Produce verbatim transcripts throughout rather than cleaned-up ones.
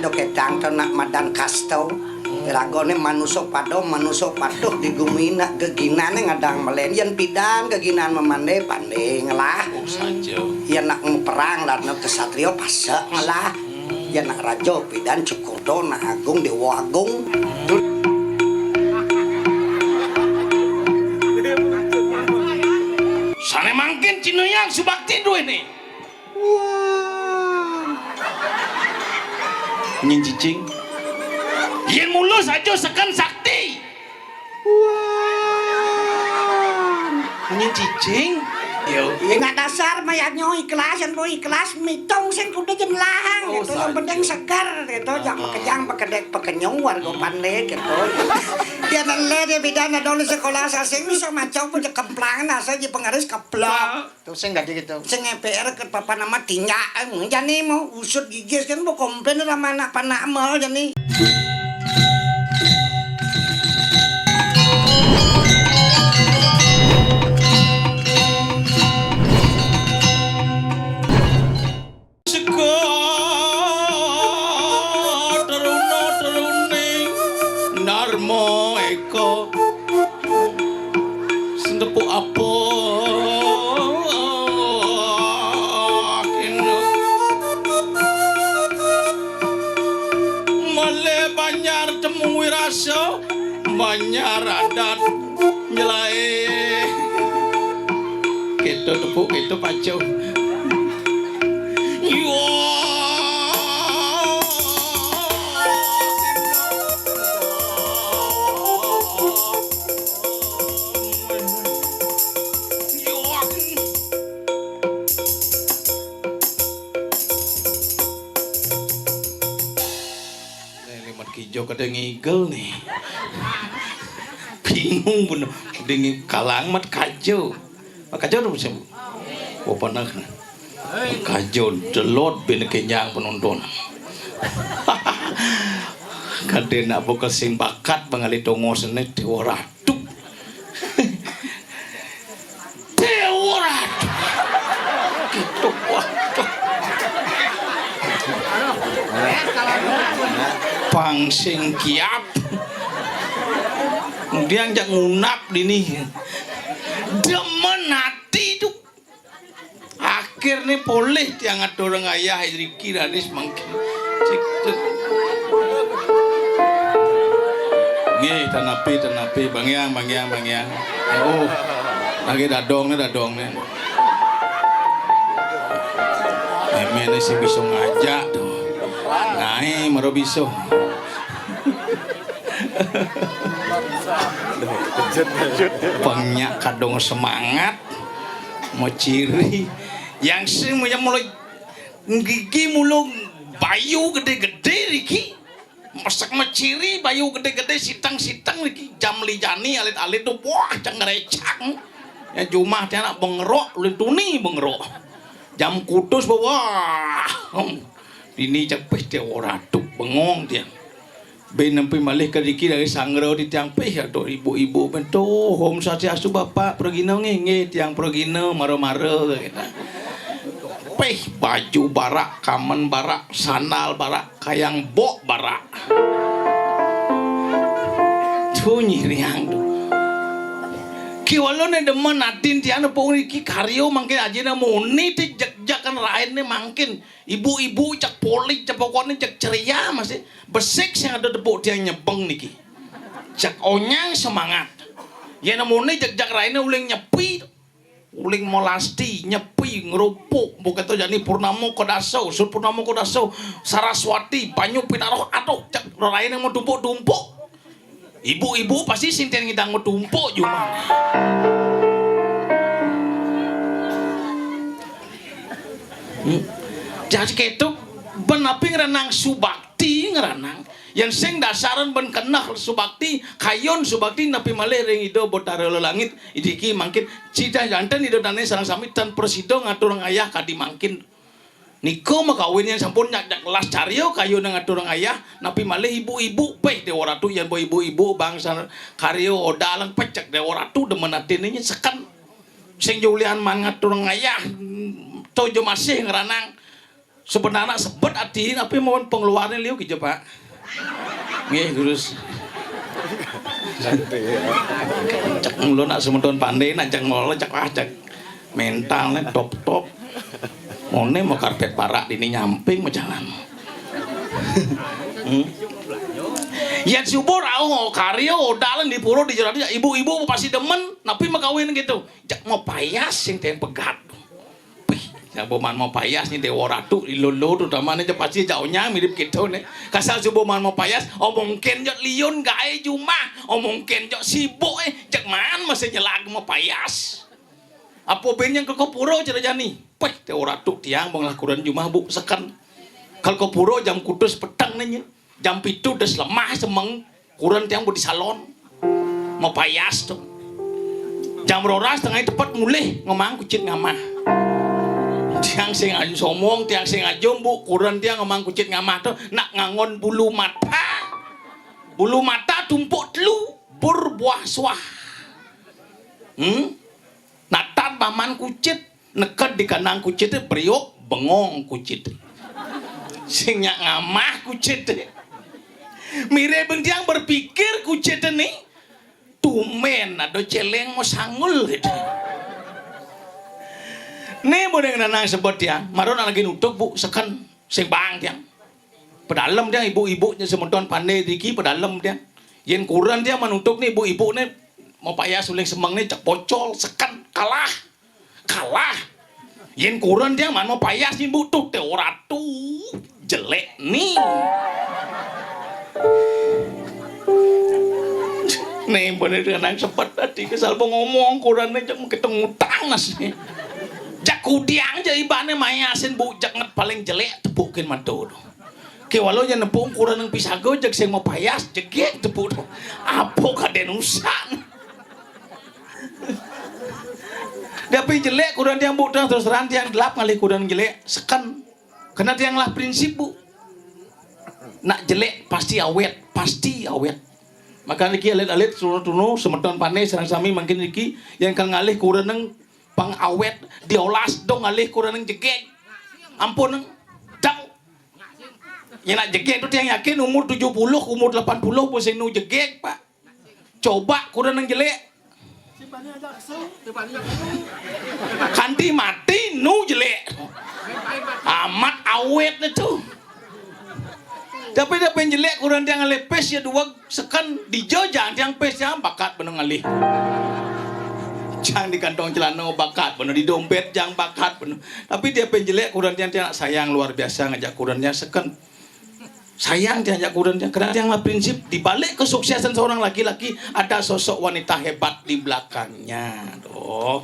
Duh, kétang to nak madan kasta. Ragané manusa pada, manusa patuh di gumi nak geginané ngadang melén. Yén pidan geginan mamandé, pandé ngelah. Oh, saja. Yén nak perang lan kesatria pasek ngelah. Yén nak raja pidan Cokroda nak agung, Déwa Agung. Sané mangkin cinayang subakti duwéné. Wah. Nyén cicing. Yén mula saja seken sakti. Wah. Nyén cicing. Yo. Ya, nak dasar mayatnya ikhlas, yén bo ikhlas mitung sing kudu jemlahang. Oh, gitu. Yang penting saja. Segar gitu, jak makejang, pekedek, pekenyung, warga pandé gitu. Yén lé dia bidan ada di sekolah sasing bisa macau pun cekemplang, nasa di pengaris keplok. Ah. Tuh sing dadi gitu. Sing P R ké papan amat tinjak, eh, jani mau usut gigis kan mau komplain sama anak panak mal jani. Seka teruna-teruning Darma Eka. Sentepuk apa kena. Malih banjar temu wirasa, banjar adat nyelai. Kita tepuk, kita pacul. Yo. Nih, limat kijo kada ngigel nih. Bingung bener. Dingin kalang mat kajo. Mat kajo tuh, Bos. Oh, pernah. Kajo delot bin kenyang penonton. Kadén nak buka sing bakat bangali tongos né Déwa Ratu. Déwa Ratu. Gitu, waduh. Pang sing kiap. Kemudian jak ngunap dini. Demen ati tuh. Akhirnya polih tiang atur ngayah riki raris mangkin. Cik, cik. Nggih, tanapi, tanapi, bangyang, bangyang, bangyang. Oh, lagi dadong nih, dadong nih. Mémé nih sing bisa ngajak tuh. Naé, maro bisa. Pang nyak kadung semangat. Maciri. Yang sing yang mulai gigi mulung bayu gedé-gedé riki. Mesek maciri bayu gedé-gedé siteng-siteng riki. Jam lijani alit-alit tuh wah cang ngrecang. Ya jumah tiang nak bengerok, ulin tuni bengerok. Jam kutus wah. Dini cepih tiang ora tuh bengong tiang. Bin nempi malih ke riki dari sangra di tiang pih atau ibu-ibu bentuk, "Om Swastiastu, Bapak Pragina." "Nggih, nggih, tiang Pragina mara-mara," kata. Pih baju barak, kamen barak, sandal barak, kayang bok barak. Tuh nyiriang tuh. Kiwala né demen adin tiang nepung iki karya mangkin ajina muni ti jek-jekan rain né mangkin. Ibu-ibu cek polik, cek pokoknya cek ceria masih. Besik sing ada tepuk tiang nyebeng niki. Cek onyang semangat. Yén nemune cek jak raine uling nyepi, uling molasti, nyepi, ngerupuk, mbok keto jani purnama kedasa, usut purnama kedasa, Saraswati, banyu pinaroh, aduh, cek raine mau tumpuk-tumpuk. Ibu-ibu pasti sing ten ngidang mau tumpuk jumah. Hmm. Jadi keto ben api ngranang subakti ngranang. Yang sing dasaran ben keneh subakti, kayun subakti napi malih ring Ida Betara Lelangit, idiki mangkin cita janten Ida dane sareng sami tan prasida ngatur ngayah kadi mangkin. Nika makawin yang sampun nyak-nyak las carya kayun ngatur ngayah, napi malih ibu-ibu peh Dewa Ratu yang ibu-ibu bangsa karya odalang pecek Dewa Ratu demen atine seken. Sing julian man ngatur ngayah, tojo masih ngranang. Sebenarnya sebet ati, tapi mau pengeluarnya liu gitu, Pak. Nggih, terus. Cek mulu nak semeton pandai, nak cek mulu, cek, ah, cek. Mentalnya top-top. Mone mau karpet parak dini nyamping mau jalan. Hmm. Yan subur au karyo dalan di puro di jalan, ibu-ibu pasti demen, tapi mau kawin gitu. Cek mau payas sing tem pegat. Pih, sabo man mau payas nih Dewa Ratu di lolo, terutama nih pasti jauhnya mirip gitu nih. Kasal sabo man mau payas, omongken jok liun gae jumah, omongken jok sibuk, eh, cek man masih nyelag mau payas. Apa ben yang ke puro cara jani? Pih, Dewa Ratu tiang bang lah kuran jumah bu seken. Kalau ke puro jam kutus peteng nanya. Jam pitu des lemah semeng, kuren tiang budi salon. Mau payas tuh. Jam roras tengah tepat mulih ngemang kucit ngamah. Tiang sing aju somong, tiang sing aju bu, kuren tiang ngemang kucit ngamah tuh nak ngangon bulu mata. Bulu mata tumpuk telu, berbuah suah. Hmm? Natan paman kucit, neked di kandang kucit, beriuk bengong kucit. Sing nyak ngamah kucit. Mire bentiang berpikir kucit ni, tumen ada celeng mau sangul gitu. Nih boleh ngenang sebut ya, maron lagi nutup bu seken sing bang tiang. Pedalem tiang ibu-ibu nya semeton pandai diki pedalem tiang. Yen kuren tiang menutup nih ibu-ibu nih mau payah suling semeng nih cek bocol seken kalah. Kalah. Yen kuren tiang man mau payas nih bu tuh te ora tuh jelek nih. Nih bener dengan sepet tadi kesal mau ngomong kuren nih cek mau ketemu tanas nih. Jak kudiang aja ibane mayasin bu jak nget paling jelek tepukin mantu. Ke walau nya nepung kuren nang pisago jeg sing mau payas jegek tepu tu. Apa kaden usan. Tapi jelek kuren tiang bu terus terang tiang gelap ngalih kuren jelek seken. Kena tiang lah prinsip bu. Nak jelek pasti awet, pasti awet. Maka niki alit-alit tunu-tunu semeton panes sareng sami mangkin niki yang kang ngalih kuren nang pang awet diolas dong ngalih kuren nang jegek. Ampun nang dang. Yen nak jegek tu tiang yakin umur tujuh puluh, umur delapan puluh pun sing nu jegek, Pak. Coba kuda nang jelek. Kanti mati nu jelek. Amat awet tu. Tapi dia penjelek kuda tiang lepes ya dua seken di jo jang tiang pes jang bakat benung ngalih. Jang di kantong celana bakat benung di dompet jang bakat benung. Tapi dia penjelek kuda tiang tiang sayang luar biasa ngajak kuda tiang seken. Sayang tiang jak kuda tiang. Karena tiang lah prinsip di balik kesuksesan seorang laki-laki ada sosok wanita hebat di belakangnya. Tuh.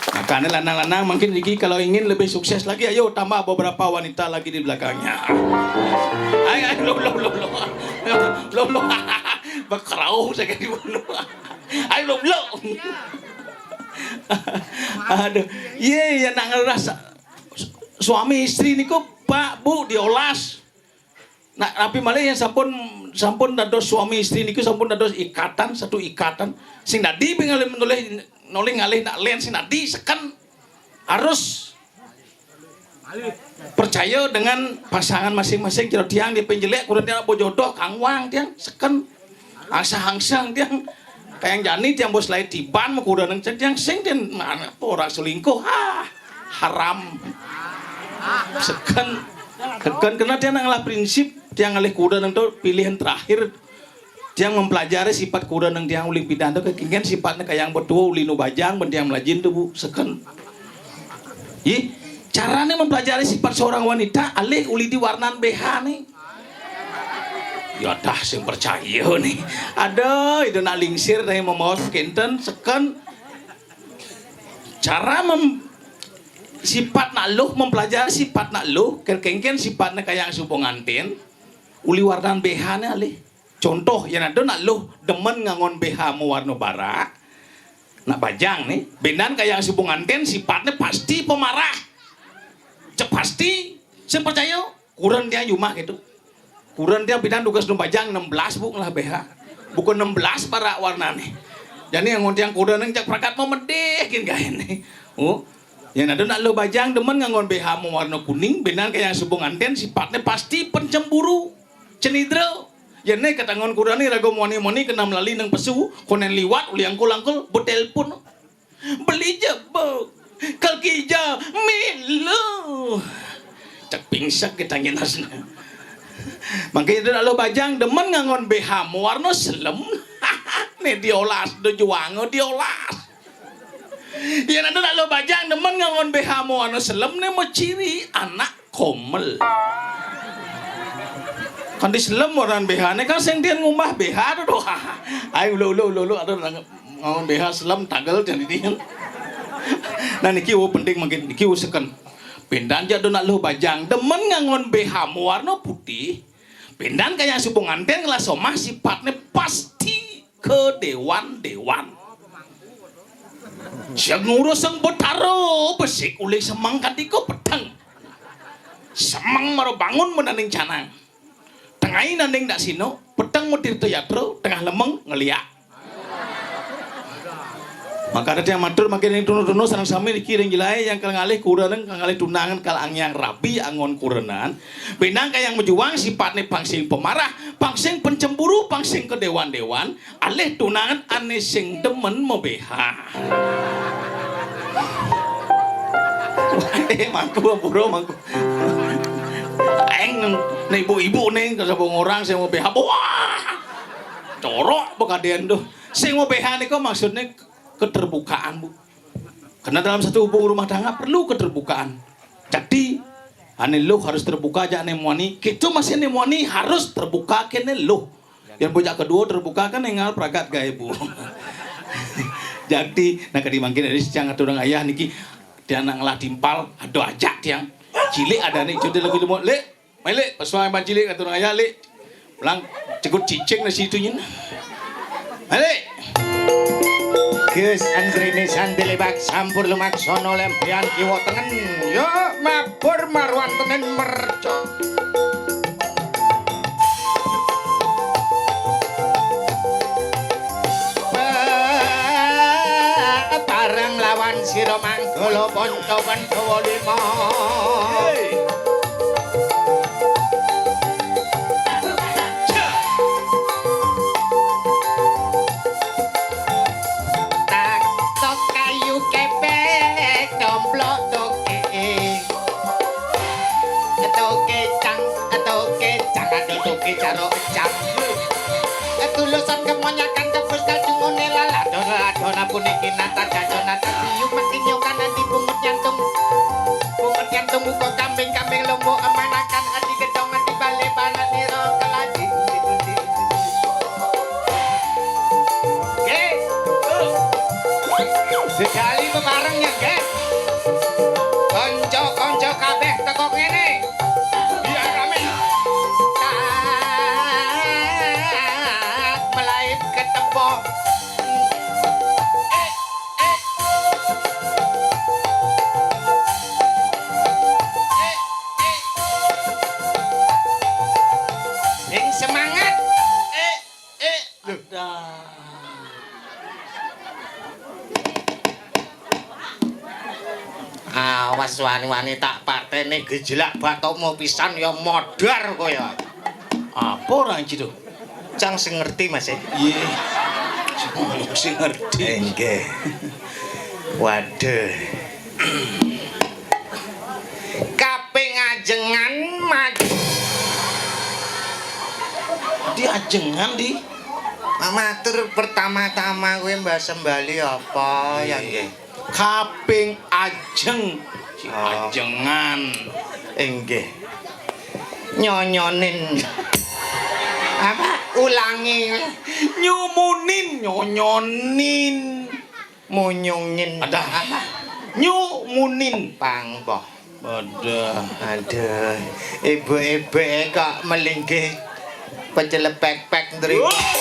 Makanya lanang-lanang mungkin Riki kalau ingin lebih sukses lagi ayo tambah beberapa wanita lagi di belakangnya. Ayo, ayo, belum, belum, belum, belum. Belum, belum. Bekerau saya kira belum. Ayo, belum, belum. Aduh, iya, iya, nak ngerasa suami istri niku Pak Bu diolas. Nah, tapi malah yang sampun sampun dados suami istri niku sampun dados ikatan, satu ikatan. Sing dadi ngalih nolih nolih ngalih nak len sing dadi seken harus percaya dengan pasangan masing-masing. Jero tiang di penjelek kurang tiang bojodoh kangwang tiang seken. Angsang-angsang tiang kayang jani tiang bos lain tiban mau kuda nang tiang sing tiang mana orang selingkuh ah haram seken seken kena tiang nang lah prinsip tiang ngalih kuda nang tu pilihan terakhir tiang mempelajari sifat kuda nang tiang uling pidan tu kekingen sifatnya kayang betua uli nu bajang ben tiang melajin tu bu seken. Ih, caranya mempelajari sifat seorang wanita alih uli di warnan B H nih. Ya dah sing percaya nih. Aduh, itu nak lingsir nih memaus kenten seken. Cara mem, sifat nak luh mempelajari sifat nak luh, kengken sifatnya kayak supo nganten, uli warnan B H nih alih. Contoh yang ada nak luh demen ngangon B H mau warna barak, nak bajang nih, benan kayak supo nganten sifatnya pasti pemarah. Cek pasti, saya percaya. Kuren tiang jumah gitu. Kuren tiang pinang dugas nu bajang enam belas bu ngelah B H. Bukan enam belas barak warnane. Jadi yang tiang kuda neng cak prakat mau medih gin gaen nih. Oh. Yén ada nak luh bajang demen nganggon B H mawarna kuning, bénan kayang suba nganten sifatné pasti pencemburu, cenidra. Yén né katanggon kurani raga moni-moni kena melali nang pesu, konen liwat uli angkul-angkul, betelpon. Beli ja, Bek. Kal kija, milu. Cek pingsek kita nginas. Mangké ada nak luh bajang demen nganggon B H mawarna selem. Né diolas, do juanga diolas. Yén ada nak luh bajang demen nganggon B H mawarna selem né maciri anak komel. Kanti selem warnan B H né kan sing dian ngumbah B H to, doh. Ai ulu ulu ulu ulu ada nganggon B H selem tagel jan ini. Nah niki wo penting mangkin niki wo seken. Pindan ja do nak luh bajang demen nganggon B H mawarna putih. Pindan kayang suba nganten ngelah somah sifatné pasti kadewan-dewan. Sing ngurus Sang Betara besik uli semeng katika peteng. Semeng mara bangun menaning canang. Tengai nanding dak sino, peteng mutirta yatra, tengah lemeng ngeliak. Maka ada yang matur mangkin ring tunu-tunu sareng sami niki ring jelaé yang kal ngalih kurenan, kal ngalih tunangan, kal angyang rabi anggon kurenan. Benang kayang majuang sifatné pang sing pemarah, pang sing pencemburu, pang sing kadewan-dewan, alih tunangan ané sing demen ma-B H. Eh, mangku, ampura, mangku. Aéng, né ibu-ibu né, kasaba ngorang sing ma-B H. Wah! Corok pekadén tuh. Sing ma-B H nika maksudné keterbukaan, Bu. Karena dalam satu hubungan rumah tangga perlu keterbukaan. Jadi, ané luh harus terbuka aja ané muani. Kita masih ané muani harus terbuka kéné luh. Yang bocah kedua terbuka kan engal pragat gaé, Bu. Jadi, nah kadi mangkin dari siang aturang ayah niki tiang nak ngelah timpal, aduh ajak tiang. Cilik ada nih, cuti lagi demo, Lek. Mai, Lek, pesuai ban cilik aturang ayah, Lek. Pulang cegut cicing nasi itu nyen. Mai, Lek. Gus Andrini Sandi Lebak sampur lumaksana lempian kiwa tengen. Yo mabur marwan tenen mercon. Bareng lawan sira manggala Panca Pandhawa lima. Tak tok kayu kepek, domplok toke. Toke cang, toke cang, aduh toke caro cang. Tulusan kemonyakan tebus kacungone lala. Dona, dona puniki nata jajona tadiyu mati nyokan adi bungut nyantung. Bungut nyantung buka kambing, kambing lombo emanakan adi gedong adi bale panak nira keladi. Nggih. Sejali bebareng ya, nggih. Kanca-kanca kabeh teko kene. Biar rame. Tak melaib ketepok. Sing semangat. Eh, eh. Ada. Awas wani-wani tak pateni gejelak batomu pisan ya modar kowe ya. Apa ora iki to? Cang sing ngerti, Mas, eh. Iya. Sing ngerti. Enggih. Waduh. Kaping ajengan maju. Di ajengan di. Matur pertama-tama kowe mbah sembali apa ya nggih? Kaping ajeng. Si Oh. Ajengan. Inggih. Nyonyonin. Apa? Ulangi. Nyumunin, nyonyonin. Munyungin. Ada. Apa? Nyumunin. Pangboh. Ada. Aduh. Ibu-ibu kok melinggih pecelepek-pek ndri. Wah.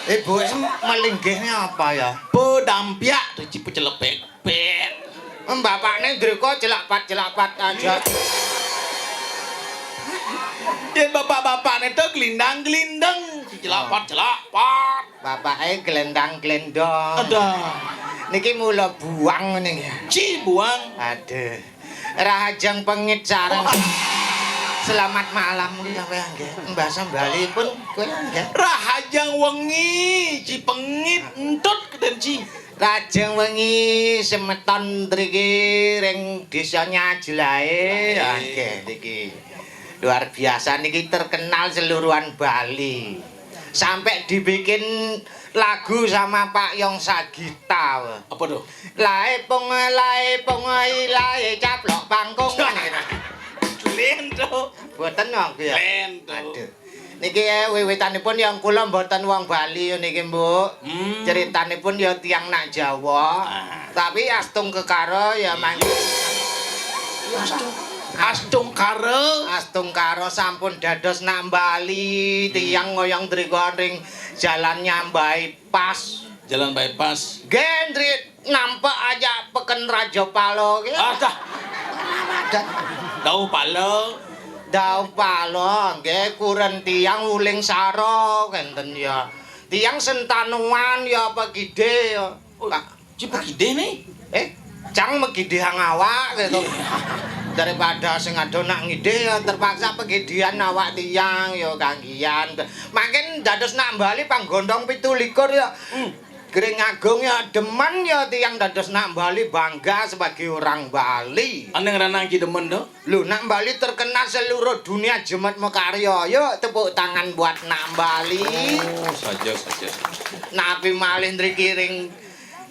Ibu melinggihnya apa ya? Pedampiak tuh ci pecelepek-pek. Bapakne ndreka celak-pat-celak-pat aja. Yen bapak-bapakne to glindang-glindeng, celak-pat-celak-pat. Bapake glendang-glendong. Ada. Niki mula buang ngene nggih. Ci buang. Aduh. Rahajeng pengit sareng. Selamat malam kuwi sampeyan nggih. Mbah Sambali pun kuwi nggih. Rahajeng wengi, ci pengit entut keden ci. Rahajeng wengi semeton mriki ring Desa Nyajelae. Nggih. Nggih, niki. Luar biasa niki terkenal seluruhan Bali. Sampai dibikin lagu sama Pak Yong Sagita. Apa tuh? Lae pung, lae pung, lae caplok pangkung. Lento. Mboten aku ya. Lento. Aduh. Niki ya wiwitanipun yang kula mboten wong Bali ya niki, Mbok. Hmm. Ceritanipun ya tiang nak Jawa. Ah. Tapi Astung Kekara ya mang. Astung, Astung Kara. Astungkara sampun dados nak Bali, hmm, tiang ngoyong drika ring jalan Nyambai pas. Jalan bypass. Gendrit nampak aja peken Raja Pala ki. Ah, dah. Dauh pala. Dauh pala, nggih kuren tiang uling sara kenten ya. Tiang sentanuan ya apa gede ya. Oh, Pak. Ci pegide nih. Eh, cang megidihang awak gitu. Iya. Daripada sing ado nak ngidih ya terpaksa pegidihan awak tiang ya kanggian. Makin dados nak Bali panggondong pitu likur ya. Hmm. Gering Agung ya demen ya tiang dados nak Bali bangga sebagai orang Bali. Aneh ngeranang ki demen to? Lho, nak Bali terkenal seluruh dunia jemet mekarya. Yuk tepuk tangan buat nak Bali. Oh, saja, saja. Napi malih mriki ring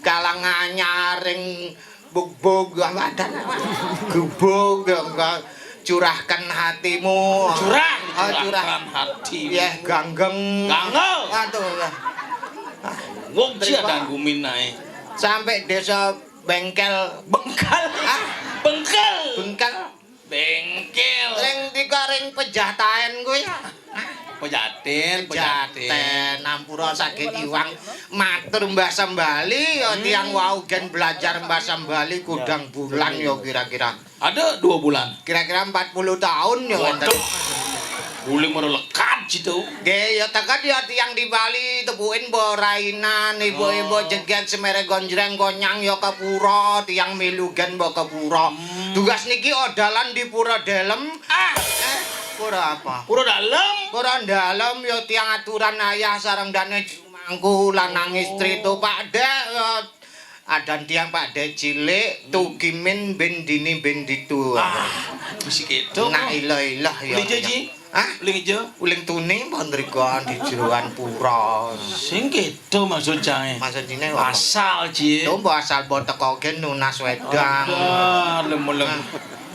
Kalang Anyar, ring Bugbug, apa ada? Gubug, ya, enggak. Curahkan hatimu. Curah, oh, curah. Curahkan hatimu. Ya, ganggeng. Ganggeng. Aduh, ya. Wong ci ada gumin ae. Sampai desa Bengkel. Bengkal. Ah? Bengkel. Bengkel. Ring tiga ring Pejaten kuwi. Pejaten, Pejaten. Pejaten, ampura saged iwang. Matur Mbah Sambali ya, hmm, tiang wau gen belajar Mbah Sambali kudang bulan ya kira-kira. Ada dua bulan. Kira-kira empat puluh tahun ya. Waduh. Wonten. Boleh meru lekat situ. Nggih, ya teket ya tiang di Bali, tepukin mbok rainan, ibu-ibu, oh, jeget semere gonjreng konyang ya ke pura, tiang milu gen mbok ke pura. Hmm. Tugas niki odalan di Pura Dalem. Ah. Eh, pura apa? Pura Dalem. Pura Dalem ya tiang aturan ayah sareng dane mangku lanang istri to Pak Dek ya. Adan tiang Pak Dek cilik, hmm, tugimin ben dini ben ditu. Ah, mesti gitu. Nak ilah-ilah ya. Beli jaji? Hah? Uling ijo? Uling tuni mbok ndrika di jeroan pura. Sing kedo maksud jae. Maksud dine apa? Asal, Ji. Lho, mbok asal mbok teko ke nunas wedang. Aduh, lem-lem.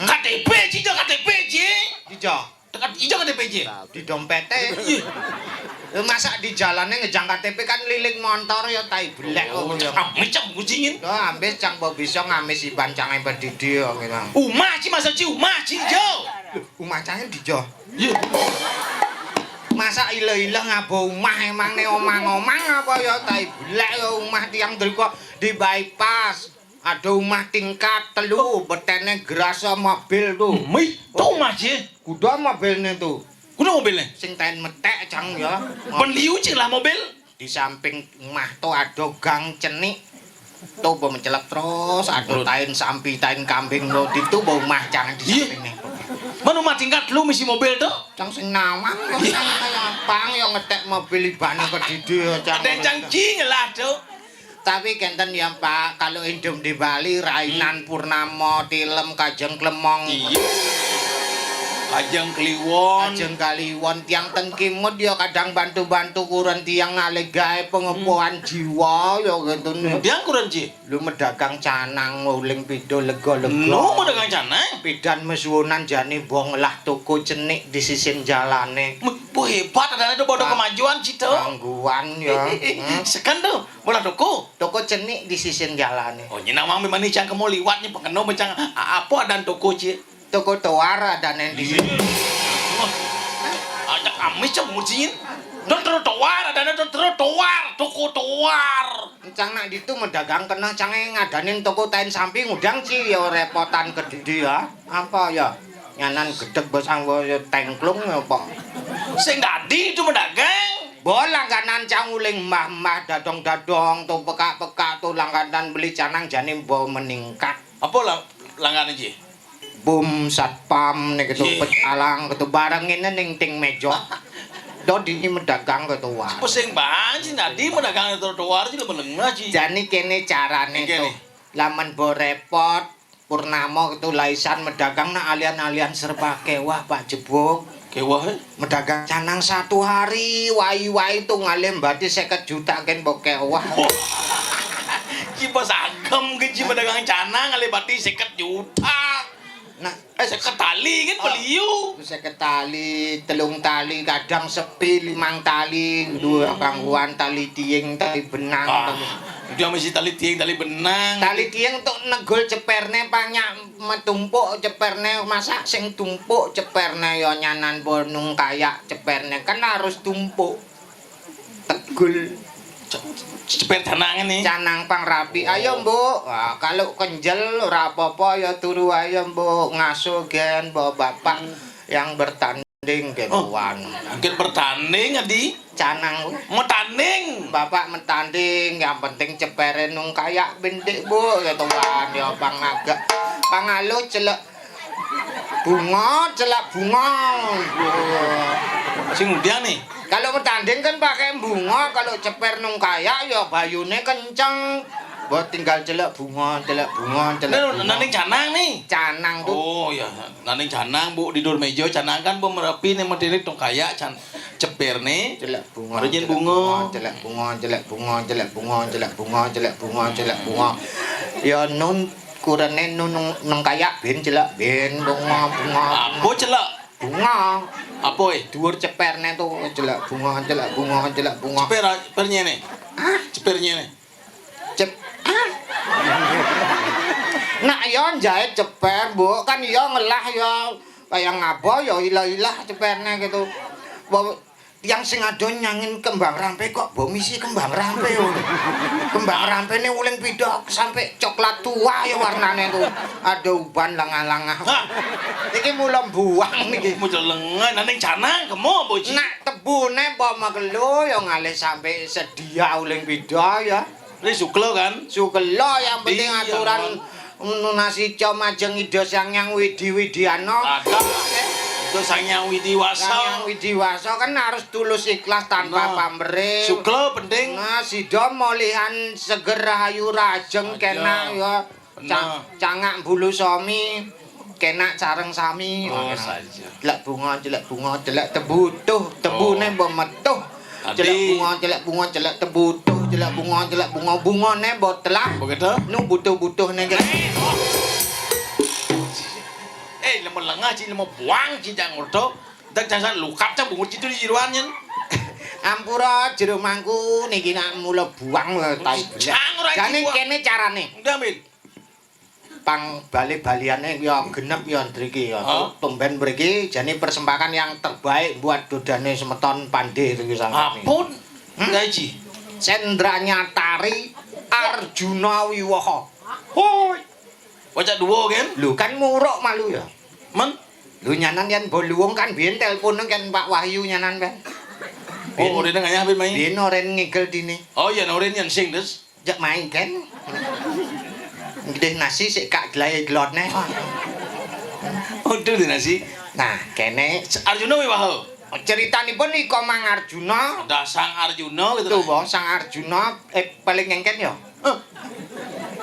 Nah. K T P, Ji, K T P, Ji. Ijo. Tekan ijo K T P, Ji. Di dompete. Ih. Lho, masa di jalane ngejang K T P kan liling montor ya tai belek. Oh, kok ya. Cak amis, cak kucingin. Lho, ambis cang mbok bisa ngamis iban cang empedidi ya gitu. Umah, Ji, maksud Ji, umah, Ji, ijo. Lho, umah cang di jo. Iya. Masa ila-ila ngabo umah emang ne omang-omang apa ya tai belek ya umah tiang driko di bypass. Ada umah tingkat telu betene gerasa mobil tuh. Mih, tuh Mas, ya. Kuda mobilnya tuh. Kuda mobilnya? Sing tain metek cang ya. Ben liu cing lah mobil. Di samping umah tuh ada gang cenik. Tuh mbok mencelek terus, ada tain sampi, tain kambing lo. Di tuh mbok umah cang di sampingnya. Mana rumah tingkat lu misi mobil tuh? Cang sing nawang, cang kaya pang ya ngetek mobil ibane kedidi ya, cang. Ada cang cing lah tuh. Tapi kenten ya Pak, kalau indung di Bali rainan, hmm, purnama, tilem, kajeng klemong. Iya. Kajeng kliwon. Kajeng kliwon tiang ten kimud ya kadang bantu-bantu kuren tiang ngalih gawe pengepuhan, hmm, jiwa ya gitu nih. Tiang kuren ji. Lu medagang canang nguling pidul lega-lega. Lu medagang canang? Pidan mesuwunan jani mbok ngelah toko cenik di sisin jalane. Meh, bu hebat ada itu bodoh kemajuan situ. Kangguan ya. Hmm? Seken tuh, bola toko. Toko cenik di sisin jalane. Oh, nyinang mang memang cang kemo liwat nih pengeno mencang apa dan toko ci. Toko toar adane di sini. Wah. Ajak amis cang mucin. Toko toar adane toko toar, toko toar. Cang nak ditu medagang kena cange ngadanin toko tain sampi ngudang ci ya repotan kedidi ya. Apa ya? Nyanan gedeg bos anggo ya tengklung ya apa? Sing dadi itu medagang. Mbok langganan cang uling mbah-mbah dadong-dadong to pekak-pekak to langganan beli canang jane mbok meningkat. Apa la-, langganan iki? Bum satpam nek ketu Iya. Pecalang ketu bareng ngene ning ting meja. Do dini medagang ketu wae. Pusing banget sih, nadi medagang di trotoar sih, lho, melengah sih. Jani kene carane Ngene. To. Lamun mbok repot, Purnama ketu laisan medagang nak alian-alian serba kewah, Pak Jebuk. Kewah, eh? Medagang canang satu hari, wai-wai tu ngalih bati seket juta ken mbok kewah. Wah. Ki bos agem ke ji medagang canang ngalih bati seket juta. Nah, eh, seket tali kan ah, beliau. Seket tali, telung tali, kadang sepi, limang tali, dua pangguan, tali tiing, tali benang. Ah, udah mesti tali tiing, tali benang. Tali tiing untuk negul ceperne banyak metumpuk ceperne, masak sing tumpuk ceperne ya nyanan bonung kayak ceperne kan harus tumpuk. Tegul. Ce-, ceper canange nih. Canang pang rapi. Ayo, oh. Mbok. Wah, kalau kenjel ora apa-apa ya turu ayo, Mbok. Ngaso gen, Mbok, Bapak yang bertanding. Ding ketuan. Oh, mungkin bertanding, Adi. Canang. Mau tanding. Bapak metanding, yang penting cepere nung kayak bintik, Bu, ketuan. Ya, pang agak. Pangalo celek bunga, celek bunga. Sing udah nih. Kalau metanding kan pakai bunga, kalau ceper nung kayak ya bayune kenceng. Mbok tinggal celek bunga, celek bunga, celek bunga. Nah, nah, ning canang nih. Canang tuh. Oh, ya. Nah, ning canang, Bu, di dur meja canang kan, Bu, merapi nih, medene tong kayak can-, ceper nih. Celek bunga, Rejin celek bunga. Bunga, celek bunga, celek bunga, celek bunga, celek bunga, celek bunga, celek bunga. Ya, nun, kurene nun, nun, neng kayak ben celek ben bunga, bunga, bunga. Apa celek? Bunga. Apa, eh? Dhuwur ceperne tuh celek bunga, celek bunga, celek bunga. Ceper, cepernya nih. Hah? Cepernya nih. Cep-, ah. Nak ya jahit ceper, Mbok, kan ya ngelah ya kaya ngapa ya ilah-ilah ceperne gitu. Mbok yang sing ado nyangin kembang rampe kok mbok misi kembang rampe. Kembang rampene uling pidhok sampe coklat tua ya warnane tuh. Ada uban lengah-lengah. Hah? Iki mula buang niki. Muncul lengan, nah, ning canang kemo apa, Ji? Nak tebune mbok makelo ya ngalih sampe sedia uling pidha ya. Ini suklo kan? Sukelo yang penting iya, aturan mon. Nunasi ca majeng Ida Sang Hyang Widi Widiana. Ada. Itu Sang Hyang Widi Wasa. Sang Hyang Widi Wasa kan harus tulus ikhlas tanpa nah, pamrih. Suklo penting. Nah, sida molihan seger rahayu rajeng aja. Kenak ya. Bener. Ca-, cangak bulu sami, kenak careng sami. Oh, ngono. Saja. Jelek bunga, jelek bunga, jelek tebu. Tuh, tebune oh. Mbok metuh. Tadi jelek bunga, jelek bunga, jelek tebu. Tuh, jelek bunga, jelek bunga. Bungane mbok telah. Begitu? Nu butuh-butuh ning kene. Eh, lemo lengah, Ci, lemo buang, Ci, jang ngurdo. Dak jangan lukat, cang bungut, Ci, itu di jeroan, yen. Ampura, jero mangku, niki nak mula buang, lho, tai belek. Cang ora jane kene carane. Udah, Min. Pang bali-baliane ya genep ya mriki ya. Hah? Tumben mriki jane persembahan yang terbaik buat dodane semeton Pande itu sangkane. Apun? Hmm? Gaji. Sendranya Tari Arjuna Wiwaha. Hoi. Wacak dua kan? Lho kan muruk malu ya. Men? Lho nyanan yen mbok luwung kan biyen telepon kan Pak Wahyu nyanan kan. Oh, orene ngayah ben main. Biyen oren ngigel dini. Oh iya, oren yang sing des. Jek main kan. Ngedih nasi sik kak gelai gelotne. Aduh, di nasi. Nah, kene. Arjuna Wiwaha. Ceritanipun iko Mang Arjuna. Dah Sang Arjuna gitu. Tuh, Bang, Sang Arjuna, eh, paling engken ya. Eh.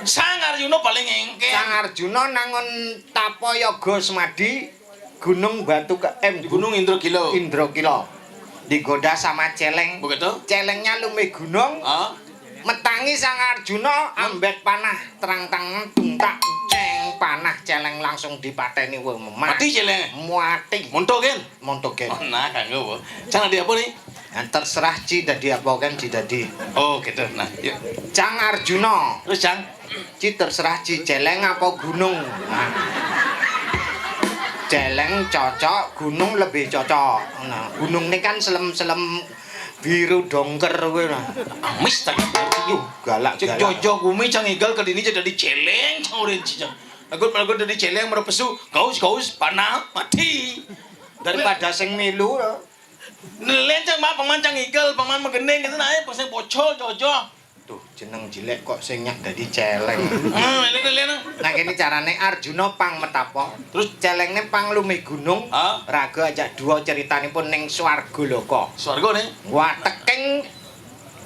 Sang Arjuna paling engken. Sang Arjuna nangun tapa yoga semadi Gunung Batu ke em Di Gunung Indra Gila. Indra Gila. Digoda sama celeng. Begitu? Celengnya lumih gunung. Ah. Metangi Sang Arjuna ambet panah terang-terangan dungtak ceng panah celeng langsung dipateni wong mati. Mati celeng. Mati. Montok kan? Montok kan. Oh, nah kanggo apa? Cang ada apa nih? Yang terserah Ci dadi apa kan Ci dadi. Oh, gitu. Nah, yuk. Cang Arjuna. Terus Cang? Ci terserah Ci celeng apa gunung. Nah. Celeng cocok, gunung lebih cocok. Nah, gunung ini kan selem-selem biru dongker kuwi nah. Amis tak ngerti yo. Galak-galak. Cek jojo kumi cang igal ke dini jadi celeng cang orange cang. Aku aku dadi celeng merep pesu, gaus gaus panah mati. Daripada sing milu ya. Lenceng, Pak, pang mancang igel, pang man magending, gitu, nah, ae, pang sing pocol, jojo. Tuh, jeneng jelek kok sing nyak dadi celeng. Hmm, lene, lene. Nah, kene carane Arjuna pang metapo. Terus celengne pang lumih gunung. Hah? Raga ajak dua ceritanipun ning swarga loka. Swarga nih? Wateking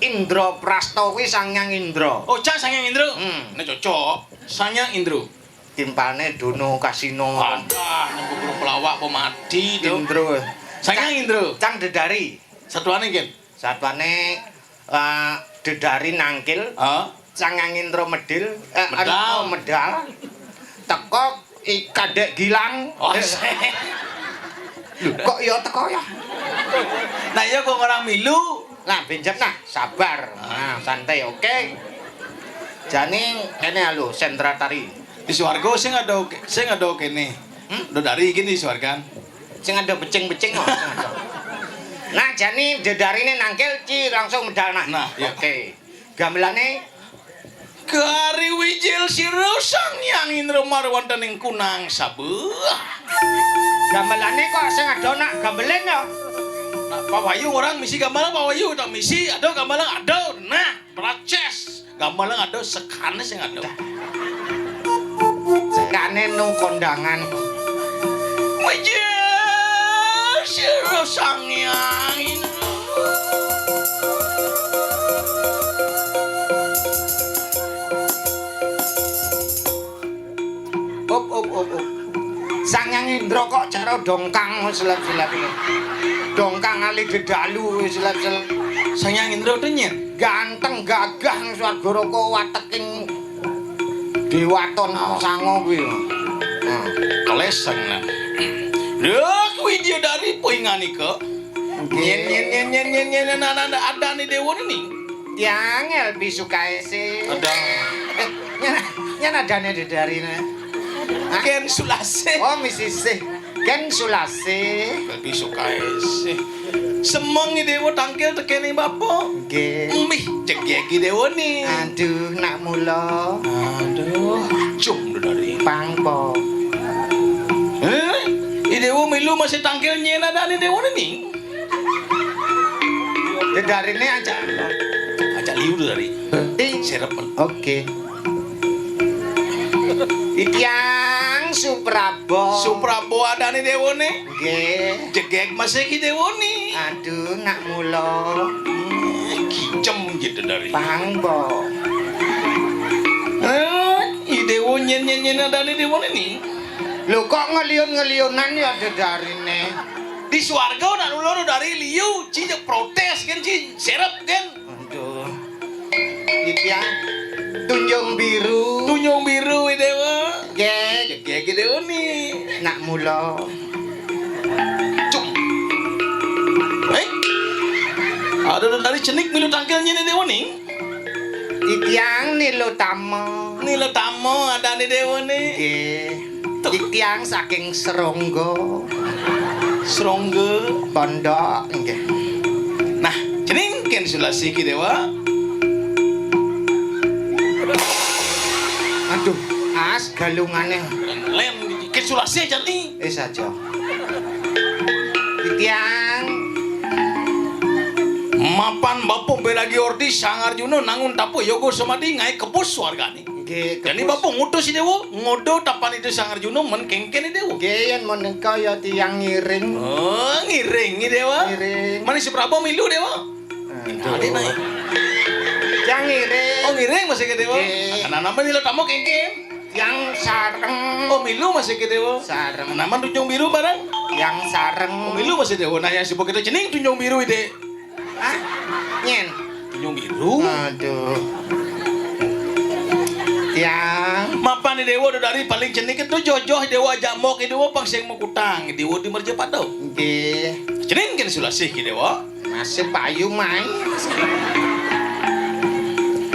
Indra Prasta kuwi Sang Hyang Indra. Oh, cak Sang Hyang Indra? Hmm. Nek cocok. Sang Hyang Indra. Timpalne Dono Kasino. Adah, nyebut pelawak pemati to. Indra. Sang Hyang Indra. Cang dedari. Satuane, Kin? Satuane, eh, dedari nangkil. Hah? Sang Hyang Indra medil, eh, Medal. Anu, medal. Teko i kadek Gilang. Oh, sik. Lho, kok ya teko ya? Nah, iya kok ora milu. Nah, pinjem nah, sabar. Nah, santai, oke. Jani kene lho, sentra tari. Di swarga sing ada, sing ada kene. Hmm? Dedari iki di swargan. Sing ada becing-becing kok. Nah, jani dedarine nangkil ci langsung medal nah. Nah, iya. Oke. Gamelane Gari wijil sira Sang Hyang Indra marwantening kunang sabeh. Gamelane kok sing ada nak gambelen ya? Nah, Pak Wayu orang misi gamelan, Pak Wayu tak misi, ada gamelan ada. Nah, praces. Gamelan ada, sekane sing ada. Sekane nu kondangan. Wijil sira Sang Hyang Indra. Up, up, up, up. Sang Hyang Indra kok cara dongkang selep-selep iki. Dongkang ali dedalu selep-selep. Sang Hyang Indra to nyen? Ganteng gagah nang swarga raka wateking dewata nang sanga kuwi. Nah. Keleseng nah. Lha kuwi dia dari poinganika. Nggih. Nyen, nyen, nyen, nyen, nyen, nyen, anak, anak, adane dewa ni. Tiang L B Sukaisi. Ada. Eh, nyen, nyen adane dedarine. Hah? Ken Sulasi. Oh, misise. Ken Sulasi. L B Sukaisi. Semeng ni dewa tangkil tekene bapak. Nggih. Mih, jegegi dewa ni. Aduh, nak mula. Aduh, acung dari. Pangpo. Eh, i dewa milu masih tangkil nyen adane dewa ni. Dedarine aja. Aja liu to dari. Ih. Serep men. Oke. Ikyang Suprabo. Suprabo adane dewane. Nggih. Jegeg masih ki dewane. Aduh, nak mula. Eh, kicem gitu dari. Pangbo. Eh, i dewa nyen nyen nyen adane dewane ni. Lho kok ngeliun-ngeliunan ya dedarine. Di swarga nak lulu dari liu, ci protes kan ci serep kan. Aduh. Iki ya. Tunjung biru. Tunjung biru, Dewa. Gek. Gek, gek, Dewa ni. Nak mula. Cuk. Eh? Ada dari cenik milu tangkilnya ni Dewa ni. Ikyang Nilotama. Nilotama adane Dewa ni. Nggih. Tuh. Ikyang saking Seronggo. Seronggo. Pondok, nggih. Nah, jeneng Ken Sulasi ki Dewa. Aduh, as galungane. Len, Ken Sulasi aja ni. Eh, saja. Ikyang. Mapan Bapa Belagi Ordi Sang Arjuna nangun tapu yoga samadhi ngae kebus swargane. Nggih, jane kebus. Bapa ngutus Dewa, ngodo tapan itu Sang Arjuna men kengken Dewa. Nggih, yen menika ya tiyang ngiring. Oh, ngiring, Dewa. Ngiring. Mane Suprabo milu, Dewa. Aduh. Ade nae. Tiyang ngiring. Oh, ngiring masih ke Dewa. Nggih. Nah, nama nila tamu kengken. Tiyang sareng. Oh, milu masih ke Dewa. Sareng. Nama tunjung biru barang. Tiyang sareng. Oh, milu masih Dewa. Nah, yang sibuk kita jeneng tunjung biru ide. Ah, nyen. Tunjung biru. Aduh. Tiyang. Mapan Dewa dari paling cenik itu jojoh Dewa jamok Dewa pang sing mekutang Dewa di Merjapada. Nggih. Jeneng Ken Sulasih ki Dewa. Nasib payu mai.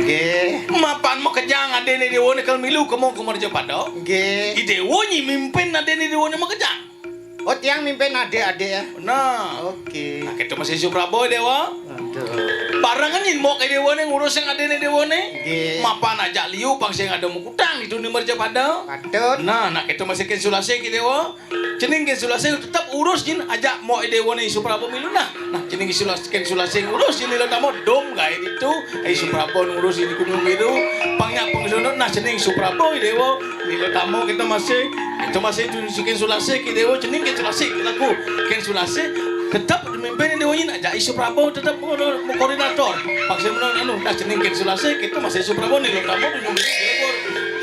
Nggih. Mapan mekejang adene Dewa nekel milu kemo ke Merjapada. Nggih. I Dewa nyi mimpin adene Dewa ni mekejang. Oh, tiyang mimpin adik-adik ya? Nah. Oke. Nah, kita masih Suprabo, Dewa. Aduh. Barengan yen moke déwané ngurus sing adéné déwané. Nggih. Mapan ajak liu pang sing ada mukutang di dunia mercapada. Patut. Nah, nak itu masih Kén Sulasih ki déwa. Cening Kén Sulasih tetep urus yen ajak moke déwané Suprabo milu nah. Nah, cening Sulas Kén Sulasih ngurus yen lila tamu dom gaé ditu. Ai Suprabo ngurus yen kudu milu. Pang nyak pang sono nah cening Suprabo ki déwa. Lila tamu kita masih, kita masih tu si Kén Sulasih ki déwa cening Kén Sulasih laku. Kén Sulasih tetep mimpin déwa yen ajak Suprabo tetep ngono koordinator. Pang sing ngono anu nah cening Kén Sulasih kita masih Suprabo nih lho tamu tu nyumbang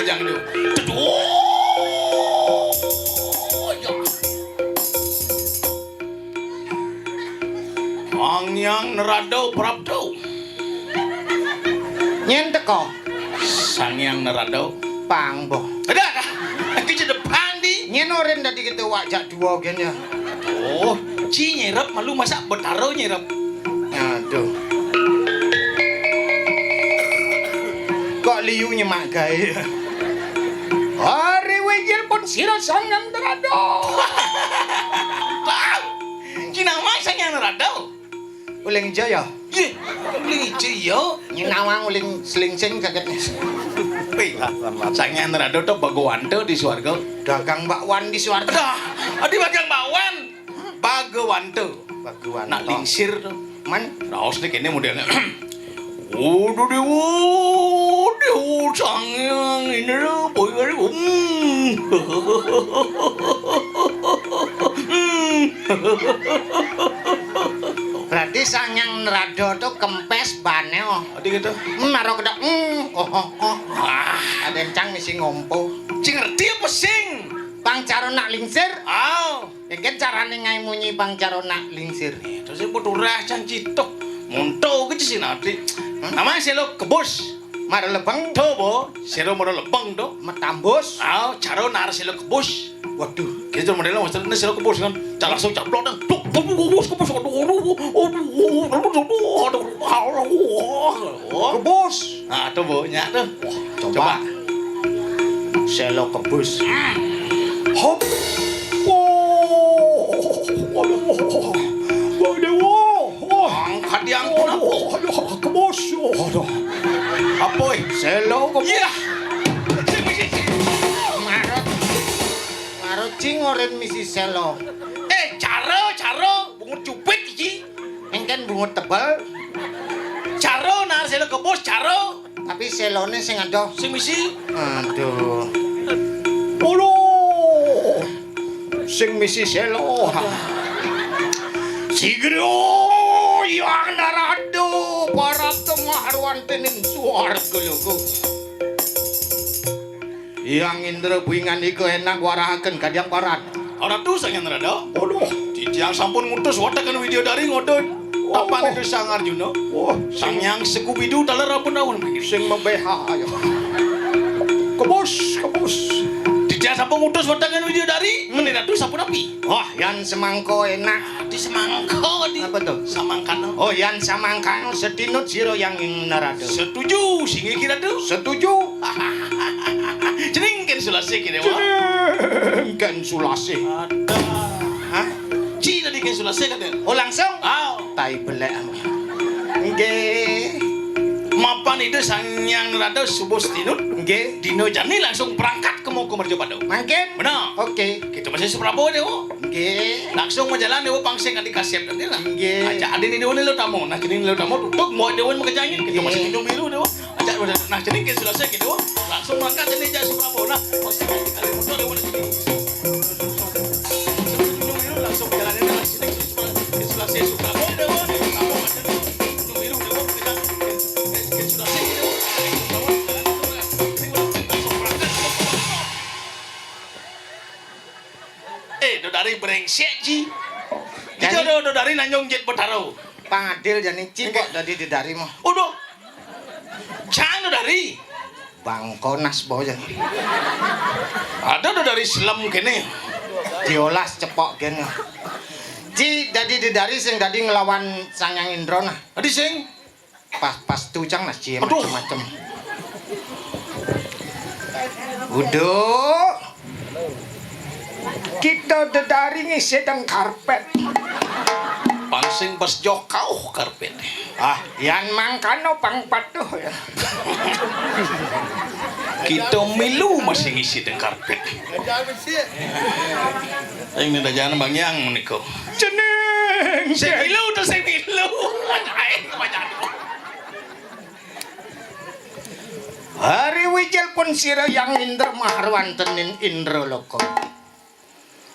kejang itu. Teduh. Sang Hyang Nerado prapto. Nyén teka? Sang Hyang Nerado. Pang, boh. Ada, ada. Iki cedek pang di. Nyén orin dadi ketua jak dua gén ya. Oh, ci nyerep malu masa Betara nyerep. Aduh. Kok liu nyemak gaé. Hari Wijil pun sira Sang Hyang Nerado. Bang, ki nawang Sang Hyang Nerado. Uling Jaya. Yé, Uling Jaya. Nyinawang uling selingsing kaget. Wih, Sang Hyang Nerado to Bagawanta di swarga. Dagang bakwan di swarga. Dah, adi dagang bakwan. Bagawanta. Bagawanta. Nak lingsir to. Man. Raos nih kene modelnya. Waduh, Dewa, Dewa Sang Hyang ini lho, boy, boy, hmm. Hmm. Berarti Sang Hyang Nerado to kempes bane, oh. Adi gitu. Hmm, maro kedak. Hmm, oh, oh, oh. Ah, ada encang misi ngompo. Sing ngerti apa sing? Pang cara nak lingsir. Ah. Engken carane ngae munyi pang cara nak lingsir. Terus ibu turah cang cituk. Monto ke sing nanti. Nama selo kebus. Mara lebeng. To, bo. Selo mara lebeng to. Metambus. Ah, cara nar selo kebus. Waduh. Kita model maksudnya selo kebus kan. Cara langsung caplok dan tuk, tuk, tuk, kebus, kebus, aduh, aduh, aduh, aduh, aduh, aduh, aduh, aduh, aduh. Kebus. Nah, to, bo, nyak to. Wah, coba. Coba. Selo kebus. Hop. Oh. Aduh. Aduh. Wah. Angkat yang aduh, aduh, kebus. Aduh. Apa, eh? Selo kebus. Iya. Marot. Marot cing oren misi selo. Eh, cara, cara. Bungut cupit iki. Engken bungut tebel. Cara nar selo kebus, cara. Tapi selone sing adoh. Sing misi. Aduh. Puluh. Sing misi selo. Sigro yang narado para tengah ruan tening suarga loko. Yang Indra buingan iku enak warahaken kadiang paran. Ora tu Sang Hyang Nerado. Aduh. Titiang sampun ngutus wataken Widyadari ngodot. Tapan itu Sang Arjuna. Wah, Sang Hyang Sekubidu taler ampun rawuh. Sing membeha ayo. Kebus, kebus. Titiang sampun ngutus wataken Widyadari, meni ratu sampun api. Wah, yan semangko enak. Di semangko di. Apa tuh? Samangkana. Oh, yan samangkana setinut sira yang narada. Setuju, singgih ki ratu. Setuju. Cening Kén Sulasih ki dewa. Cening Kén Sulasih. Ada. Hah? Ci tadi Kén Sulasih katanya. Oh, langsung? Ah. Tai belek ame. Nggih. Mapan Ida Sang Hyang Nerada subuh setinut. Nggih. Dina jani langsung berangkat ke Moko Mercapada. Mangkin? Benar. Oke. Kita masih Suprabo dewa. Nggih. Langsung majalan dewa pang sing adi kasep tadi lah. Nggih. Aja adi ni dewa ni lo tamu. Nah, kini lo tamu tutup mau dewa mau kejangin. Kita masih Nggih. Tunjung Biru dewa. Aja udah nah kini Kén Sulasih gitu. Langsung berangkat ini aja Suprabo. Nah, pasti kan kita ada motor dewa di sini. Tunjung Biru langsung jalan ini lah sini Kén Sulasih Suprabo dewa. Tunjung Biru dewa kita Kén Sulasih dewa. Eh, dodari brengsek ji. Jani- Kita do dodari nanjung jit betaro. Pangadil jani ci kok dadi didari mah. Udah. Jangan dodari. Bangkonas bo jani. Ada dodari selem kene. Diolas cepok gen. Ci dadi didari sing dadi ngelawan Sang Hyang Indra nah. Adi sing Pas pas tucang nah cie Aduh. Macem-macem. Uduh. Kita dedari ngisi deng karpet. Pang sing bas jokauh karpet. Ah, yan mangkano pang patuh ya. Kita milu masih ngisi deng karpet. Ini dah jangan Bang Yang menika. Jeneng. Sing milu tuh sing milu. Ayo, kebanyakan. Hari wijil pun sira yang Indra maharwantenin Indra Loko.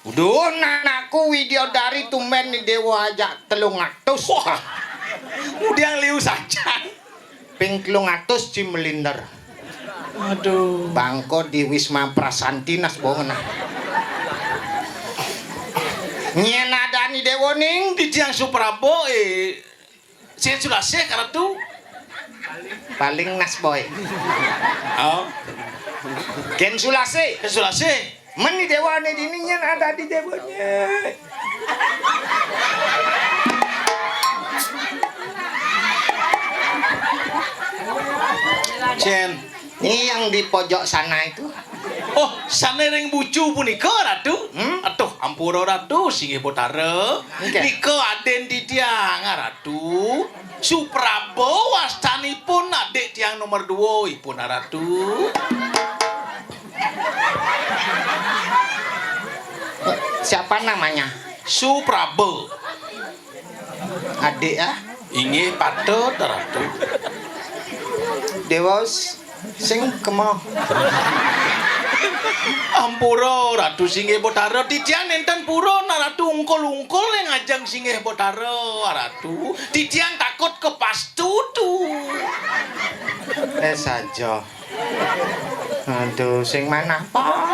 Duh, anakku Widyadari tumben ni Dewa ajak telung atus. Wah, ngudiang liu sajan. Ping telung atus ci melinder. Aduh. Bangko di Wisma Prasanti nas bongen. Nyen adani Dewa ning. Titiang Suprabo, eh, Sing Sulasih, Ratu. Paling nas boy. Oh. Gen Sulasih. Gen Sulasih. Meni dewane dini nyen adadi dewane. Cen. Ini yang di pojok sana itu. Oh, sane ring bucu punika, Ratu? Hmm? Aduh, ampura, Ratu, singgih Betara. Nggih. Nika aden titiang, Ratu. Suprabo wastanipun, adik tiang nomor dua ipun, Ratu. Siapa namanya? Suprabo. Adik, ah? Inggih patut, Ratu. Dewa s-, sing kema. Ampura, Ratu singgih Betara. Titiang nenten purun, Ratu, ungkul-ungkul ing ajeng singgih Betara, Ratu. Titiang takut kepastutu. Eh, saja. Aduh, sing manapa?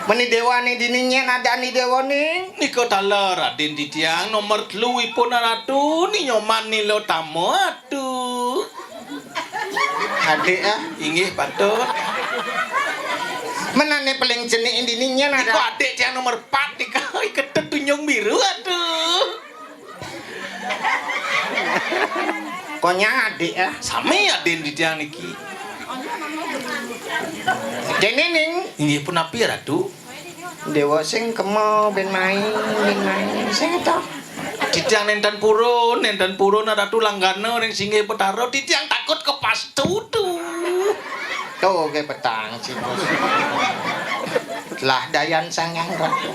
Meni dewane dini nyen adani dewane? Nika taler, Raden titiang nomor telu ipun Ratu, ni Nyoman Nilotama, Ratu. Adik, ah? Inggih, patut. Menane paling cenik dini nyen ada. Nika adik tiang nomor pat nika, iketut tunjung biru, Ratu. Konyang adik, ah? Sami adik di tiang niki. Dene ning. Inggih punapi, Ratu? Dewa sing kema ben main, ben main. Sing to. Titiang nenten purun, nenten purun, Ratu, langgana ring singgih Betara, titiang takut kepastutu. Tuh, ke petang, sing. Lah dayan Sang Hyang Ratu.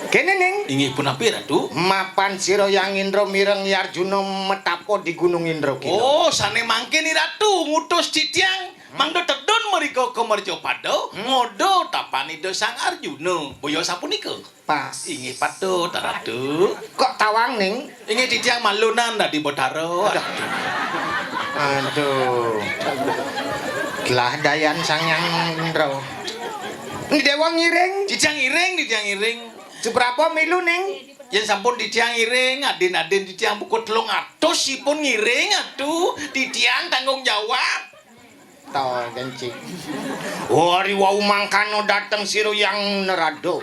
Kene ning. Inggih punapi, Ratu? Mapan sira Hyang Indra mireng Arjuna metapa di Gunung Indra kina. Oh, sane mangkin Ratu ngutus titiang mangda tedun mrika ka mercapada, hmm, ngoda tapan Ida Sang Arjuna. Boya sapunika? Pas. Inggih patut, Ratu. Kok tawang ning? Inggih titiang malunan dadi Betara. Aduh. Aduh. Lah dayan Sang Hyang Indra. Ni dewa ngiring. Titiang ngiring, titiang ngiring. Seberapa milu ning? Yen sampun titiang ngiring, adin-adin titiang buku telung atus ipun ngiring, aduh, titiang tanggung jawab. Tau kencing. Wari wau mangkana dateng sira Hyang Nerada.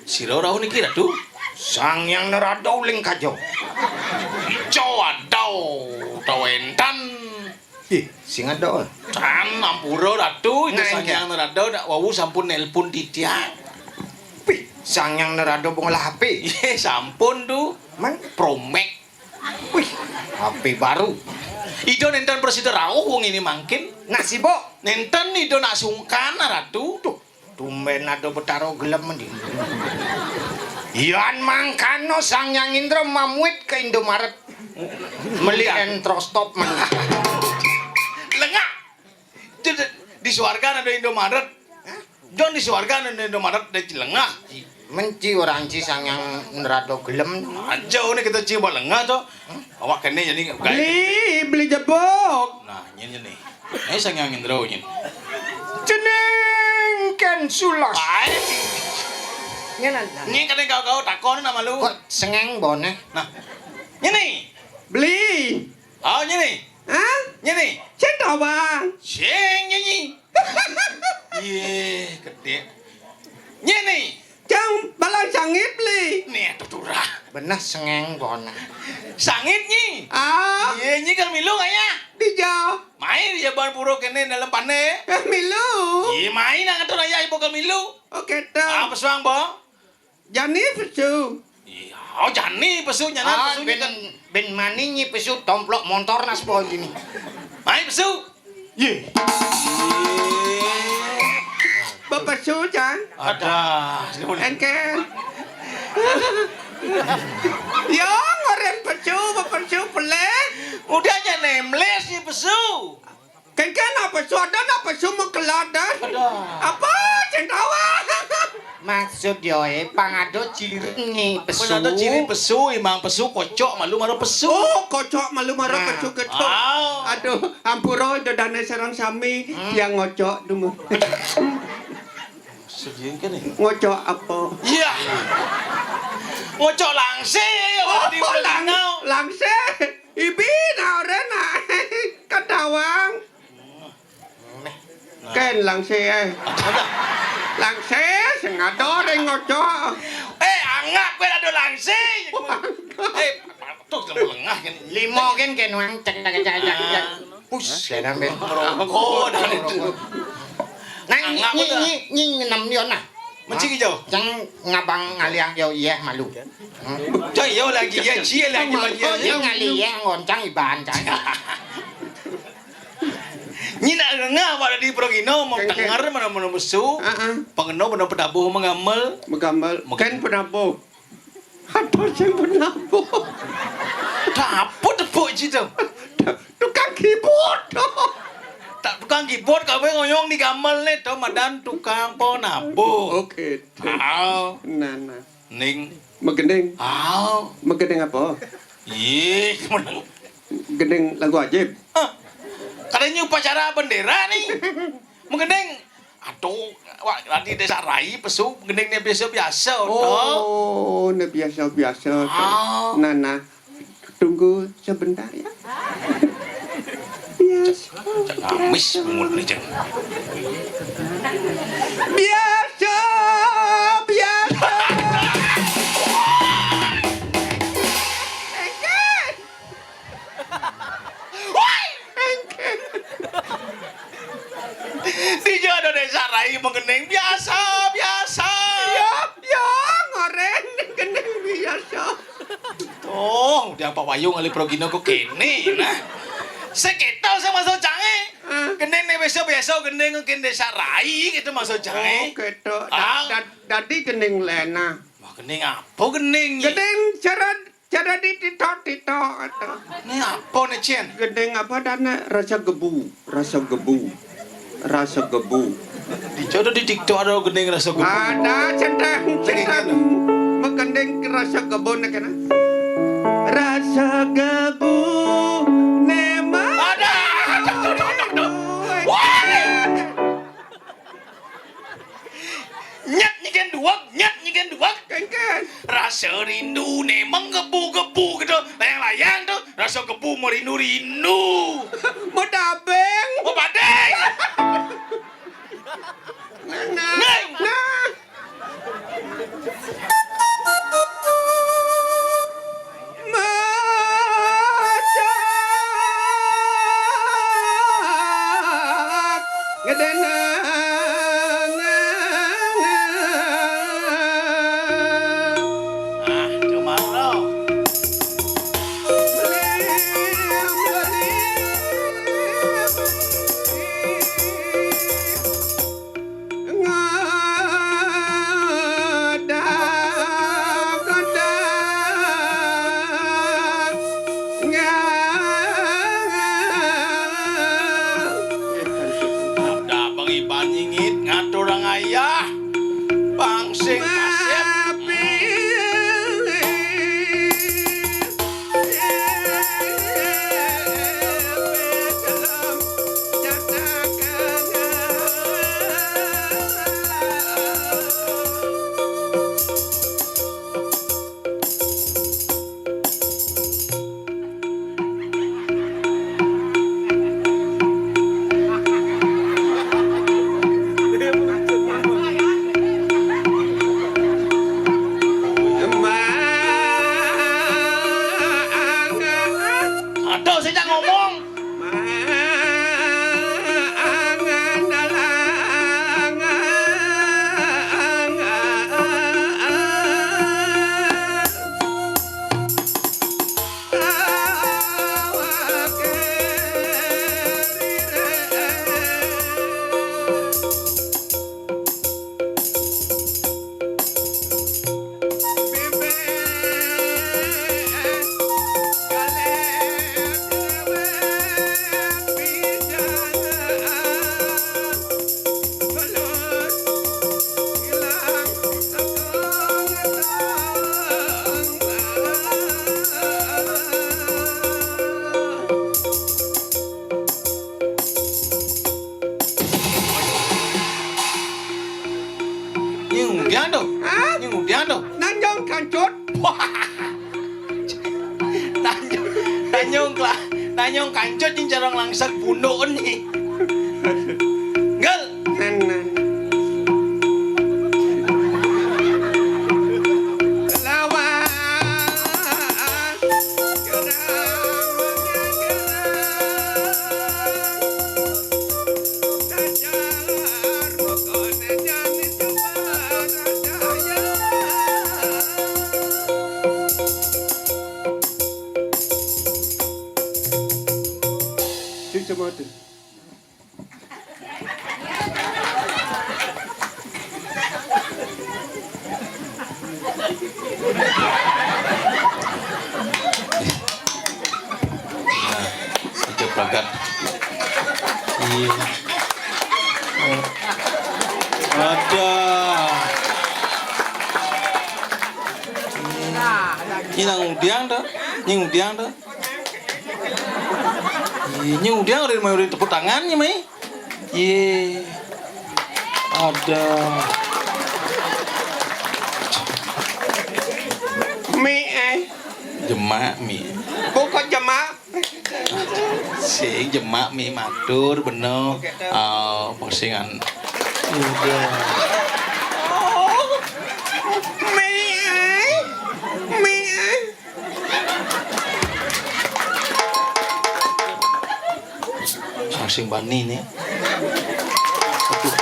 Sira rauh niki, Ratu? Sang Hyang Nerada uling kaja. Ijo adau, tau entan. Ih, sing ada. Tan ampura, Ratu, itu nah, Sang Hyang Nerada dak wau sampun nelpon titiang. Pih, Sang Hyang Nerada bungalah H P. Iya, sampun tu. Man? Promek. Wih, H P baru. Ida nenten prasida rauh wong ini mangkin. Nak sibuk? Nenten Ida nak sungkan, Ratu. Tuh, tumben ada Betara gelem ndi. Yan mangkana Sang Hyang Indra mamuit ke Indomaret. Meli entrostop man. Lengak. Di, di, di swarga ada Indomaret. Hah? Jon di swarga ada Indomaret, ada cilengah. Menci orang ci Sang Hyang Nerada gelem. Aja ini kita ci buat lengah to. Awak kene jadi beli, beli jebok. Nah, nyen nyen nih. Eh, Sang Hyang Indra nyen. Jeneng Ken Sulas. Ai. Nyen ada. Nyen kene kau-kau takon nama lu. Kok sengeng bone? Nah. Nyen nih. Beli. Oh, nyen nih. Hah? Nyen nih. Cinta bang. Sing nyanyi. Iya, gede. Nyen nih. Cang balang sangit beli. Nih, tuh turah. Benah sengeng bone. Sangit nyi. Ah. Iya, nyi kal milu kaya. Dija. Main di jaban pura kene dalam pane. Eh, milu. Iya, main nang atur ayah ibu kal milu. Oke, tuh. Apa suang, Bo? Jani pesu. Iya. Oh, jani pesu nyana, ah, pesu ben, nyekel. Ben mani nyi pesu tomplok montor nas boy ini. Mai pesu. Ye. Bepesu, Cang. Ada. Engke. Yo, ngoren pesu, bepesu peleh. Udah aja nemles nyi pesu. Kengken apa su ada, apa su mengkelat dah? Ada. Apa, Cendrawang? Maksud yo, eh, pang ada ciri nyi pesu. Pang ada ciri pesu, imang pesu, kocok malu maro pesu. Oh, kocok malu maro pesu gitu. Ah. Aduh, ampura ida dane sareng sami, tiang ngocok dungu. Sedih kan nih? Ngocok apa? Iya. Ngocok langse, oh, di lang-, langse. Ibi na ora na. Kadawang. Ken langse ae. Langse sing ada ring ngocok. Eh, angak kowe ado langse. Eh, tuh lengah kan. Limo kan ken wang cek cek cek cek. Ah. Pus, ya nambe. Merokok dan itu. Nang angak nyi, nyi, nyi, nyi, nyi, nyi, nyi, nyi, Mencik ijo. Cang ngabang ngaliang yo, iya, malu. Cang yo lagi, iya, cie lagi, lagi, iya. Cang ngali, iya, ngoncang iban, cang. Nyi nak ngengah awak dadi progino, mau tenger, mana, mana mesu. Heeh. Pengeno, mana pedabuh, mengamel. Mengamel. Mungkin. Ken pedabuh. Apa sing penabuh? Dapur tepuk ji tu. Tukang keyboard tu. Tak tukang keyboard, kau ngoyong di gamel ni tu, madan tukang penabuh. Oke. Ah. Nah, nah. Ning. Megending. Ah. Megending apa? Ih, meneng. Gending lagu Ajib. Ah. Katanya upacara bendera ni. Megending. Aduh, wak, tadi desa rai pesu, gending ni biasa-biasa, toh. Oh, ni biasa-biasa, toh. Ah. Nah, nah. Tunggu sebentar, ya. Biasa. Cak ngamis, bungut ni, Cak. Biasa, biasa. Woi! Dija ada desa rai mengeneng biasa, biasa. Iya, iya, ngoren mengeneng biasa. Oh, dia apa wayung ali progino kok kene, nah. Sekitar sama so cange. Hah? Gending ni biasa, biasa gending mungkin desa rai gitu maksud cange. Oh, gitu. Da-, ah. Da-, dadi gending lena. Wah, gending apa gending? Gending cara Cara di TikTok, TikTok, atau. Ni apa ni, Cin? Gending apa dana rasa gebu, rasa gebu, rasa gebu. Dicoba di TikTok ada gending rasa gebu. Ada, centang, centang. Gending. Menggending rasa gebu ni kena. Rasa gebu, nema. Ada. Wah! Nyet nyiken duwek, nyet nyiken duwek. Kengken. Rasa rindu ne menggebu-gebu gitu. Layang-layang tuh, rasa gebu merindu-rindu. Mau dabeng. Mau badeng. Nah, nah. Nah. Nah. Masak. Ngedenang. Ah, cuma lo. Tanyong, tanyong kla-, tanyong kancut nyén cara nglangsak bunduké. Ngel. Lawan. Sing semua tu. Nah, itu pragat. Iya. Oh. Ada. Ini nang udiang dah. Ini udiang dah. Ih, nyé udiang udah mau tepuk tangannya, Mai. Yé. Ada. Mi, eh. Jemak, Mi. Bukan jemak. Sing jemak, Mi, matur, bener. Ah, postingan. Udah. Mi, eh. Mi, eh. Sing bani né. Aduh.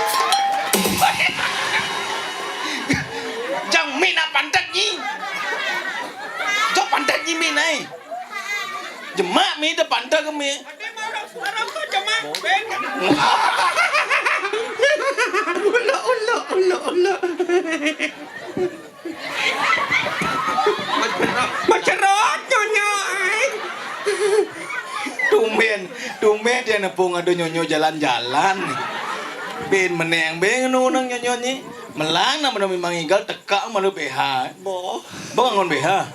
Jang mi nak pantat nyi. Jang pantat nyi mi nai. Jemak mi da pantat ke mi. Ula, ula, ula, ula. Macerot nyonyo, ai. Tumbén, tumbén dia nepung ada nyonyo jalan-jalan. Bin meneng, bin nunang nyonyo ni. Melang nama demi mangigal teka malu B H. Boh. Boh ngangon B H.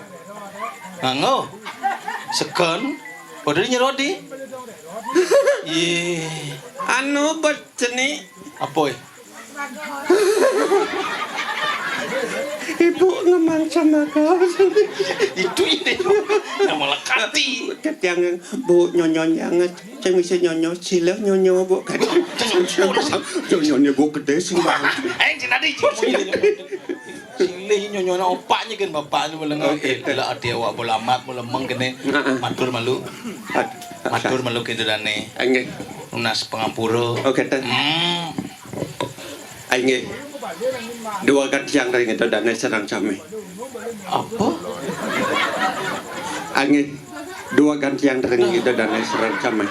Nganggo. Seken. Padahal nyerot di. Ih. Anu bet ceni. Apa, eh? Ibu ngemang sama kau. Itu ide. Nama lekati. Ketiang bu nyonyo nyangat. Sing bisa nyonyo, sila nyonyo bu. Nyonyo bu gede sing bang. Eh, cina di. Silih nyonyo opaknya kan bapaknya melengah. Oh, eh, gitu. Lah ati awak bolamat melemeng kene. Heeh. Matur malu. Ad-, matur malu kita dane. Nggih. Nunas pangampura. Oh, gitu. Hmm. Inggih. Dua gantiang ring ida dane sareng sami. Apa? Inggih. Dua gantiang ring ida dane sareng sami.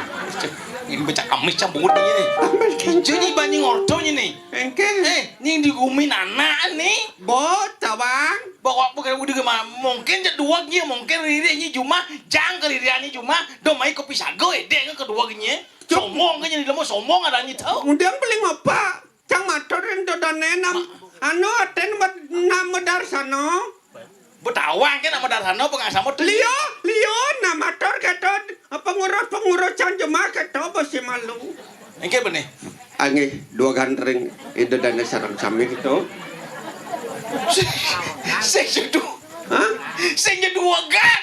Ini becak amis campur ini. Amis. Ijo ni bani ngorto ini. Engke. Eh, nying di gumi anak ni. Bo, tawang. Bawa bukan udah ke ma-, mungkin je dua nya, mungkin riri ni cuma, jang ke riri ni cuma, do mai kopi sago, eh, dek kedua nya. Sombong kan jadi lemah, sombong ada ni tahu. Kemudian beli ngapa? Cang matur ento dane nam, ma- anu aten bet nam medar sano. Betawang ke nama medar sano pengasamo tu. Liyo, liyo nam matur keto pengurus-pengurus cang jemaah keto besi malu. Engke bene. Angih dua gantring ida dane sareng sami keto. Sing, sing jedu. Hah? Sing jedu wagan.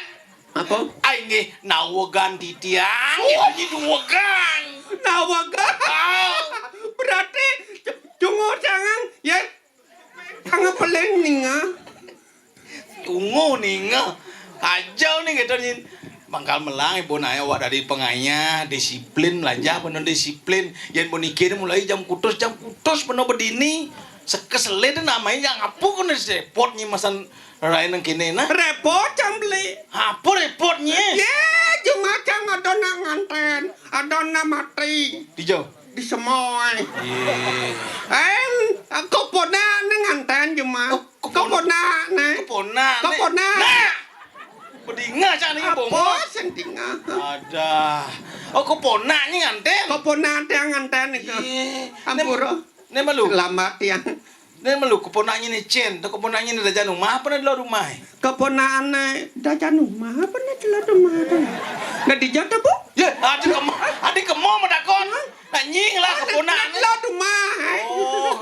Apa? Ai nggih, nawegan titiang, oh, ini duwegan. Nawegan. Ah. Berarti cungo cangang, ya. Cangang peleng ninga. Cungo ninga. Aja nih gitu nih. Mangkal melang ibu naya awak dari pengayah, disiplin, melajah penuh disiplin. Yen puniki mulai jam kutus, jam kutus penuh bedini. Sekesele deh namanya yang apa kena repot nyi masan Rai nang kene nah. Repot cang beli. Apa repotnya? Ye, cuma cang ada nak nganten, ada nak mati. Di jauh. Di semoi. Iya. En, keponak ni nganten cuma. Oh, kepon-, keponak ni. Keponak ni. Keponak. Nah. Bedinga cang ni apa? Apa sentinga? Ada. Oh, keponak ni nganten. Keponak tiang nganten itu. Iya. Ampura. Ni malu. Lama tiang. Nih melu keponaknya nih Cin, tuh keponaknya nih dah jangan rumah apa nih dulu rumah? Keponaknya dah jangan rumah apa nih dulu rumah tuh? Nggak dijawab tuh, Bu? Ya, ada kemo, ada kemo mau takon. Hah? Nak nying lah keponaknya. Dulu rumah. Oh.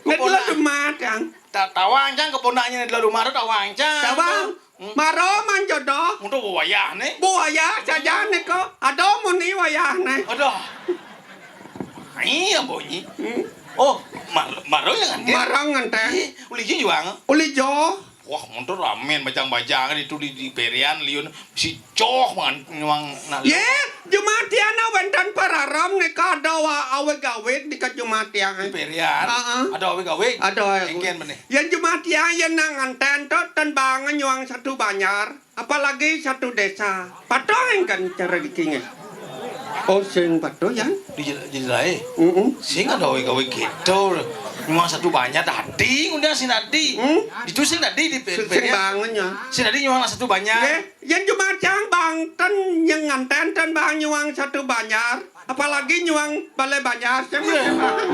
Nggak dulu rumah, Kang. Ta-, tawang cang keponaknye di dalam rumah tu tawang cang. Tawang. Hmm. Mara manjodoh. Untuk wayah ne. Buaya saja ne ko. Ada muni wayah ne. Aduh. Iya bunyi. Hmm. Oh, mar-, mara yang nganten. Mara nganten. Ih, uli jo juang. Uli jo. Wah, montor ramen bajang-bajang itu di, di Perian liun si coh man nyuang nak. Ye, Jumatian wenten pararam nika ada wa-, awig-awig nika Jumatian. Di Perian. Heeh. Ada awig-awig. Ada awig. Engken meneh. Yen Jumatian yen nak nganten to ten bang nyuang satu banjar, apalagi satu desa. Patuh engken cara dikinge. Oh, sing patuh, Yan? Di jel-, jelae. Heeh. Sing ada gawe-gawe gitu. Nyuang satu banjar tadi, udah sing tadi. Hmm? Itu sing tadi di pe-, sing pe-, bangun ya. Sing tadi nyuang satu banjar. Nggih, yen Jumatian bang ten nyeng nganten ten bang nyuang satu banjar. Apalagi nyuang balai banjar, sing masih bang.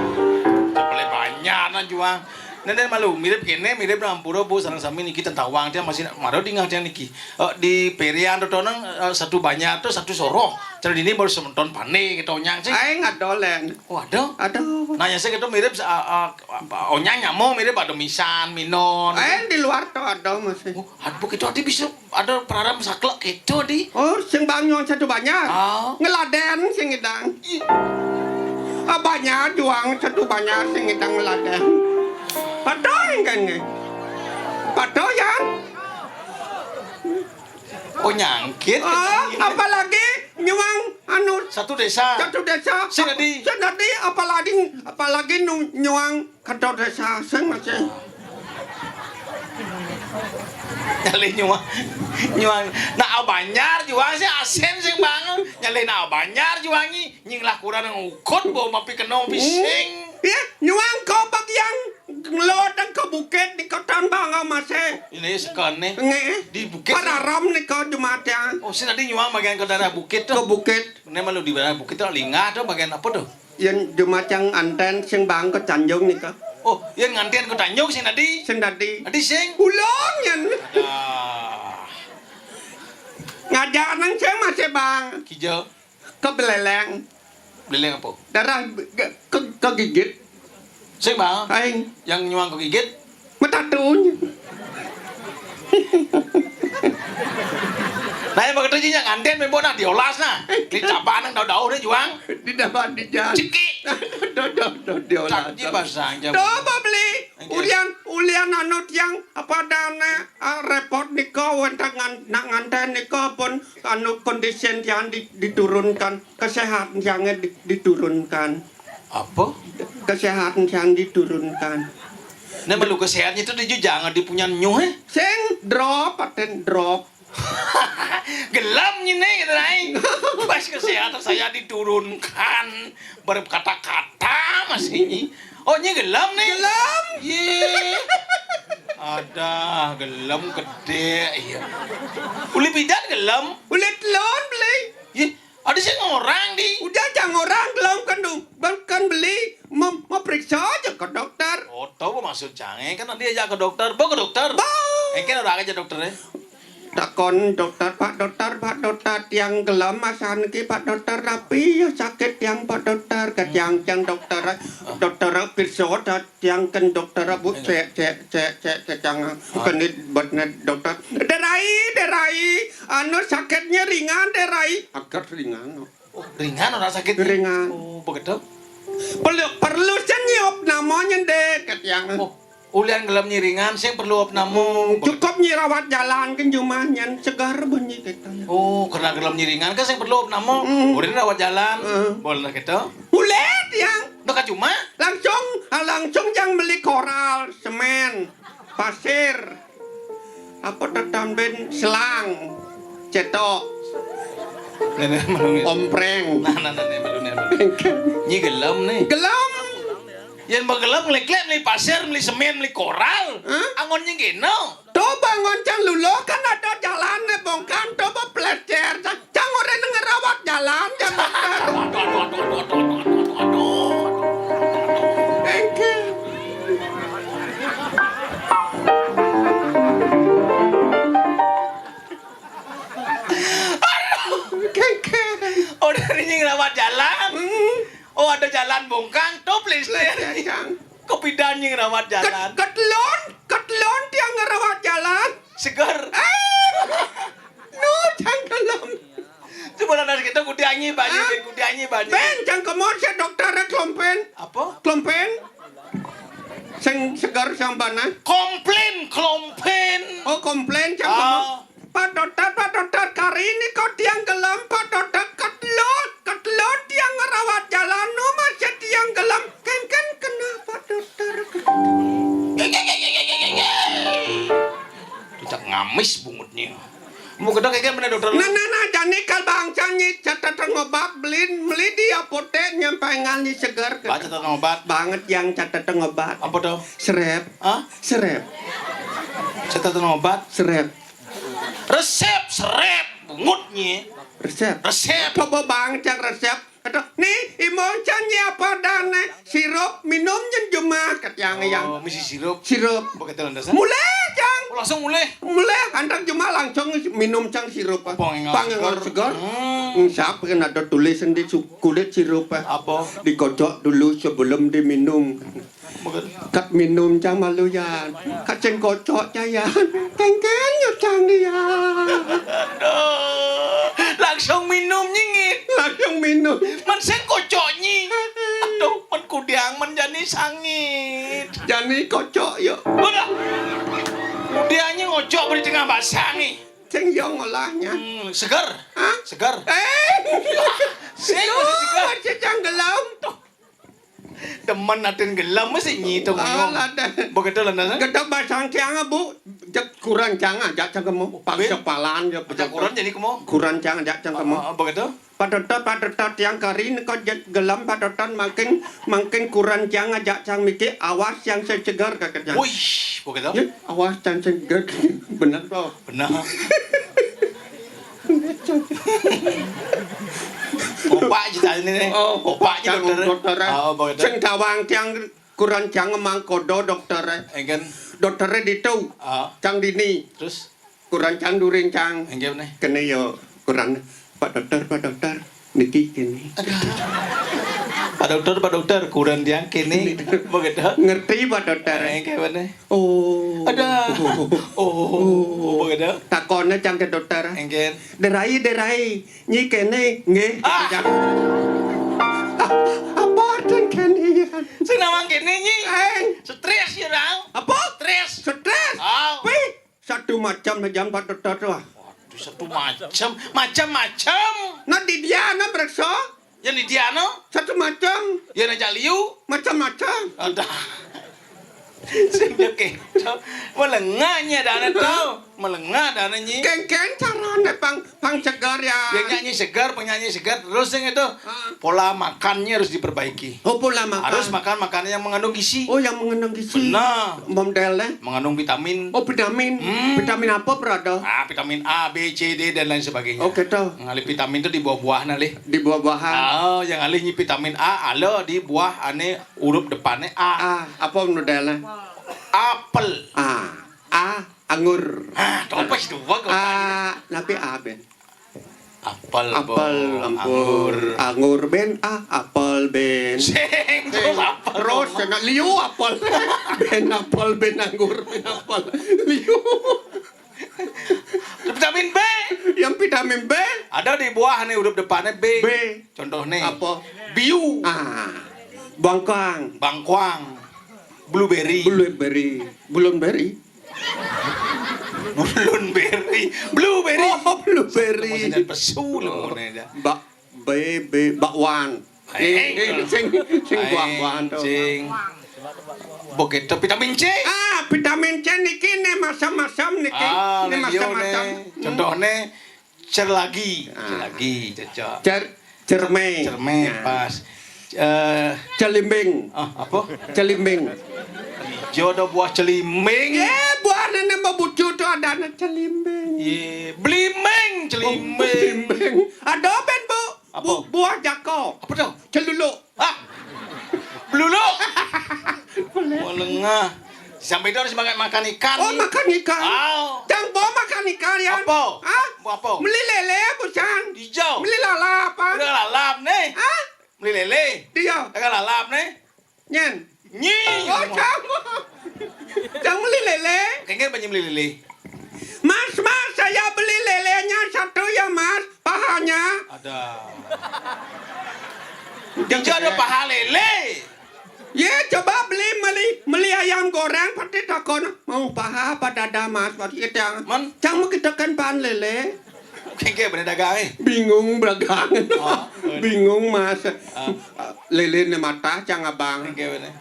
Balai banjar nah juang. Nah, dan malu mirip kene, mirip nang ampura, Bu, sareng sami niki ten tawang, dia masih mara dingeh dia niki. Eh, di Perian to tonang, eh, satu banjar to satu soroh. Cara dini baru semeton pane kita onyang sih. Ae ngadolen. Oh, ada? Ada. Nanya saya gitu mirip, eh, eh, onyang nyamo mirip ada misan, minon. Ae di luar to ada masih. Oh, aduh, kita tadi bisa ada praram saklek gitu, di. Oh, sing bang nyuang satu banjar. Ah. Ngeladen sing ngidang. Ih. Ah, banjar juang satu banjar sing ngidang ngeladen. Patuh engken nggih. Patuh ya. Oh, nyangkit. Ah, apalagi nyuang anu satu desa. Satu desa. Sing tadi. Sing tadi apalagi, apalagi nu-, nyuang kantor desa sing masih. Nyalih nyuang. Nyuang. Nak banjar juang sih asin sing bangun. Nyalih nak banjar juangi. Nying lah kurang ngukut bawa mapi kena pising. Iya, nyuang kau bagian ngelodang ke bukit di kotan bangau masih. Ini sekane. Nge. Di bukit. Pararam nih kau Jumatian. Oh, sing tadi nyuang bagian ke daerah bukit tuh. Ke bukit. Ini malu di daerah bukit tuh lingah tuh bagian apa tuh? Yen Jumatian anten sing bang ke Tanjung nika. Oh, yen nganten ke Tanjung sing tadi. Sing tadi. Tadi sing. Ulun yen. Adah. Ngajak nang sing masih bang. Kijel. Ke Beleleng. Beleleng apa? Darah ke, ke, kegigit. Sing bang. Aing. Yang nyuang kegigit. Metatunya. Nah, yang begitu aja nganten membo nah diolas nah. Di cabang nang daun-daun deh juang. Di dapat di jalan. Ciki. Dodok dodok diolas. Cak, di pasang jam. Coba beli. Oke. Ulian, ulian anu tiang apa dane, ah, repot nika wenten ngan-, nak nganten nika pun anu kondisi tiang di-, diturunkan, kesehatan tiangnya di-, diturunkan. Apa? Kesehatan tiang diturunkan. Nek melu kesehatan itu dia jangan dipunyan nyuh, eh? Sing drop, paten drop. Gelem nyine gitu, Rai. Pas kesehatan saya diturunkan, berkata-kata masih nyi. Oh, nyi gelem nih. Gelem. Ye. Ada gelem gede, iya. Uli pidan gelem. Uli telon beli. Ye, ada sih ngorang di. Udah jangan orang gelem kan du-, kan beli mem-, memeriksa aja ke dokter. Oh, tahu maksud jange kan nanti aja ke dokter. Bawa ke dokter. Bawa. Engke ora aja dokter ya. Takon dokter, "Pak dokter, Pak dokter, tiang gelem masan ki, Pak dokter, tapi ya sakit tiang, Pak dokter," ke tiang, tiang dokter, dokter pirsa dah tiang ken dokter, Bu, cek, cek, cek, cek, cek, tiang, kenit buat net dokter. "Derai, derai, anu sakitnya ringan, derai." Agak ringan. Oh, ringan orang sakit. Ringan. Oh, begitu. Perlu, perlu sing nyiup namanya deh, ke tiang. Oh, ulian gelem nyiringan, sing perlu opname. Hmm, cukup nyirawat jalan kan jumah nyen segar bunyi kita. Oh, karena gelem nyiringan kan sing perlu opname. Hmm. Udah rawat jalan. Hmm. Boleh kita. Boleh tiang. Udah ke jumah? Langsung, ah, langsung yang beli koral, semen, pasir. Apa tetamben selang, cetok, nenek melungi. Ompreng. Nah, nah, nah, nenek melungi, nenek melungi. Nyi gelem nih. Gelem. Yen mau gelem ngelik-ngelik beli pasir, beli semen, beli koral. Hah? Angon nyi geno. Tuh bangun cang lulu kan ada jalan nih bongkar tuh mau pelecer. Cang, cang orang ngerawat jalan cang bongkar. Engke. Aduh, keke. Oh, dari nying rawat jalan. Hmm. Oh, ada jalan bongkang, tuh, please. Please, yang. Kepidan nying rawat jalan. Ket-, ketelon. Seger. Ah! Nu, cang gelem. Coba lah, kita kudu nyanyi, Pak. Hah? Kudu nyanyi, Pak. Ben, cang kemo, si dokter klompen. Apa? Klompen. Sing seger, sing panas. Komplain, klompen. Oh, komplain, cang kemo. Ah. Pak dokter, Pak dokter, kari nika tiang gelem, Pak dokter, ketelut, ketelut tiang ngerawat jalan, nu masih tiang gelem, kengken kena Pak dokter. Cak ngamis bungutnya. Mau gedek kengken bener dokter. Nah, nah, nah, jani kal bangsa nyi catetan obat, beli, beli di apotek, nyampai ngal nyi seger. Baca tentang obat. Banget yang catetan obat. Apa tuh? Serep. Hah? Serep. Catetan obat? Serep. Resep, serep, bungutnya. Resep. Resep. Coba bang, cang resep. Aduh, nih, imong cang nyi apa dana sirup minum nyen jumah, kat yang, yang. Oh, misi sirup. Sirup. Begitu landasan. Mulai, cang. Oh, langsung mulai. Mulai, antar jumah langsung minum cang sirup. Pangengal seger. Hmm. Hmm, siapa kan ada tulisan di su-, kulit sirup, eh. Apa? Dikocok dulu sebelum diminum. Kat minum cang malu, Yan. Kat sing kocok cang, Yan. Kengken yo cang, Yan. Aduh, langsung minum nyingit. Langsung minum. Men sing kocok nyi. Aduh, men kudiang, men jani sangit. Jani kocok yo. Udah. Kudiangnya ngocok di tengah basang nih. Sing yo ngolahnya. Hmm, seger. Hah? Seger. Eh. Sing masih seger. Masih cang gelem. Demen atin gelem mesti nyitung. Alah, dah. Begitu lah, nah. Gedek basang tiang, Bu. Jek kuran cang ajak cang kemo. Paksa palan ya. Ajak kuran jadi kemo. Kuran cang ajak cang kemo. Ah, ah, begitu. Pak dokter, Pak dokter, tiang kari nika jet gelem, Pak dokter, makin, makin kuran cang ajak cang miki, awas yang seger, kata cang. Wih, begitu. Ya, awas yang seger. Bener toh. Bener. Opak aja tadi nih. Oh, opak aja dokter. Dokter. Oh, begitu. Sing tawang tiang kuran cang mangkodo dokter. Enggak. Dokternya ditu. Ah. Cang dini. Terus? Kuran cang during cang. Enggak nih. Kene yo kuran. Pak dokter, Pak dokter. Niki kene. Aduh. Pak dokter, Pak dokter, kuran tiang kene. Begitu. Ngerti, Pak dokter? Enggak nih. Oh. Ada. Oh. Oh, begitu. Takone cang ke dokter. Enggak. Derai, derai. Nyi kene, nggih. Ah. Apa artin kene, Yan? Sing nawang kene, Nyi. Eh. Stres ya, Rang. Apa? Stres. Stres? Ah. Wih, satu macam aja Pak dokter tuh. Waduh, satu macam. Macam-macam. Nah, di dia, nah, periksa. Yang di dia, no? Satu macam. Yang aja liu. Macam-macam. Ada. Sing dia keto. Melengahnya dana tau. Melengah dana nyi. Kengken carane pang, pang segar ya. Ya nyanyi segar, penyanyi segar. Terus yang itu, ah, pola makannya harus diperbaiki. Oh, pola makan. Harus makan makanan yang mengandung gizi. Oh, yang mengandung gizi. Benar. Modelnya? Mengandung vitamin. Oh, vitamin. Hmm. Vitamin apa, brother? Ah, vitamin A, B, C, D, dan lain sebagainya. Oh, gitu. Ngalih vitamin itu di buah-buahan, alih. Di buah-buahan. Oh, yang alih nyi vitamin A, ada di buah ane huruf depannya A. A, apa modelnya? Apel. A. A, anggur. Ah, topes dua kok. A, tapi A, Ben. Apel, apel, anggur. Anggur, Ben, A, apel, Ben. Sing, terus apel. Terus, kena liu apel. Ben apel, Ben anggur, Ben apel. Liu. Vitamin B. Yang vitamin B. Ada di buah nih, huruf depannya B. B. Contoh nih. Apa? Biu. Ah. Bangkang. Bangkuang. Blueberry. Blueberry. Blueberry. Blueberry. Blueberry. Oh, blueberry. Masih pesu loh, nih, dah. Bak, B, B, bakwan. Eh, eh, sing, sing buah-buahan tuh. Sing. Begitu vitamin C. Ah, vitamin C niki nih macam-macam niki. Ah, nih macam-macam. Contohnya cerlagi. Ah. Cerlagi, cocok. Cer-, cerme. Cerme, ya. Pas. Eh, celimbing. Ah, apa? Celimbing. Jodoh buah celimbing. Eh, buah nenek babucu tuh ada anak celimbing. Iya, belimbing, celimbing. Oh, belimbing. Ada, Ben, Bu. Apa? Bu-, buah jako. Apa tuh? Celuluk. Ah. Beluluk. Menengah. Sampai itu harus makan, makan ikan. Oh, makan ikan. Ah. Jangan bawa makan ikan, ya. Apa? Hah? Apa? Beli lele, bukan? Hijau. Beli lalap, apa? Udah lalap, nih. Hah? Beli lele. Dia. Udah lalap, nih. Nyen. Nyi. Oh, sama. Jangan beli lele. Kayaknya banyak beli lele. Mas, Mas, saya beli lelenya satu ya, Mas. Pahanya. Ada. Dia ada paha lele. Ye, coba beli, beli, beli ayam goreng, pasti takon, "Mau paha apa dada, Mas?" Pasti kita. Man? Cang mau kita kan pan lele. Kengke bener dagang, eh. Bingung belagang. Oh, bener. Bingung, Mas. Ah. Lele ne mata, cang abang. Kengke bener.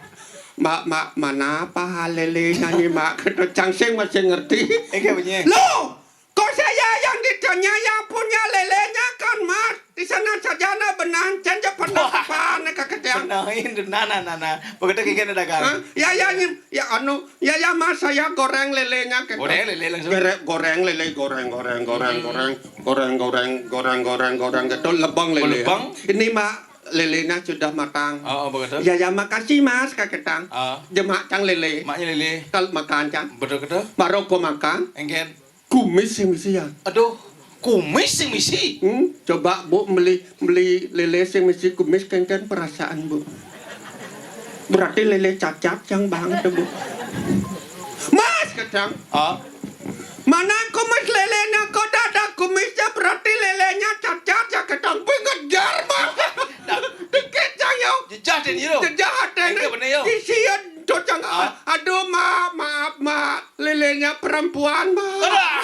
"Mak, mak, mana paha lele nyanyi, Mak?" Kata cang sing masih ngerti. Kengke bener. Loh, kok saya yang ditanya, yang punya lelenya kan, Mas? Di sana saja na benan, cen je pernah. Wah. Apa ne kakek yang? Benahin, nah, nah, nah, nah. Begitu kengke dagang. Hah? Ya, ya, nyim. Ya, anu, ya, ya, Mas, saya goreng lelenya gitu. Goreng lele langsung. Gere-, goreng lele, goreng, goreng, goreng, hmm, goreng, goreng, goreng, goreng, goreng, goreng, gitu, lebang lele. Lebang? Ini, Mak, lelenya sudah matang. Oh, oh, begitu. Ya, ya, makasih, Mas, kakek tang. Ah. Jemak cang lele. Maknya lele. Kal makan cang. Betul, betul. Baru ko makan. Engken. Kumis sing misi ya. Aduh, kumis sing misi. Hmm, coba, Bu, beli, beli lele sing misi kumis, kengken perasaan, Bu. Berarti lele cacat yang bang itu, Bu. Mas, ketang. Ah. Mana kumis lelenya? Kok ada kumisnya? Berarti lelenya cacat ya, ketang. Wih, ngejar, Mas. Dikit, Cang, yo. Jejah, Den, yo. Jejah, Den. Iya, bener, yo. Kisian, tuh, Cang. Ah. Aduh, Ma, maaf, Ma. Lelenya perempuan, Ma. Aduh.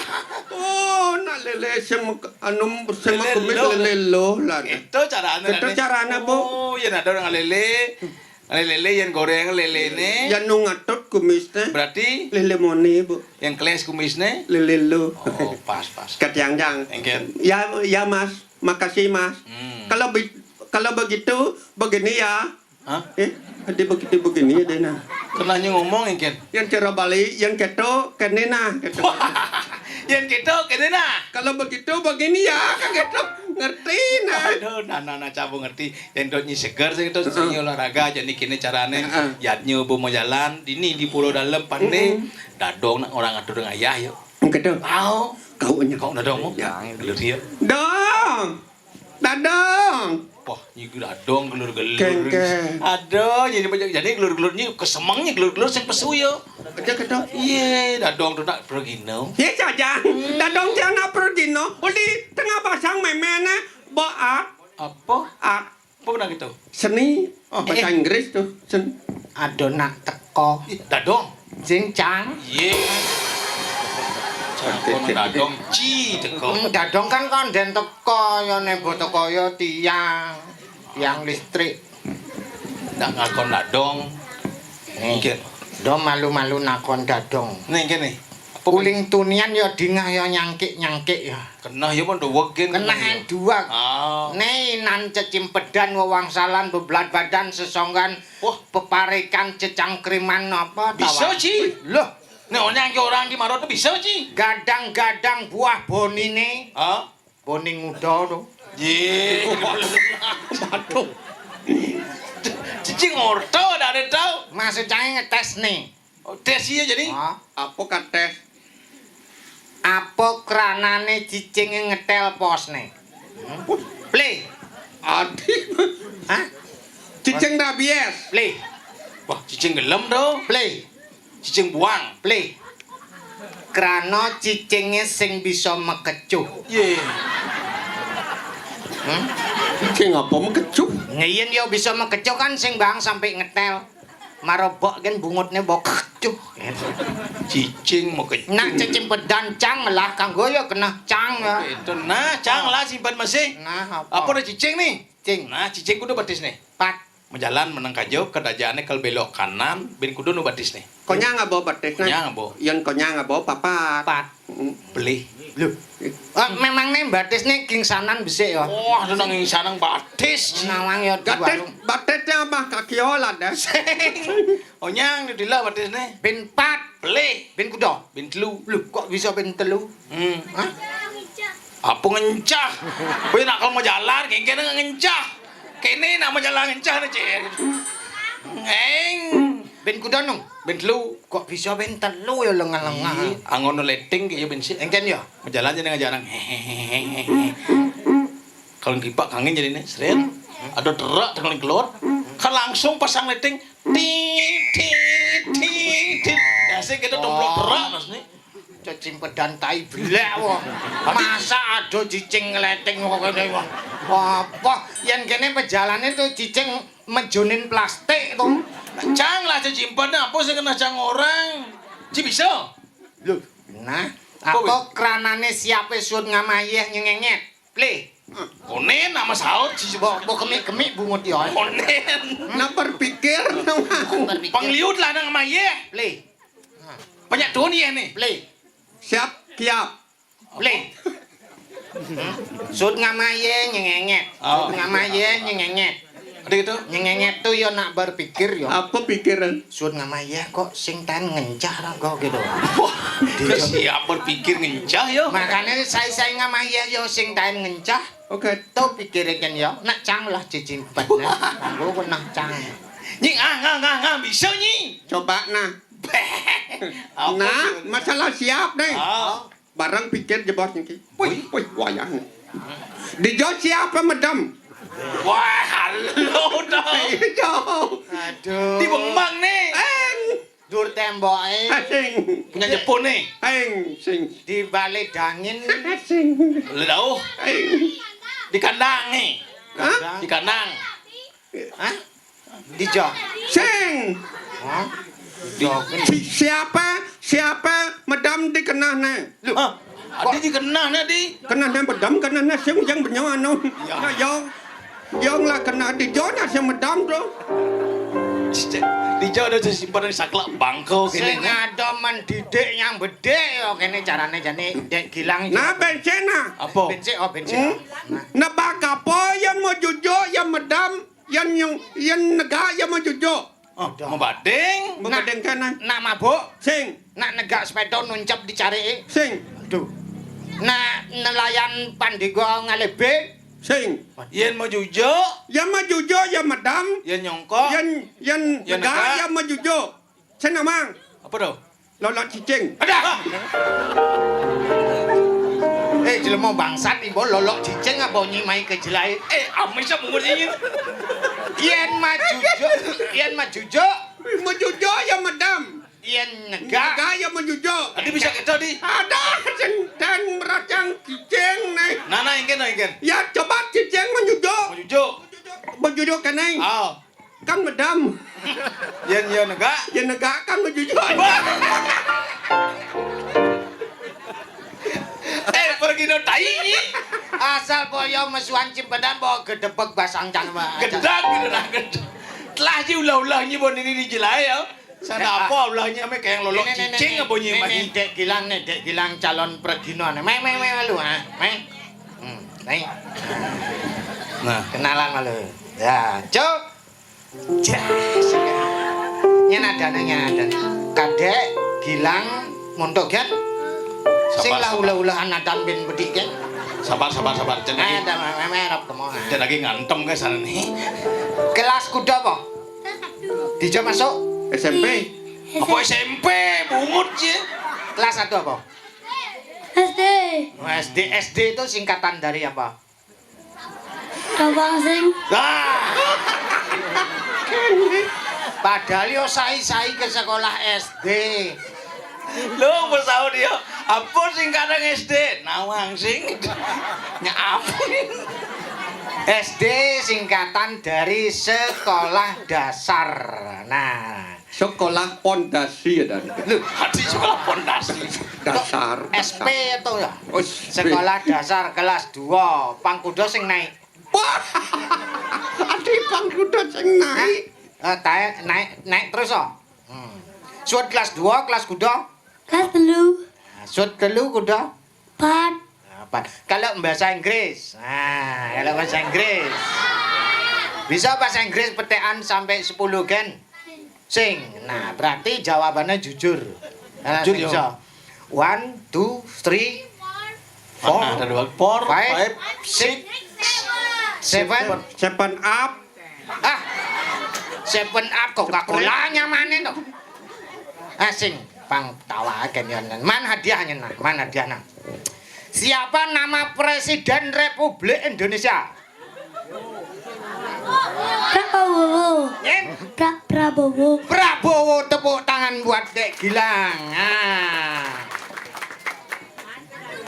Oh, nak lele sing, anu, sing lele kumis lo. Lele lo lah. Itu caranya. Itu nih. Caranya, Bu. Oh, ya, ada orang lele. Lele, lele yang goreng lele nih. Ya, nu ngatut kumis teh. Berarti? Lele moni, Bu. Yang keles kumis nih? Lele lo. Oh, pas, pas. Ketiang, Cang. Engken. Ya, ya, Mas. Makasih, Mas. Hmm. Kalau be-, kalau begitu, begini ya. Hah? Eh, ada begitu begini ya, Dena. Kenanya ngomong, engken? Yang cara Bali, yang keto, kene nah, keto. Yang keto, kene nah. Kalau begitu, begini ya, kan keto. Ngerti, nah. Aduh, nah, nah, nah, cabung ngerti. Yang dot nyi seger, sing itu, heeh, sing olahraga, jadi kini carane. Heeh. Yatnya bu mau jalan, dini di Pulau Dalam, pandai. Mm-mm. Dadong nak orang atur dengan ayah, yuk. Keto. Au. Kau nya. Kau dadong, mau? Ya. Dulu dia. Dong. Dadong. Wah, nyi dadong gelur-gelur. Kengke. Aduh, jadi banyak, jadi gelur-gelur nyi kesemeng nyi gelur-gelur sing pesu ya. Aja ketok. Iya, dadong tuh nak pergi no. Iya saja. Hmm. Dadong jangan pergi no. Uli tengah pasang memene boat. Apa? At. Apa benar gitu? Seni. Oh, bahasa Inggris tuh. Sen. Aduh nak teko. Ih, dadong. Jing cang. Iya. Cangkon dadong ci teko. Hmm, dadong kan konden teko ya, nebo teko ya tiang. Tiang listrik. Nak ngakon dadong. Nih. Nggih. Do malu-malu nakon dadong. Nih, nggih, nih. Apa uling tunian ya dingah ya nyangkik-nyangkik ya. Kenah ya pun duweg gen. Kenah yang duweg. Ah. Nih nan cecimpedan wewangsalan bebelat badan sesonggan. Wah. Peparikan cecangkriman apa? Bisa, tawang. Ci. Loh. Nek onyang ki orang ki marot bisa, Ci. Gadang-gadang buah bonine. Hah? Boni nguda to. Ye. Waduh. Cici ngorto dak ada tau. Maksud cai ngetes nih. Oh, tes iya jadi. Hah? Apa kan tes? Apa kranane cicing ngetel pos nih? Hmm? Play. Adi. Hah? Cicing rabies. Play. Wah, cicing gelem to. Play. Cicing buang. Play. Krana cicinge sing bisa mekecuh. Ye. Hmm? Cicing apa mekecuh? Ngeyen ya bisa mekecuh kan sing bang sampai ngetel. Marobok kan bungutne bok kecuh. Cicing mekecuh. Nak cecimpedan cang lah kanggo ya kena cang ya. Itu nah, cang lah simpan masih. Nah, apa? Apa ada cicing nih? Cing. Nah, cicing kudu batis nih. Pat. Menjalan menang kajo, kedajane kalau belok kanan, bin kudu nu batis nih. Konyang abo batis nih. Konyang abo. Yen konyang abo papat. Pat. Mm. Beli. Lho. Ah, memang nih batis nih kingsanan besik ya. Wah, tenang kingsanan batis. Nawang ya di warung. Batis, batisnya mah kaki olah deh. Sing. Onyang di dila batis nih. Bin pat. Beli. Bin kuda. Bin telu. Lho, kok bisa bin telu? Hmm. Hah? Apa ngencah? Kowe nak kalau mau jalan, kene ngencah. Kene nak mau jalan ngencah nih, Cek. Eng. Ben kuda nung. Ben telu. Kok bisa ben telu ya lengah-lengah? Ih, angono leting kayak ben sih. Engken ya? Mau jalan aja nggak jarang. Kalau ngipak kangen jadi nih, seret. Ada terak tengah keluar. Kan langsung pasang leting. Tit, tit, tit, tit. Ya sih kita domplok terak mas nih. Cicing pedan tai belek wah. Masa ada cicing ngeleting kok kene wah. Apa? Yen kene pejalane to cicing mejonin plastik to. Cang lah cicing pedan apa sing kena cang orang? Ci bisa? Lho, nah, apa kranane siape suut ngamayeh nyengenget? Ple. Konen nama saut ci. Mbok mbok kemik-kemik bungut ya. Konen. Nak berpikir nang aku. Pengliut lah nang ngamayeh. Ple. Banyak dunia nih. Ple. Siap, kiap. Ple. Suut ngamayeh nyengenget. Oh. Suut ngamayeh nyengenget. Ada gitu? Nyengenget tuh yo nak berpikir yo. Apa pikiran? Suut ngamayeh kok sing taen ngencah ra kok gitu. Wah, dia siap berpikir ngencah yo. Makanya saya saya ngamayeh yo sing taen ngencah. Oke. Tuh pikirkan yo, nak cang lah cicimpet nah. Aku pernah cang. Nyi ah ngah ngah ngah bisa nyi. Coba nah. Apa Nah, sih? Masalah siap deh. Ah. Barang pikir jebos niki. Wih, wih, wayang. Dijo siapa medem? Wah, halo dong. Ijo. Aduh. Di Bembang nih. Eng. Dur temboke. Sing. Punya Jepun nih. Eng, sing. Di balik dangin. Sing. Lu tahu? Eng. Di kandang nih. Hah? Di kandang. Hah? Dijo. Sing. Hah? Di, si, siapa? Siapa medam di kenah ne? Lu. Hah? Adi di kenah ne di. Kenah ne medam, kenah ne sing yang benyo anu. Ya. Ya, ya. Yang lah kenah di jo ne sing medam tu. Di jo ada si pada saklek bangko sing kene. Ada mendidik yang bedek ya kene carane jane Dek Gilang. Nah, bensin nah. Apa? Bensin, oh bensin. Hmm? Nah. Nebak apa yang mau jujuk, yang medam? Yen nyung, yen negak ya mau jujuk. Oh, mau bading. Mau bading kan, ah? Nak mabuk. Sing. Nak negak sepeda nuncep di carike. Sing. Aduh. Nak nelayan pandega ngalebe. Sing. Yen mau jujuk. Yen mau jujuk ya medam. Yen nyongkok. Yen, yen negak ya mau jujuk. Sing namang. Apa tuh? Lolok cicing. Adah. Eh, jelema bangsat ibu lolok cicing apa nyimai ke jelai? Eh, amis apa mesti? Yen majujuk, yen majujuk. Majujuk ya medam. Yen negak. Negak ya majujuk. Tadi bisa kita di. Ada sing dan meracang cicing nih. Nah, nah, ingin, ingin. Ya coba cicing majujuk. Majujuk. Majujuk kene. Oh. Kan medam. Yen ya negak. Yen negak kan majujuk. Eh, pergi no tai. Asal boyo mesuan cimpedan bawa gedebek basang can mah. Gedang gitu lah, gedang. Telah ji ulah-ulah nyi bon ini dijelai ya. Sana apa ulahnya me kayak lolok cicing apa nyi mah. Dek Gilang nih, Dek Gilang calon pergino nih. Meh, meh, meh malu ah. Meh. Hmm, nih. Nah, kenalan malu. Ya, cuk. Jas. Nyen adane nyen adane. Kadek Gilang montok kan. Sing lah ulah-ulahan atan bin bedik kan. Sabar, sabar, sabar. Jen lagi. Ada meme rap kemo. Jen lagi ngantem guys sana nih. Kelas kuda apa? Dijo masuk S M P. Apa S M P? Bungut sih. Kelas satu apa? S D. Oh, S D. S D itu singkatan dari apa? Gampang sing. Ah. Padahal yo sai-sai ke sekolah S D. Lo mau tahu dia apa singkatan S D? Nawang sing. Nya apa? S D singkatan dari sekolah dasar. Nah, sekolah pondasi ya dan. Lho, ati sekolah pondasi. Dasar. S P dasar. Itu ya. Oh, S P. Sekolah dasar kelas dua, pangkuda sing naik. Wah. Ati pangkuda sing naik. Eh, taek naik naik terus oh. Hmm. Suut kelas dua, kelas kuda. Kelas telu. Nah, suut telu kuda. Empat. Nah, empat. Kalau bahasa Inggris. Nah, kalau bahasa Inggris. Bisa bahasa Inggris petekan sampai sepuluh gen? Sing. Nah, berarti jawabannya jujur. Nah, jujur, sing yo. Bisa. One, two, three, four, nah, ada dua. Four, five, five, six, six, seven. Seven up. Ah. Seven up Coca-Cola nyamane to. Ah, sing pang tawa agen yo. Man hadiahnya nah, man hadiah nah. Siapa nama Presiden Republik Indonesia? Prabowo. Nyen? Pra-, Prabowo. Prabowo, tepuk tangan buat Dek Gilang. Ah.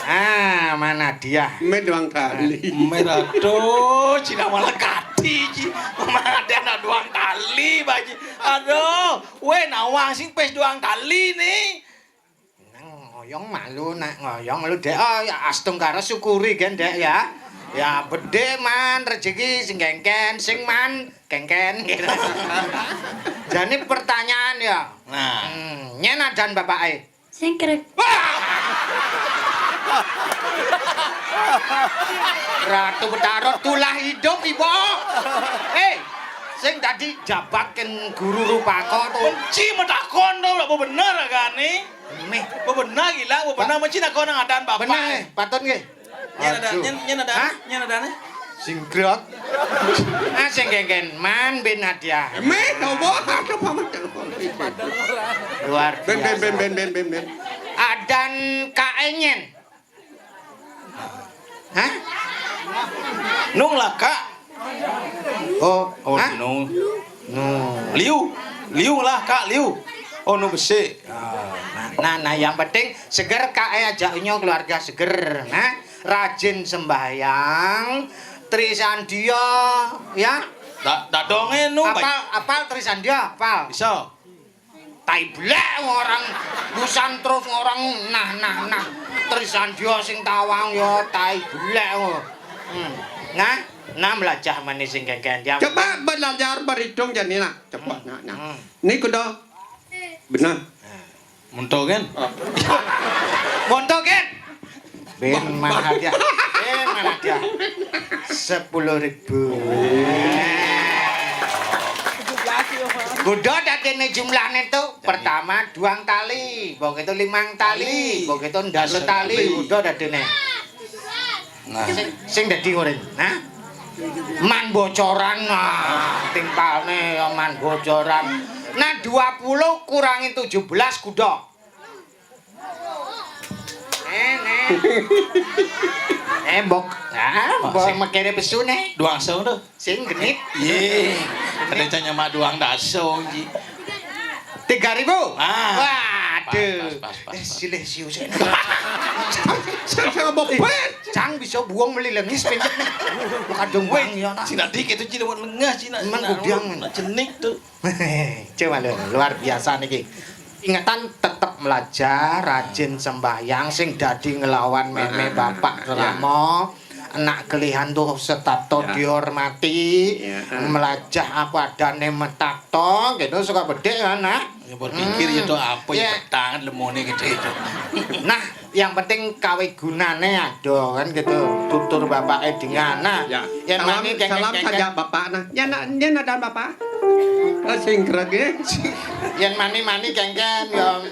Ah, mana dia? Mé Duang Tali. Mé, aduh, Cina malah kati, Ci. Mana ada anak Duang Tali, Baji. Aduh, weh, nawang sing pes Duang Tali nih. Nang ngoyong malu, nak ngoyong malu, Dek. Oh, ya, astungkara syukuri, gen, Dek, ya. Ya, bedé man, rezeki, sing kengken, sing man, kengken, gitu. Jadi pertanyaan, ya. Nah. Hmm, nyén adan bapaké? Sing krek. Wah! Ratu Betara tulah hidup, Ibu. Eh, sing dadi jabaken guru rupaka to. Benci metakon to, lha bener agane. Meh. Bebener gila, bebener mesti takon nang adan bapak. Bener, eh, patut nggih. Nyén ada, Aduh. Nyén, nyén ada, Hah? Nyén ada nih. Singkrak. Ah, sing kengken man bin hadiah. Meh, nopo? Aduh, paman. Luar Ben, ben, ben, biasa. Ben, ben, ben, ben. Adan K N nyén. Hah? Nung lah, Kak. Oh, Oh, hah? Nung. Nung. Liu. Liu lah, Kak, Liu. Oh, nu besik. Nah, nah, nah, yang penting seger, Kak, eh, ajaknya keluarga seger. Nah, rajin sembahyang, Trisandia, ya. Da-, dadonge nu, Baik. Apal, apal Trisandia, apal. Bisa. Tai belek orang busan terus orang nah, nah, nah. Trisandia sing tawang ya tai belek. Hmm. Nah, nah, melajah manis sing kengken dia. Coba belajar berhitung jani, nak. Coba, Hmm. Nak, nak. Hmm. Ini kudu benar. Monto, kan? Oh. Monto, kan? Ben, mana dia? Ben, mana dia? Sepuluh ribu. Kuda dadene jumlahne tu, pertama duang tali, mbok itu limang tali, Tali. Mbok itu ndas Ndas tali, tali. Kuda dadene. Nah. Sing, sing dadi ngono. Nah. Man bocoran, nah, timpalne ya man bocoran. Nah, dua puluh kurangi tujuh belas kuda. Eh, nek. Eh, mbok. Ah, Wah, mbok sing mekere pesune. Duang song to. Sing genit. Ye. Ada canya mak duang daso, Ji. Tiga ribu. Ah. Waduh. Pas, pas, pas, pas, Eh, pas. Silih siu sik. Sing, sing apa, Eh, Ben? Cang bisa buang melilengis pencet nih. Kadung Weh, bang ya, nak. Cina dikit tuh, Cina buat lengah, Cina. Emang Cina, gudiang. Nak jenik tuh. Coba lho, luar biasa niki. Ingetan tetep melajar, rajin sembahyang, sing dadi ngelawan meme Heeh. Bapak Ya. Rama, anak kelihan tuh setapto Ya. dihormati, Ya. Melajah apa adane metakto, gitu, suka bedek ya, nak. Ya, berpikir Hmm. ya tuh apa ya Ya. petang lemone gitu itu. Nah, yang penting kawe gunane ada kan gitu. Tutur bapake dengan. Nah, Ya. Yen Salam, mani kengken-kengken. Saja Bapak. Nah, yen nak, yen ada Bapak. Eh, sing greg, eh. Yen mani-mani kengken ya.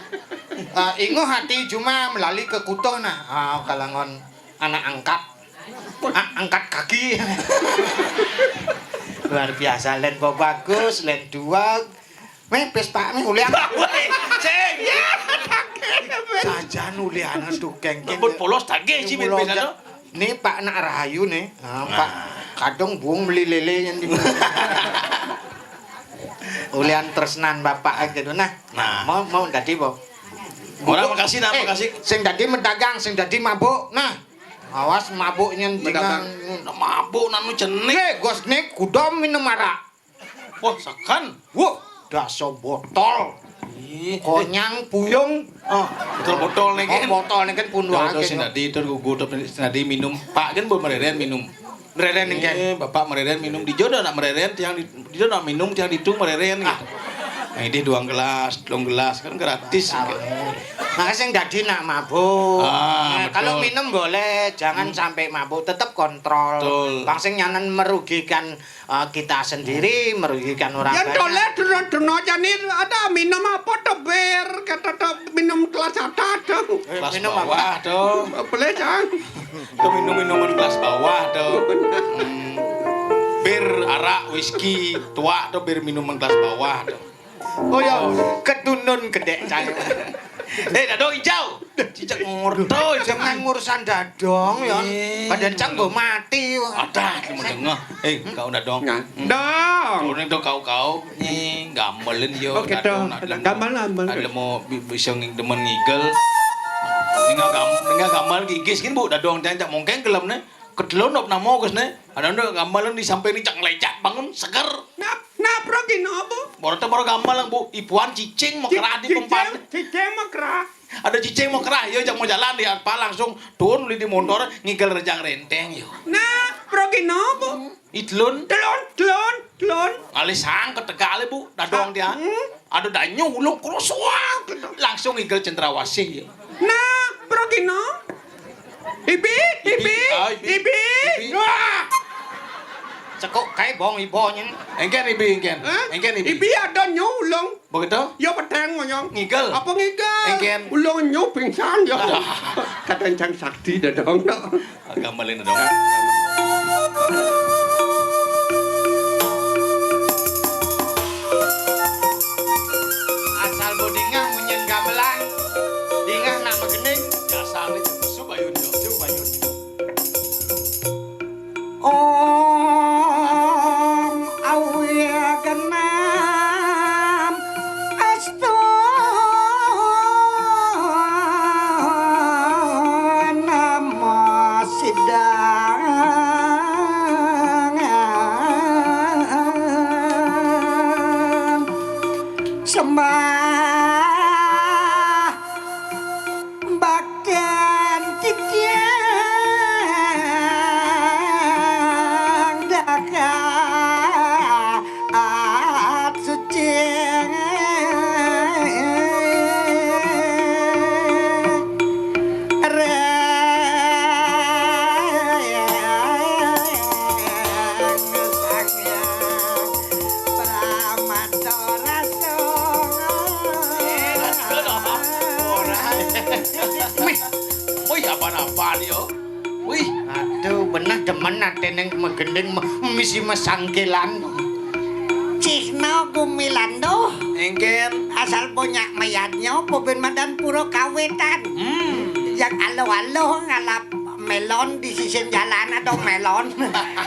Eh, inguh hati cuma melali ke kutuh nah. Ah, kalangan anak angkat. A-, angkat kaki. Luar biasa, len kok bagus, len dua. Meh, pes Pak, meh, ulian. Woi, sing. Sajan ulian tukeng. Lembut polos tagih sih, Mulo pes, aja. Nih, Pak, nak rahayu nih. Ah, Pak, Nah. kadung buung beli lele yang di Ulian tresnan bapak gitu. Nah, Nah. mau, mau dadi apa? Orang makasih, nah, Eh, makasih. Sing dadi medagang, sing dadi mabuk. Nah, awas mabuk nyen Medagang. Dengan. Nah, mabuk nanu jenik. Eh, Gus Nik, kuda minum arak. Wah, sakan. Wah, daso botol. Ih, Konyang puyung. Oh, botol-botol nih, Oh, kan? Botol nih kan pun Tuh, wae tuh, sing gitu. Dadi, tuh, gugu, tuh, sing dadi minum. Pak kan buat mereren minum. Mereren nih, kan? Eh, bapak mereren minum. Dijo dah nak mereren, tiang di, dijo nak minum, tiang ditu mereren gitu. Ah. Nah, ini duang gelas, telung gelas, kan gratis. Tahu. Gitu. Makanya sing dadi nak mabuk. Ah, Nah, betul. kalau minum boleh, jangan Hmm. sampai mabuk, tetap kontrol. Betul. Bang sing nyanan merugikan, eh, kita sendiri, merugikan orang Yen banyak. Toleh deno-deno jani ada minum apa to, Bir? Kata to minum kelas atas to. Eh, Kelas minum apa? bawah to. Boleh, Cang. To minum minuman kelas bawah to. Hmm. Bir, arak, whisky, tuak to bir minuman kelas bawah to. Oh ya, ketunun gedek cang. Eh, dadong hijau. Cicak ngurto, jangan urusan dadong ya. Iya. Badan cang mbok mati. Ada, cuma dengar. Eh, kau dadong. Nah, Hmm. dong. Orang tu kau-kau ni gamelin yo. Oh, gitu. Dadong, nak Ada lemo, gamelan, gamelan. nak lemo bi-, bisa ngi-, demen ngigel. Ninggal gam-, ninggal gambalan gigis gin, Bu, dadong tiang cak mongkeng gelemne. Ketelun op namo gesne. Ada ndo gambalan di samping ni cak ngelejak bangun seger. Nap, nap, Rogino, Bu? Baru te baru gambalan, Bu. Ipuan cicing mekerah di cicing, pempan. Cicing mekerah. Ada cicing mekerah, yo, jak mau jalan di apa langsung turun uli di motor ngigel rejang renteng, yo. Nah, Rogino, Bu? Itelun. Telun, telun, telun. Ngalih sang ketegal, Bu, dadong dia. Hmm. Ada danyu ulung kerusuak. Langsung ngigel cendrawasih, yo. Nah, Rogino. Ibi, ibi, ah, ibi, ibi. Ibi. Wah. Cekok kae bong ibo nyen. Engken ibi, engken. Hah? Engken ibi. Ibi ada nyu ulung. Begitu? Ya, peteng ngoyong. Ngigel. Apa ngigel? Engken. Ulung nyu pingsan ya. Aduh. Kadang cang sakti dadong. Agama lain dong. Asal bo dingah munyin gamelan, dingah nak megening. Dasar ni subayun yo, subayun. Om Awi Genam Astu Namo Sidang Sembah Bakten Titiang Dakaat Suci. Wih, wih, apa-apa yo? Wih, aduh, bener demen atene megending me-, misi mesangkilan. Cihna gumilan tuh. Engken. Asal punya mayatnya, apa ben madan pura kawitan. Hmm. Yang aloh-aloh ngalap melon di sisi jalan atau melon.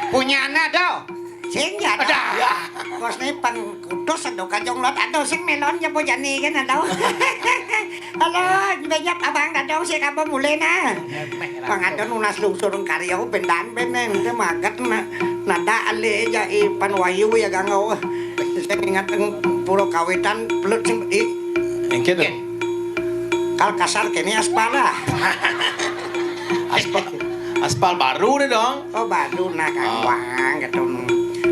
Punya anak tuh. Sing ya. Ada. Ya. Kos ni pang kutus ado kajong lot ado sing melon ya bojani kan ado. Halo, banyak abang dadong sik apa mulai nah. Pang ado nunas lungsur karya bendan benen te maget na. Nada ale ja i pan wahyu ya gangau. Sing ingat eng pura kawitan pelut sing i. Engke tuh. Kal kasar kene aspal lah. Aspal, aspal baru deh dong. Oh, baru nah, ah, gampang gitu.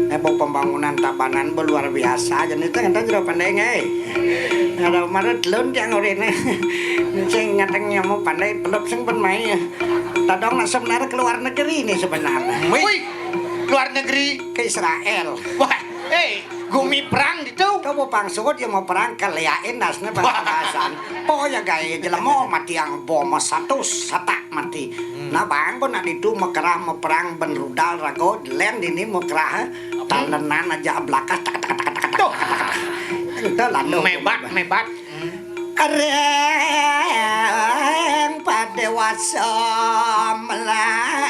Ebo pembangunan Tabanan be luar biasa. Jadi itu ngentah jero pandai ngai. Ada marut lun tiang urine. Sing ngateng nyamu pandai peluk sing pun mai. Tadong nak sebenarnya ke luar negeri nih sebenarnya. Wih, luar negeri ke Israel. Wah, eh, gumi perang gitu. Coba pangsut ya mau perang keliain dasnya bahasa-bahasan. Po ya gaya jelema mati yang bom satu satak mati. Hmm. Nah, bang pun nak ditu mekerah meperang ben rudal rago len dini mekerah. Apa? Tandenan aja belakang tak tak tak tak tak. Tuh. Itu lalu. Mebat, mebat. Hmm. Areng padewasa melang.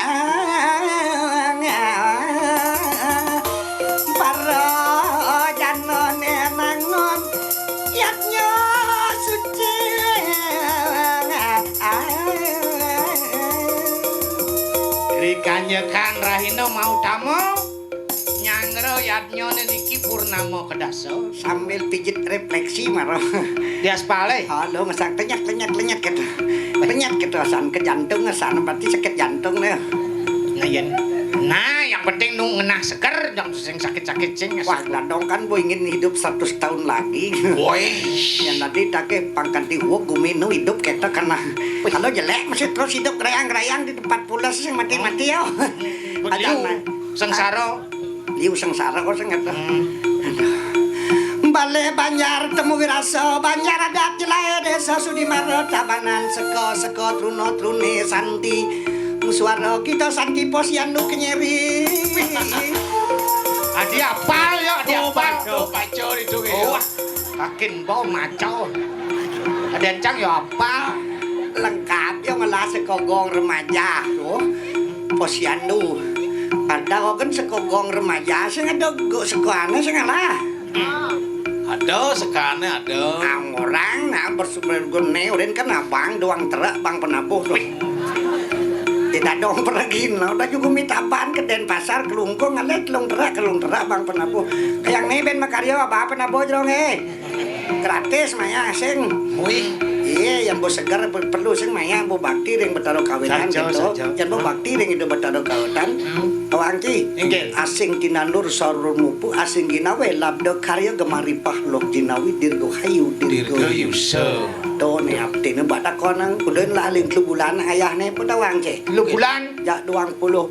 Para janane mangun yadnya suci. Rikanyekan rahina mau tama. Nyanggra yadnyane niki purnama kedasa. Sambil pijit refleksi maro. Diaspale. Halo, ngesak tenyet, tenyet, tenyet gitu. Tenyet gitu asan ke jantung asan berarti sakit jantung nih. Nah, yen. Nah, yang penting nu ngenah seger, yang sing sakit-sakit sing. Wah, dadong kan bu ingin hidup seratus tahun lagi. Woi. Yang nanti take pangkat di gumi nu hidup kita kena. Kalau jelek masih terus hidup gerayang-gerayang di tempat pulas sing mati-mati ya. Ada liu, nah. Sengsara. Liu sengsara kok sing ngerti. Hmm. Aduh. Bale Banjar temu wirasa, Banjar adat jelae desa Sudimara Tabanan seko seko truna trune santi. Suara kita santi posyandu kenyeri. Adi apal ya, adi apal. Tuh, Pak, tuh, Pak Cor itu, ya. Oh, wah. Kakin bau macau. Ada encang ya apa? Lengkap ya ngelah sekogong remaja. Oh, posyandu. Ada kok kan sekogong remaja sing ada go sekoane sing ngelah. Ada, sekane ada. Ang orang nak bersumergune, urin kan abang doang terak bang penabuh tu. Tidak dong pergi, lah. Udah juga minta ban ke Denpasar, kelungkung, alit, telung terak, telung terak bang penabuh. Yang ni ben makarya, apa penabuh jerong, eh? Gratis maya sing. Wih. Iya, yang bos segar per- perlu sing maya bos bakti ring Betara Kawitan. Saja, gitu. Saja. Yang bos bakti ring itu Betara Kawitan. Hmm. Awang ki. Inggih. Asing tinandur sarur mupu, asing ginawe labda karya gemaripah lok jinawi dirgo hayu dirgo. Dirgo yusa. To ne aptine bada konang kudu laling telu bulan ayahne pada wang ki. Telu bulan? Jak duang puluh.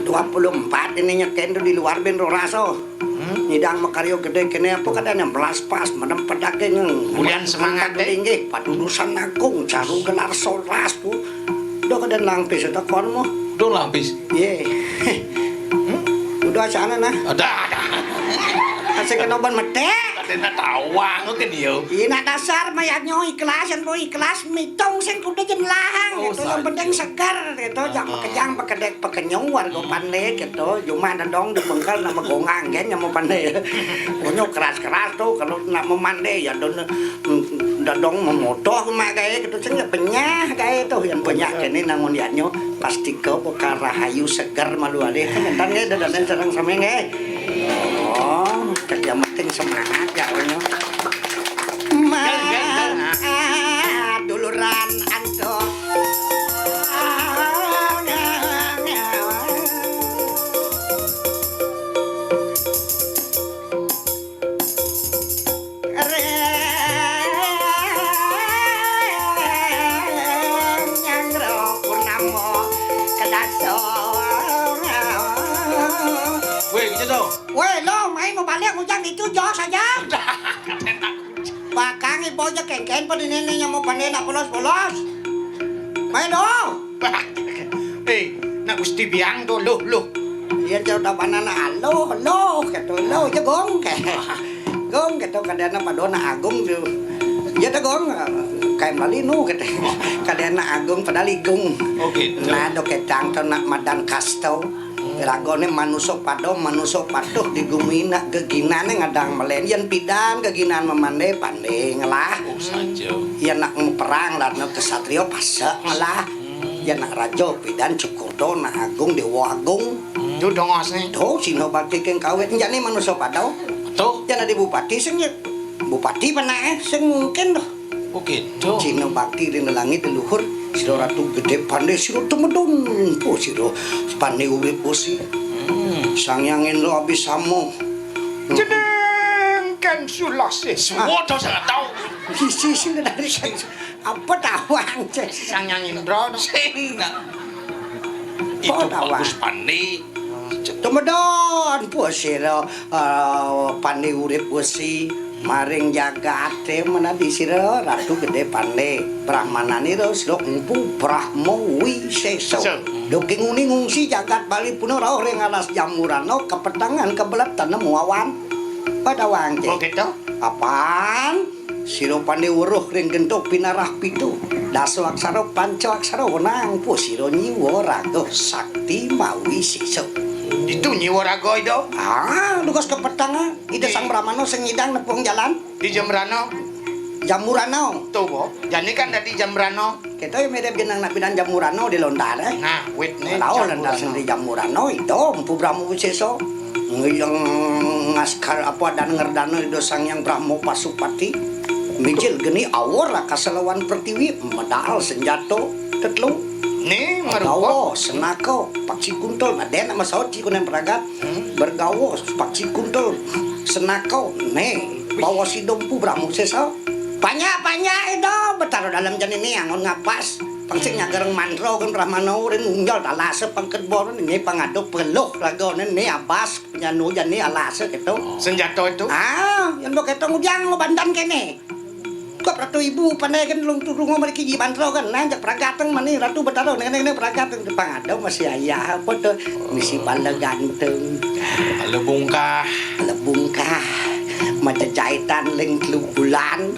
Duang puluh empat ini nyeken tu di luar ben roraso. Hmm? Nyidang makarya gede kene apa kadane melas pas, menem pedake nyeng. Bulan semangat, eh? Linggih, padudusan agung, caru gelar solas tu. Udah kadane lampis, tak kon mo. Udah lampis. Ye. Hmm? Udah sana nah. Ada, ada. Asik kena ban metek. Kadane tawang, oke, dia. Ina dasar mayatnya ikhlas, yang mau ikhlas, mitung sing kuda jen lahang. Oh, gitu. Yang penting saja. Segar, gitu. Jangan, ah, makejang, pekedek, pekenyung, warga, hmm, pandai, gitu. Cuma ada dong di bengkel nama gongang, kan, yang mau pandai. Punya keras-keras tu, kalau nak memandai, ya, don, mm, dadong memotoh mak gaya, gitu. Sing ya penyah gaya tu, yang banyak kene nangun yatnyo, pasti ke perkara hayu segar malu ada. Kan, entan gaya, dan, dan sareng sami gaya. Oh, kerja penting semangat ya, punya. Ma-, duluran antuk. Nyangro Purnamo Kedaso. Weh, gitu dong. Weh, lo main mau balik hujan itu jauh saja. Bakang ibu aja kengken pada nenek yang mau pandai nak polos-polos. Main dong. Eh, nak Gusti Biang tu, loh, loh. Iya, jauh tak mana nak, loh, loh, kata, loh, je gong, kata. Gong, kata, kadana pada nak agung tu. Ya, tak gong, kain bali nu, kata. Kadana agung, padahal igung. Oh, gitu. Nah, do ketang tu nak madan kasto. Ragone manusa pada, manusa patuh di gumi nak geginane ngadang melen. Yen pidan geginan memande pande ngelah. Oh, saja. Yen nak perang ladna kesatria pasek ngelah. Hmm. Yen nak raja pidan Cukurdha nak agung dewa agung. Hmm. Tu dongosne. Tu sina bakti keng kawit jane manusa pada. Betul. Yen ade bupati sing ya. Bupati penake sing mungkin tu. Oh, gitu. Cina bakti ring langit leluhur, sira ratu gedhe pande sira tumedun po sira pande urip wesi. Hmm. Sang Hyang Indra Abhisama. Jeneng kan Sulasih. Suwodo sangat tahu. Isi sing dari apa tawang, Cek? Sang Hyang Indra, no? Sing, nak. Itu bagus pande. Tumedun po sira, eh, pande urip wesi. Maring jagate menadi sira Ratu Gedhe Pande, brahmananira sira Empu Brahma Wisesa. Sesa. Duking uni ngungsi jagat Bali puna rauh ring alas Jamurana, kapetangan kabelet tanem wawan. Pada wangke. Oh, gitu. Apan sira pande weruh ring gento pinarah pitu. Dasa aksara, panca aksara, wenang pu sira nyiwa raga sakti mawi sesa. Ditu nyiwa raga Ida? Ah, dugas kapetangan. Ida Di Sang Brahmana sing nyidang nepung jalan. Di Jamrana. Jamurana. To, Bo. Jani kan dadi Jamrana. Kita ya mirip jeneng nak bidan Jamurana di Lontar, eh. Nah, wit ne. Tahu Lontar Jamurana. Sendiri Jamurana, itu Empu Brahma Wisesa. Ngiyang ngaskar apa dan ngerdana Ida Sang Hyang Brahma Pasupati. Mijil geni awor raka selawan pertiwi, medal senjata tetelu. Ne, marupa. Gawa, senaka, paksi kuntul. Nah, den nak masaut ci kunen pragat. Hmm. Bergawa, paksi kuntul. Senaka, ne, bawa sida Empu Brahma Wisesa. Panjak, panjak, Ida, Betara Dalem jani ni angon ngapas. Pang sing nyagareng mantra kan Brahmana urin unjal talasa pangked boron ini pangadu peluh ragane ni abas penyanu jani alasa gitu. Senjata itu? Ah, yen mbok keto ngujang bandan kene. Kok Ratu Ibu pandai kan lung turung mriki ji mantra kan nanjak pragateng mani Ratu Betara nene nene pragateng pangadu masih ayah apa to misi bala ganteng. Bala bungkah. Bala bungkah. Maca jaitan ling telu bulan.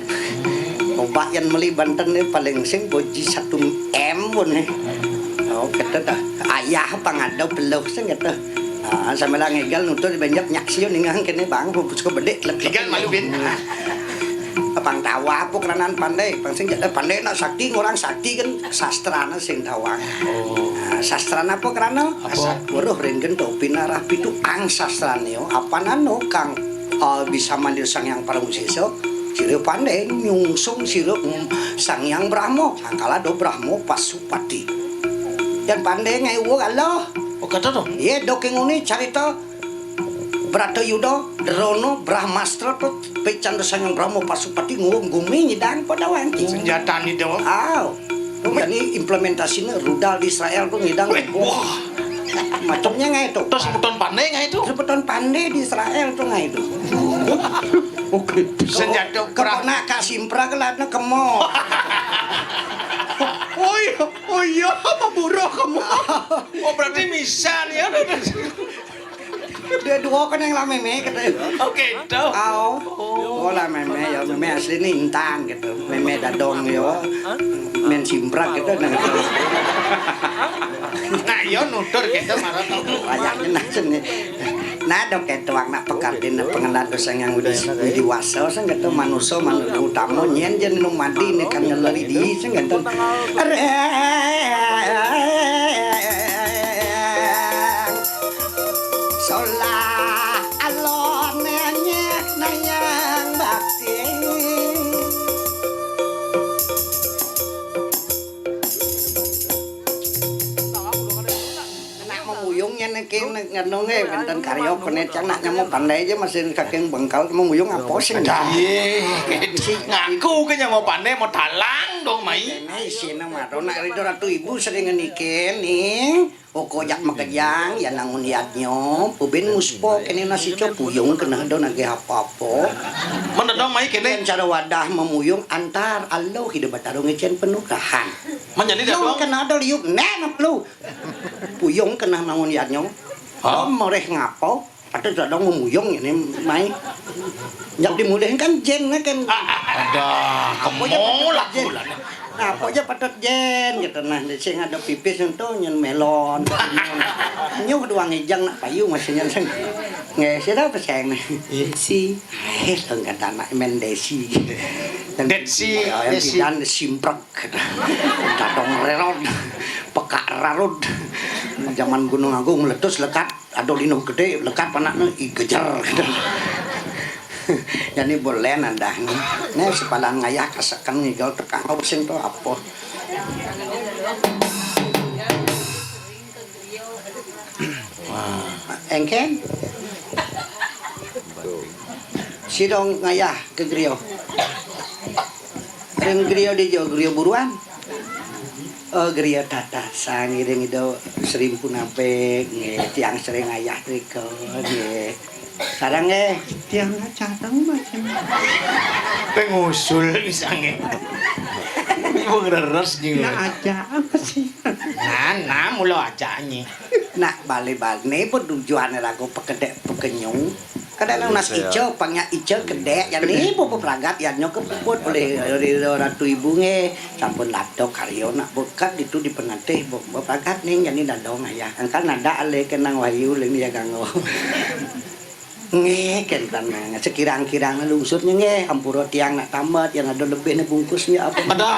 Obat yang meli banten ni paling sing boji satu M pun ni. Oh, kata dah. Ayah pangadu peluh sing kata. Ah, sambil ngégal nutur banyak nyaksian ningang kéné bang, pupus ke bedik, lek. Égal malu, Bin. Pang tawa apa keranan pandai, pang sing jada pandai nak sakti, ngurang sakti kan sastrana sing tawang. Oh. Nah, sastrana apa kerana? Apa? Weruh ring gento pinarah pitu ang sastrane, apa nano kang, eh, bisa mandir Sang Hyang Parama Sesa, sira pandai nyungsung sira, mm, Sang Hyang Brahma, sangkala do Brahma Pasupati. Yan pandai ngai uwa kala. Oh, kata to? Iya, do kenguni carita Bratayuda, Drona, Brahmastra to, pecan do Sang Hyang Brahma Pasupati nguwung gumi nyidang pada wanci. Senjata ni do. Aw. Ini implementasine rudal di Israel tuh nyidang. Weh, wah. Macamnya ngai itu. Terus sebutan pandai ngai itu? Sebutan pandai di Israel tuh ngai itu. Oke. Senjata perang. Kepona Kak Simpra kelatna kemo. Oh iya, oh iya, apa buruh kemo? Oh, berarti misan ya. Dia dua kan yang lama meme kata. Oke, tahu. Aw. Oh, lah meme ya, meme asli ni intang gitu. Meme dadong ya. Men simprak gitu nah. Nah, yo nutur gitu marah tau. Wayahne nah seni. Nah, dok ketuang nak pekardin pengenan dosa yang widi, widi wasa sing gitu manusa manusa utama nyen jen nu madi ni kan ngeleri di sing gitu. Areng. Solah alon nyek nayang bakti. Nak memuyung yen iki nganu nggih wonten karya penet cang nak nyemu pandai aja masih saking bengkal memuyung apa sing. Dah. Iya, ngaku ke nyemu pandai mau talang dong mai. Ini isine maro nak rida ratu ibu sering ngenike ning. Oko jak makejang, ya nangun yadnya, pubin muspa kene nasi cok puyung kena do nagih apa-apa. Mana dong mai kene? Cara wadah memuyung antar Allah hidup batarung icen penuh rahan. Menjadi dadong kena do liuk nen lu. Puyung kena nangun yadnya. Hah? Mereh ngapa? Patut dadong memuyung ini mai. Nyap dimulihin kan jen kan. Ada apa aja patut jen. Nah, apa aja patut jen gitu nah sing ada pipis itu nyen melon. Nyuh doang ijang nak payu masih nyen sing. Nggih, sira apa sing nih? Iya. Si, eh, lo kata anak men Desi. Yang Desi, yang Desi. Bidan simprek gitu. Dadong rerod, pekak rarud. Zaman Gunung Agung meletus lekat. Aduh linuh gede lekat panakne i gejer gitu. Jani bolen andah ni. Ne sepalan ngayah kaseken ngigel tekang sing to apa. Wah, engken. Sidong ngayah ke griya. Ring griya di jo griya buruan. Oh, griya tata sangiring ida serimpunan apik nggih, tiang sering ayah trika nggih. Sareng nggih. Tiang careng macem. Pengusul misalnya. Wong reres gitu. Ya aja apa sih? Nah, nah, mula aja nyi. Nak bali-bali pun tujuane lagu pekedek pekenyung. Kadang nang nas ijo, pangnya ijo kedek, ya ni bu pragat ya nyok kepuput oleh ratu ibu nge. Sampun lato karyo nak bekat itu di penatih bu pragat ning jadi dadong ayah. Angkan nada ale kenang wahyu ling ya ganggo. Nge ken tanang sekirang-kirang lungsur nge ampura tiang nak tamat yang ada lebih ne bungkus ya apa. Ada.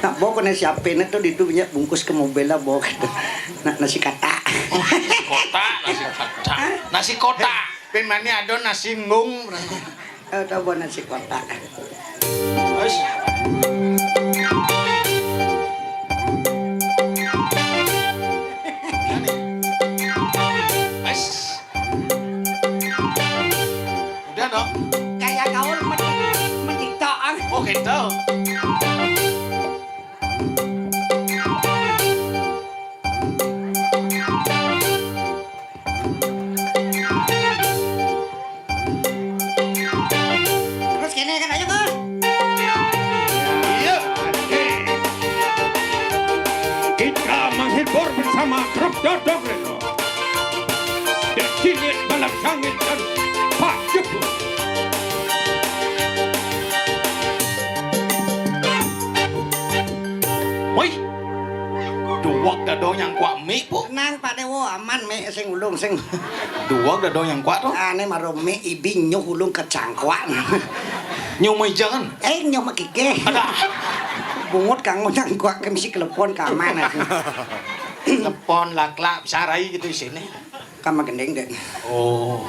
Nak bawa kena siapin itu di itu punya bungkus ke mobil lah bawa gitu. Nak nasi kotak. Oh, nasi kotak, nasi kotak. Nasi kotak. Pin mani ada nasi ngung. Eh, tahu bawa nasi kotak. Wes. Wes. Udah dong. Kayak gaul medik, medik doang. Oh gitu. Terus kene kan ayo kan. Iya. Kita menghibur bersama grup Dodok Reno. Dek Cilik Balap Sangit dan Pak Jepun. Woi. Duh, Wak dadong nyangkuak mik, Puk. Tenang, Pak Dewo, aman mik sing ulung sing. Duwag dadong nyangkuak to. Ane maro mik ibi nyuh ulung kecangkuak. Nyuh maijangan. Eh, nyuh makikeh. Alah. Bungut kanggo nyangkuak ke misi kelepon keamanan. Lepon laklak sarai gitu isine. Kama gending, Dek. Oh.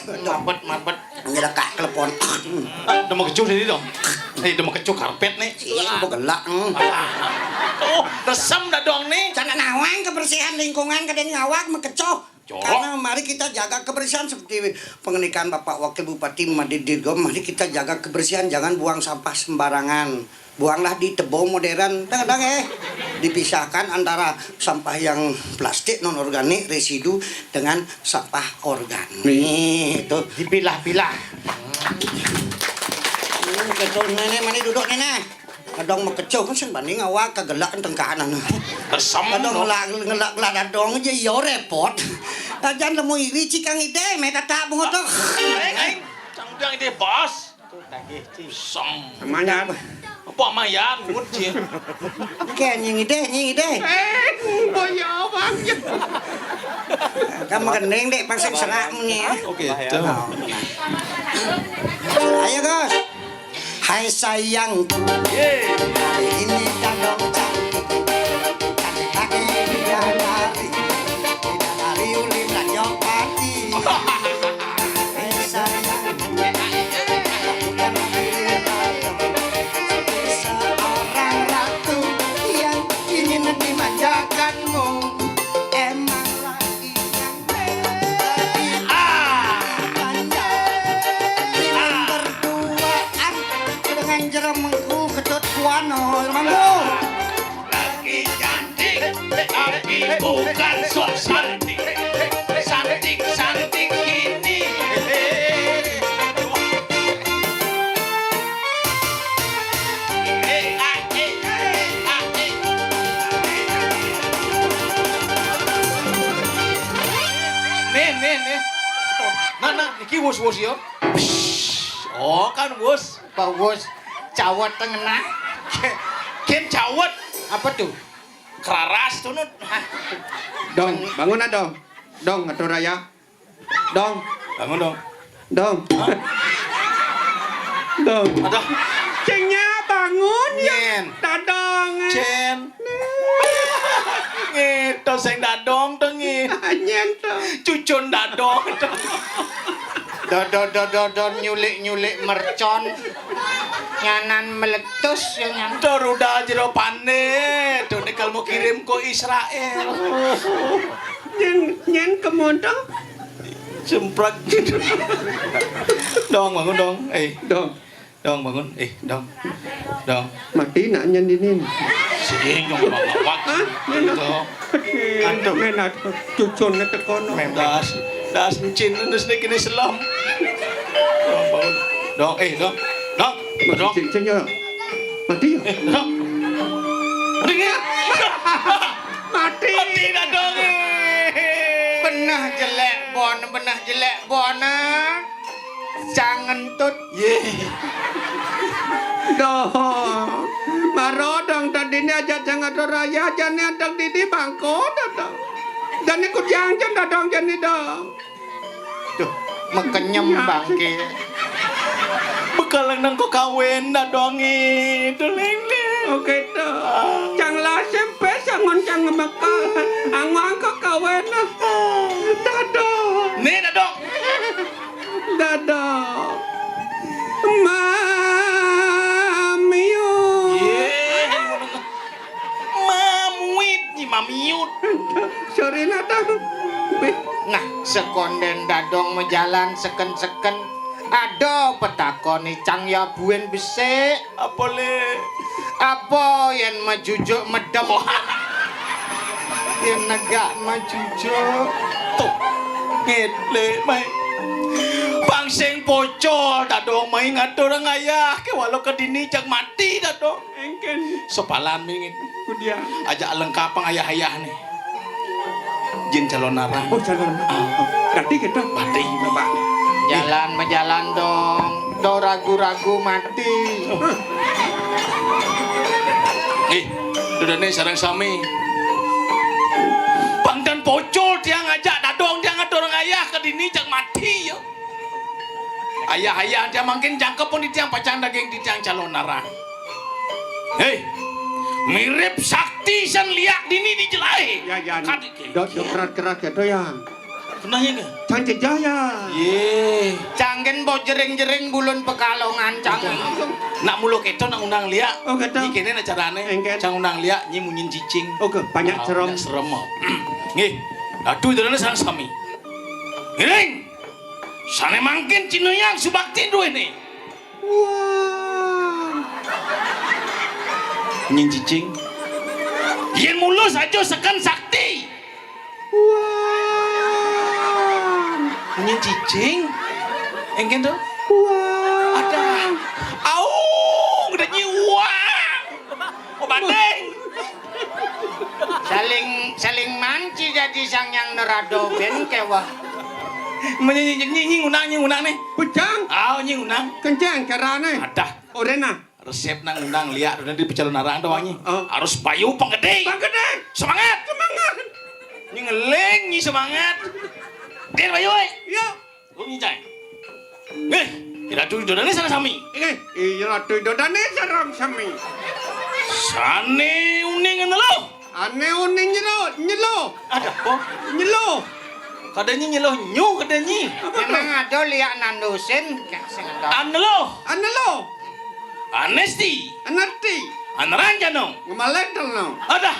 Mabet, mabet. Nyelekak telepon. Udah mau kecuh tadi dong. Eh, udah mau kecuh karpet nih. Iya, begelak. Hmm. Oh, resem dadong nih. Cana nawang kebersihan lingkungan kadang ngawak mekecuh. Jorok. Karena mari kita jaga kebersihan seperti pengendikan Bapak Wakil Bupati Madrid Dirgom, mari kita jaga kebersihan, jangan buang sampah sembarangan. Buanglah di tebo modern, kadang-kadang, eh, dipisahkan antara sampah yang plastik non organik, residu, dengan sampah organik. Itu. Dipilah-pilah. Hmm, betul, Nenek, mari duduk, Nenek. Kadang mekecuh kan sing banding awak kagelak tengkanan. Resem. Kadang ngelak, ngelak, ngelak dadong aja, iya, repot. Ajan lemu iri cikang ide, meh tatak bungut tuh. Eh, eh, cang bilang ide, Bos. Tuh, tagih, Ci. Sem. Mayan. Apa mayan? Ngut, Ci. Oke, nying ide, nying ide. Eh, boyo, Bang. Kamu gending, Dek, pasti serak muni, ya. Oke, tuh. Oh, iya. Ayo, Gus. Hai sayangku, hari ini dadong cantik, cantik lagi bidadari, bidadari uli Tanjung Pati. Hai sayangku, aku kan diri ratu, seorang ratu yang ingin dimanjakanmu. Emang lagi yang Ah. Panjang. Dengan jeremengku ketut kuano, jeremengku. Lagi cantik, tapi bukan sok cantik. Cantik, cantik ini. Eh, ah, eh, ah, eh. Nih, nih, nih. Nah, nah, niki wus-wus ya. Oh, kan wus. Pak Wus, cawet tengah. Ken cawet. Apa tuh? Keraras tunut. Hah? Dong, bangun ah, Dong. Dong, atur raya. Dong. Bangun, Dong. Dong. Hah? Dong. Aduh. Cengnya bangun ya. Nyen. Dadong. Cen. Ngito sing dadong to ngi. Nyen to. Cucun dadong to. Dodon, dodon, dodon, nyulik, nyulik mercon. Nyanan meletus ya nyan. To rudal jero pane. To nek kalau mau kirim ke Israel. Nyen, nyen kemodo. Semprak. Dong, bangun dong. Eh, Dong. Dong, bangun. Eh, Dong. Dong. Mati nak nyen dinin. Sing dong, Bang. Hah? Nyen. Dong. Aduh. Nyen, aduh. Cucune tekono. Memang. Das, das encin, das nih kini selam. Dong, bangun. Dong, eh, Dong. Dong. Mati, Dong. Cing, cing, ya. Mati ya? Eh, Dong. Mati. Mati dah, Dong, eh. Benah jelek bon, benah jelek bon, ah. Cang ngentut. Ye. Dong. Maro dong tadine aja jangan atur raya, jane atur didi bangko, Dong. Jane kujang jan, Dong, jane, Dong. Duh, mekenyem bangke. Bekal nang kok kawin, Dadong, itu lele. Oke, Dong. Cang lah S M P, sangon cang ngemekal. Angwang kok kawin, Dong. Dadong. Nih, Dadong. Dadong. Mamiu. Ye, mamuit ni mamiut. Sorry, Dadong. Nah, sekonden Dadong majalan seken-seken. Ada petakon icang ya buin besik. Apa, Le? Apa yen majujuk medem? Wah. Yen negak majujuk. Tuh. Ngit, Le, mai. Bang sing pocol, Dadong, mai ngatur ngayah. Ke walau ke dini jak mati, Dadong. Engken. Sepalan mingit. Kudia. Aja lengkap pang ayah-ayah nih. Jin calon narang. Oh, calon. Ah. Oh, berarti kita. Mati. Bapak. Jalan berjalan dong. Do ragu-ragu mati. Hah. Nggih, ida dané sareng sami. Pang tan pocol tiang ajak dadong tiang atur ayah ka dini jak mati ya. Ayah-ayah tiang mangkin jangkepun di tiang pacang daging di tiang calon narang. Hei, mirip sakti san liak dini di jelai. Ya, ya. Kadi do, do kerat kerat ya, do ya. Kenanya ke? Cang cejaya. Ye. Canggen bo jering-jering bulun Pekalongan cang. Nak mula keto nak undang liak. Oh, keto. Ni kene nak carane. Engken. Cang undang liak nyi munyin cicing. Oh, ke banyak serem. Banyak serem. Nggih. Datu ida dané sareng sami. Ngiring. Sané mangkin cinayang subakti duwene. Wah. Nying cicing. Yén mulus aja seken sakti. Wah. Nying cicing. Engken to? Wah. Ada. Au, gedé nyi wah. Oh, banding. Saling, saling manci jadi Sang Hyang Narada ben kewah. Menyi-, nyi, nyi, nyi ngunang, nyi ngunang nih. Bujang. Ah, nyi ngunang. Kenceng carane. Adah. Orena. Resep nang undang liak udah di pecalon arang doang nyi. Oh. Harus bayu penggede. Penggede. Semangat. Semangat. Nyi ngeling, nyi semangat. Dia bayu, eh. Iya. Lu nyi cai. Eh, Ratu Idodane sareng sami. Inggih, iya Ratu Idodane sareng sami. Sane uning ngene lho. Ane uning nyelo, nyelo. Ada apa? Nyelo. Kadanya nyelo nyu kadanya. Memang ada liak nandusin, gak sing ada. Ane lho. Ane lho. Anesti. Anesti. Aneranjano. Ngemaling celana. Adah.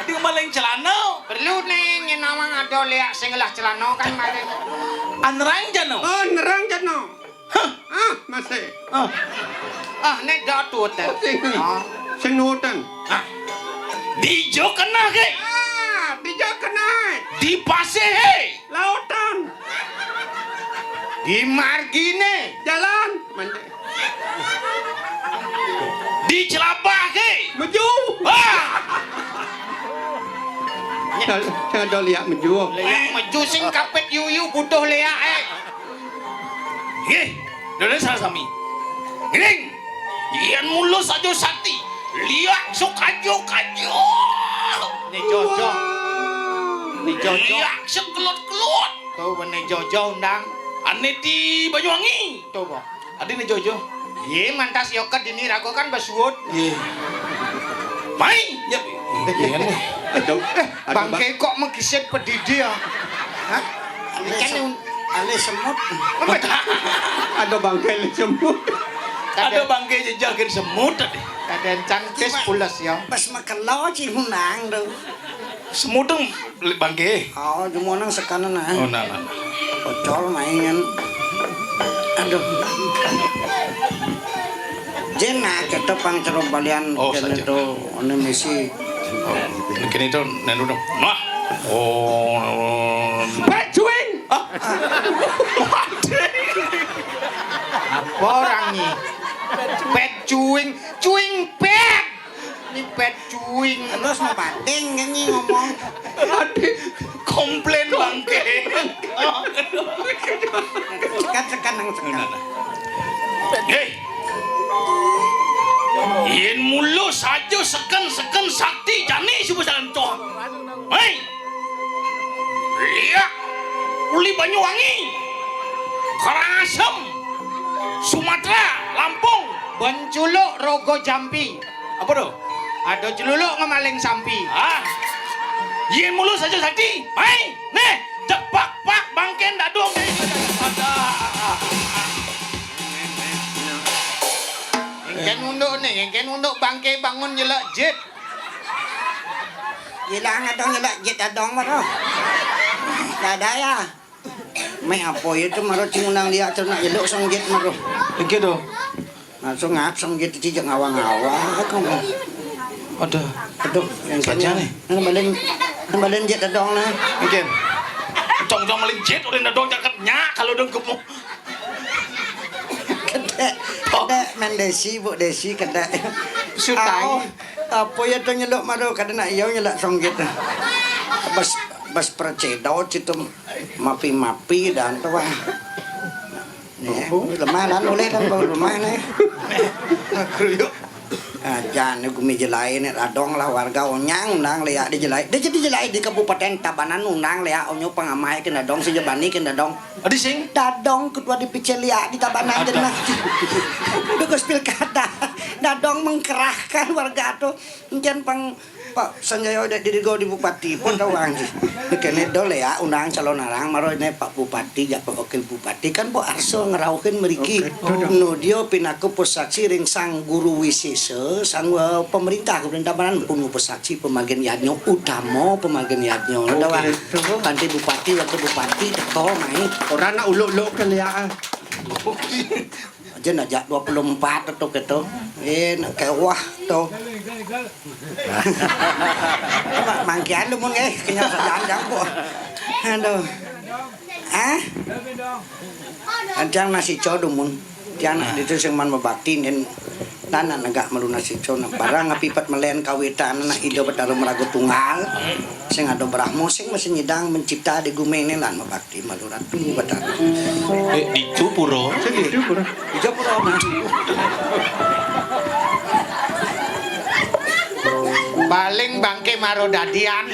Adi ngemaling celana. Perlu nih, nyen awang ada liak sing ngelah celana kan maling. Aneranjano. Oh, neranjano. Hah. Ah, masih. Ah. Ah, nek dok tuweten. Sing, sing nuweten. Ah. Dijo kenah ke? Ah, dijo kenah. Di pasih he. Lautan. Di margine. Jalan. Mande. Di celabah ke? Meju. Wah. Sing ada liak meju. Liak meju sing kapit yuyu butuh liak, eh. Nggih, dene sareng sami. Ngiring. Yen mulus aja sakti, liak sok aja kaja. Ne jojo. Ne jojo. Liak sok kelut-kelut. Tuh, ne jojo undang. Ane di Banyuwangi. Tuh, Bok. Adi ne jojo. Ye, mantas yo ke dini rago kan basuut. Ye. Mai, ya. Iya nih. Aduh, eh, aduh, bangke kok megisit pedidi ya. Hah? Ikan yang ale semut. Ada bangke le semut. Ada bangke jejakin semut tadi. Kadang cangkis pulas ya. Pas makelo ci hunang tuh. Semut dong bangke. Oh, cuma nang sekanan ah. Oh, nah, nah. Pocol mainan. Aduh. Jena kita pang cerobalian. Oh, kene saja. Tuh, ini misi. Oh, kene itu nenu dong. Nah. Oh. Pecuing. Ah. Apa orang ni? Pet cuing, cuing pet. Ini pet cuing. Terus mau pating kan ni ngomong. Adik. Komplain bangke. Sekat, sekat, nang sekat. Hei. Yen mulu saja seken-seken sakti jani suba salentoh. Hei. Iya. Uli Banyuwangi. Karangasem. Sumatera, Lampung. Benculuk Rogo Jampi. Apa tuh? Ada celuluk ngemaling sampi. Ah. Yen mulu saja sakti. Mai, neh, cepak pak bangken dadung. Ada. Engken unduk nih, engken unduk bangke bangun nyelak jit. Ilang adong nyelak jit adong baru. Dada ya. Mai apa ya tu maru cing undang liak tu nak jeduk songgit maru. Iki tu. Langsung ngap songgit tu cijak ngawang-ngawang kamu. Aduh. Aduh, yang saja nih. Nang balen, nang balen jit adong nah. Mungkin. Cong-cong malin jit udah dadong cakep nyak kalau dong gemuk. Kedek, kedek, men Desi, Bu Desi, kedek. Sutai. Au, apa ya tu nyeluk maru kada nak iya nyeluk songgit. Bas, bas percedo citum. Mapi-mapi dan tu, wah. Nih, lemah lan, boleh dan bau lemah nih. Keruyuk. Ah, jan gumi Jelai né dadong lah warga onyang undang léak di Jelai. Di, di Jelai di Kabupaten Tabanan undang léak onyo pangamai kén dadong, sing ja bani kén dadong. Adi sing? Dadong ketua D P C léak di Tabanan jenah. Dukus pilkada. Dadong mengkerahkan warga tu. Encén pang Pak Sanjaya dek dirigo di bupati pun tawang ji. Kéné do léak undang calon arang maro né Pak Bupati jak Pak Wakil Bupati kan bo arso ngerauhin meriki. Oke, to, to. Nu dio pinako pusaksi ring Sang Guru Wisesa, sang, eh, pemerintah, pemerintah Tabanan pun pusaksi pemagin yadnyo utama, pemagin yadnyo. Oke, tawang. To. Kanti bupati, wakil bupati teko mai. Ora nak uluk-uluk ke léak, ah. Aja najak dua puluh empat tu kéto. Eh, nak kewah tu. Ma-, mangkian lu mun, eh, kenyang sajang-jang kok. Aduh. Ah? Ancang nasi co dumun. Tiang nak ditu sing man mabakti, nen. Nan nak negak malu nasi co, nak barang api pat melen kawitan, nak Ida Batara maraga tunggal. Sing ada Brahma, sing masih nyidang mencipta di gumi ini, lan mabakti. Di malu Ratu Batara. Eh, ditu pura. Sing ditu pura. Ijo pura, nah. Paling bangké maro dadian.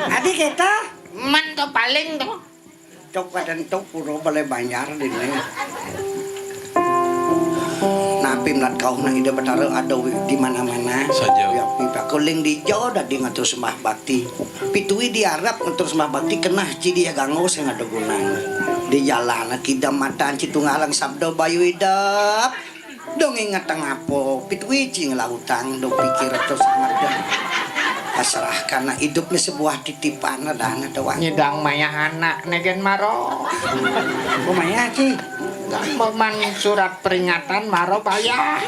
Adi kéto? Man to paling to. Cok badan cok pura balai banjar dini. Napi melat kauh nak Ida Batara ada wi-, di mana-mana. Saja. Wi api pakuling dijo dadi ngatur sembah bakti. Pitui diarap ngatur sembah bakti kenah ci di aganggo sing ada gunane. Di jalan kidam matan ci tunggalang sabda bayu idap. Dong inget tang apo, pitui ci ngelautang, dong pikir terus ngadep. Pasrahkan nak idup ni sebuah titipan, ada anak doang. Nyidang mayah anak negen maro. Oh, mayah, Ci. Meman surat peringatan maro bayah.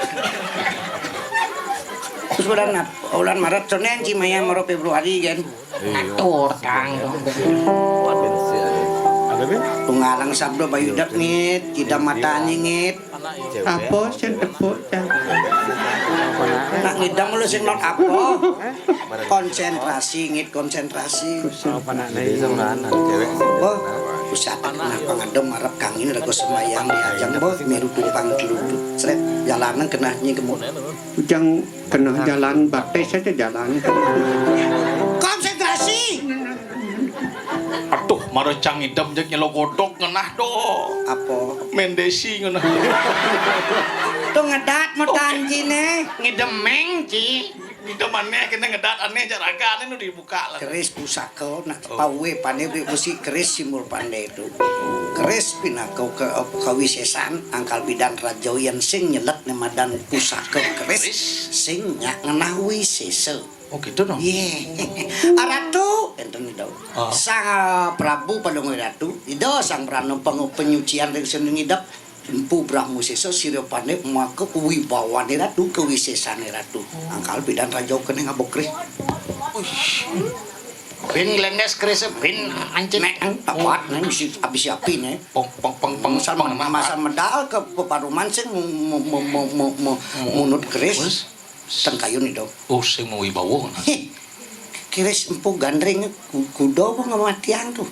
Terus bulan ap-, bulan Maret, Senin, Ci, mayah maro Februari, kan? Ngatur, Kang. Tunggalang sabda bayu idap ngit, kidam matan ngit. Apa sing tepuk, Cang? Nak ngidam lu sing not apa? Konsentrasi, ngit, konsentrasi. Apa nak naik? Wah, pusat nak pangadem arep kangin lagu sembayang di ajang, boh, miru tumpang teluduk. Sret, jalanan kenah nyi kemud. Ujang kenah jalan batis aja jalan. Konsentrasi. Aduh, mara cang idam jak nyelo godok ngenah do. Apa? Mendesi ngenah. Tu ngedat matan Ci ne. Ngidemeng, Ci. Ngidem aneh, kena ngedat aneh, jak raga aneh nu dibuka lah. Keris pusaka, nak pawe pandai beli besi keris simbol pandai tu. Keris pinaka ke, kawisesan, angkal bidan raja yang sing nyelet ne madan pusaka keris, sing nyak ngenah wisesa. Oh, gitu, no? Ye. Aratu, enten Ida. Ah. Sang, ah, Prabu Palungguh Ratu, Ida Sang Prana peng-, penyucian ring seni ngidap, Empu Brahma Sesa, sira pandai maka wibawane Ratu, kewisesane Ratu. Angkal bidan raja kene ngabok rih. Uish. Bin lendes keris, bin ancit. Nek, eh, tak kuat, nek, mesti habis api, nek. Peng, peng, peng, peng, Masal peng, meng-, peng, masal medal ke peparuman sing mu-, mu-, mu-, mu-, mu-, mu-, munut keris. Terus? Tengkayun itu. Oh, sing mau wibawa, nah. Heh. Keris empu gandring ku-, kuda apa ngamatian tu?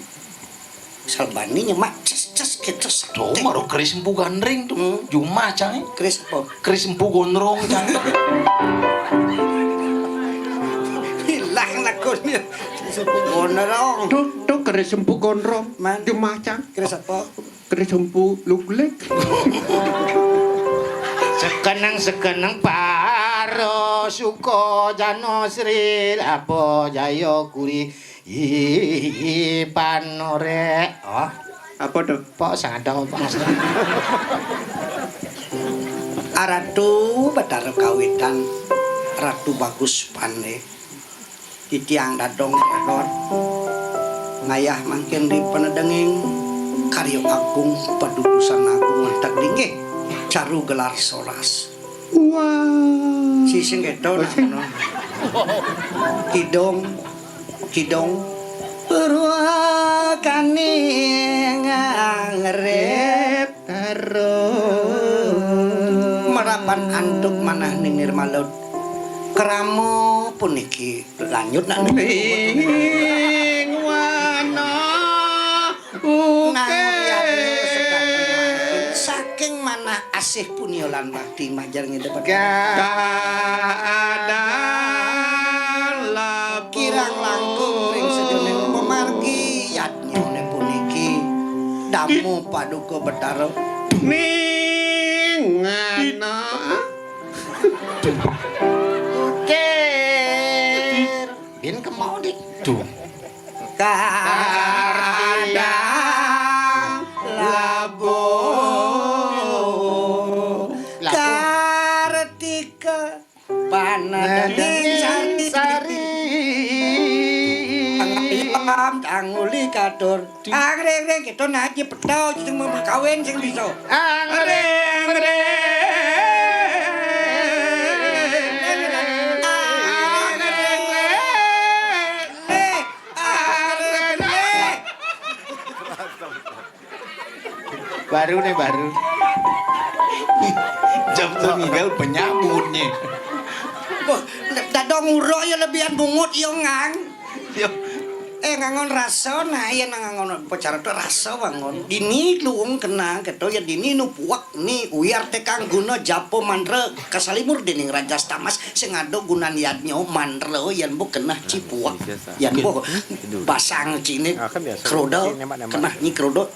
Salbani nyemak ces, ces, keces. Tuh, maro keris empu gandring tuh. Hmm. Jumah, Cang, eh. Keris apa? Keris empu gondrong, Cang. Hilang lakonnya. Keris empu gondrong. Tuh, tuh, keris empu gondrong. Man. Jumah, Cang. Keris apa? Keris empu luglik. Sekeneng, sekeneng paro suko jano sri labo jayo kuri. Ih, panore. Oh. Apa tuh? Pok sing ada apa? Aratu Batara Kawitan, Ratu Bagus Pande. Titiang dadong dadon. Ngayah mangkin di panedenging karya agung padudusan agung antek dinggih. Caru gelar soras. Wah. Sising keto. Oh, nak sing. Kidong, kidong. Purwakani ngangrep. Terus. Merapan antuk manah nini Remalut. Krama puniki lanjut nak niki. Ing wana. Nang uke. Saking man-, Nah, asih punia lan bakti majar ngidep. Keadaan labuh. Kirang langkung ring sajeroning pamargi yadnyane puniki. Damo Paduka Betara. Ning ana. Kir. Bin kemau dik. Tuh. Kadang labuh. Labuh. Kartika panadeng sari. Sari. Tanguli paham, tanguli katur. Angreng-reng kita naji petau sing mau kawin sing bisa. Angreng-reng. Angreng-reng. Baru nih, baru. Jam tuh ngigel penyambutnya. Wah, dadong urok ya lebihan bungut ya, Ngang. Yo. Eh, ngangon rasa, nah, iya, nah, ngangon upacara tu rasa bangun. Dini luung kena, keto ya dini nu puak ni uyar tekang guna japa mantra kasalimur dening Raja Stamas sing ada gunan yadnya mantra yan bu kena cipuak. Yan bu basang cine kroda, kena nyi kroda.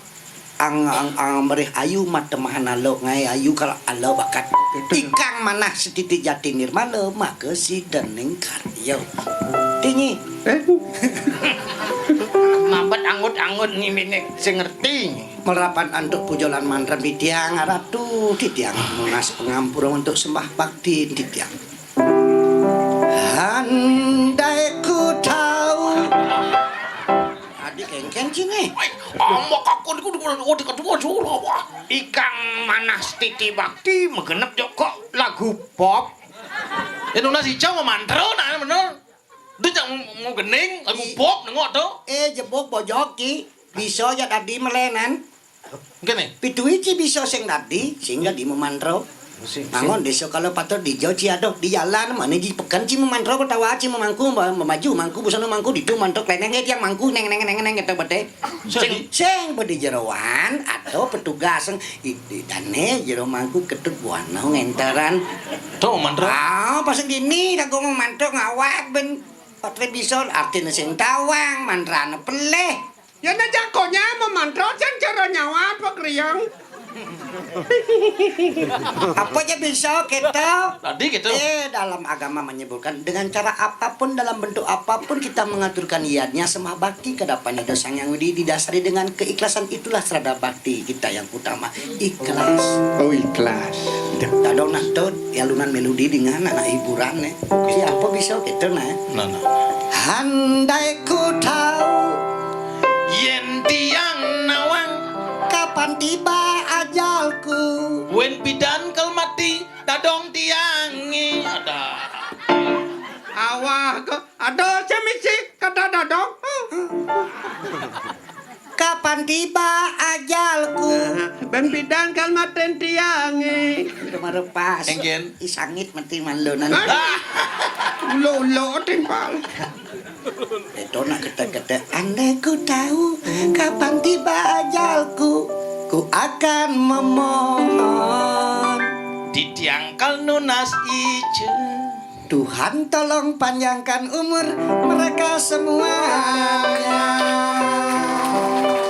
Ang, ang, ang merih ayu mata mahanala, ngae ayu kala ala bakat. Ikang manah setiti jati nirmala, maka sidening karya. Tinyi. Eh? Mabet angut-angut nyimine sing ngerti. Merapan antuk puja lan mantra titiang, Ratu, titiang nunas pangampura untuk sembah bakti titiang. Andai ku tahu. Adi kengken sini. Ai, ambak aku niku, niku, niku, niku, niku, niku, wah. Ikang manah stiti bakti magenep jok kok lagu pop. Ya nunas ijo mamantra nah bener. Dia cak mau gening lagu pop nengok tuh. Eh, jebok bojok ki. Bisa aja dadi melenan. Ngene. Pitu iki bisa sing dadi, sing dadi memantra. Sing, sing. Mangon desa kala patut dijo ci adoh di jalan, mana di peken ci memantra betawa ci memangku, mba-, maju mangku, busana mangku, ditu mantra kleneng, eh, tiang mangku, neng, neng, neng, neng, gitu bete. Sing, sing bedi jeroan, atau petugas, sing, i-, i-, dane jero mangku ketut buana ngenteran. Tuh, mantra. Ah, pas gini, dah gua memantra ngawak ben. Patre bisa artine sing tawang, mantrane pelih. Ya, nah, jagonya memantra, jan cara nyawa apa kriang? Apa aja bisa kita? Tadi gitu. Eh, dalam agama menyebutkan dengan cara apapun, dalam bentuk apapun kita mengaturkan yadnya sembah bakti ke hadapan Ida Sang Yang Widi didasari dengan keikhlasan, itulah serada bakti kita yang utama. Ikhlas. Oh, ikhlas. Dadong nah, Tut, ya lunan melodi dengan anak hiburan, eh. Siapa bisa gitu, nah? Nah, nah. Handai ku tahu. Yen tiang nawang. Kapan tiba ajalku? Wen bidan kal mati, dadong tiangi. Ada. Awah, kok ada semisi kata dadong. Kapan tiba ajalku? Nah, ben bidan kal maten tiange. Kemarin pas. Engken. Isangit mati malunan. Ah! Ulo-ulo timpal. Itu nak kete-kete. Andai ku tahu kapan tiba ajalku, ku akan memohon. Titiang kal nunas ijo. Tuhan tolong panjangkan umur mereka semuanya.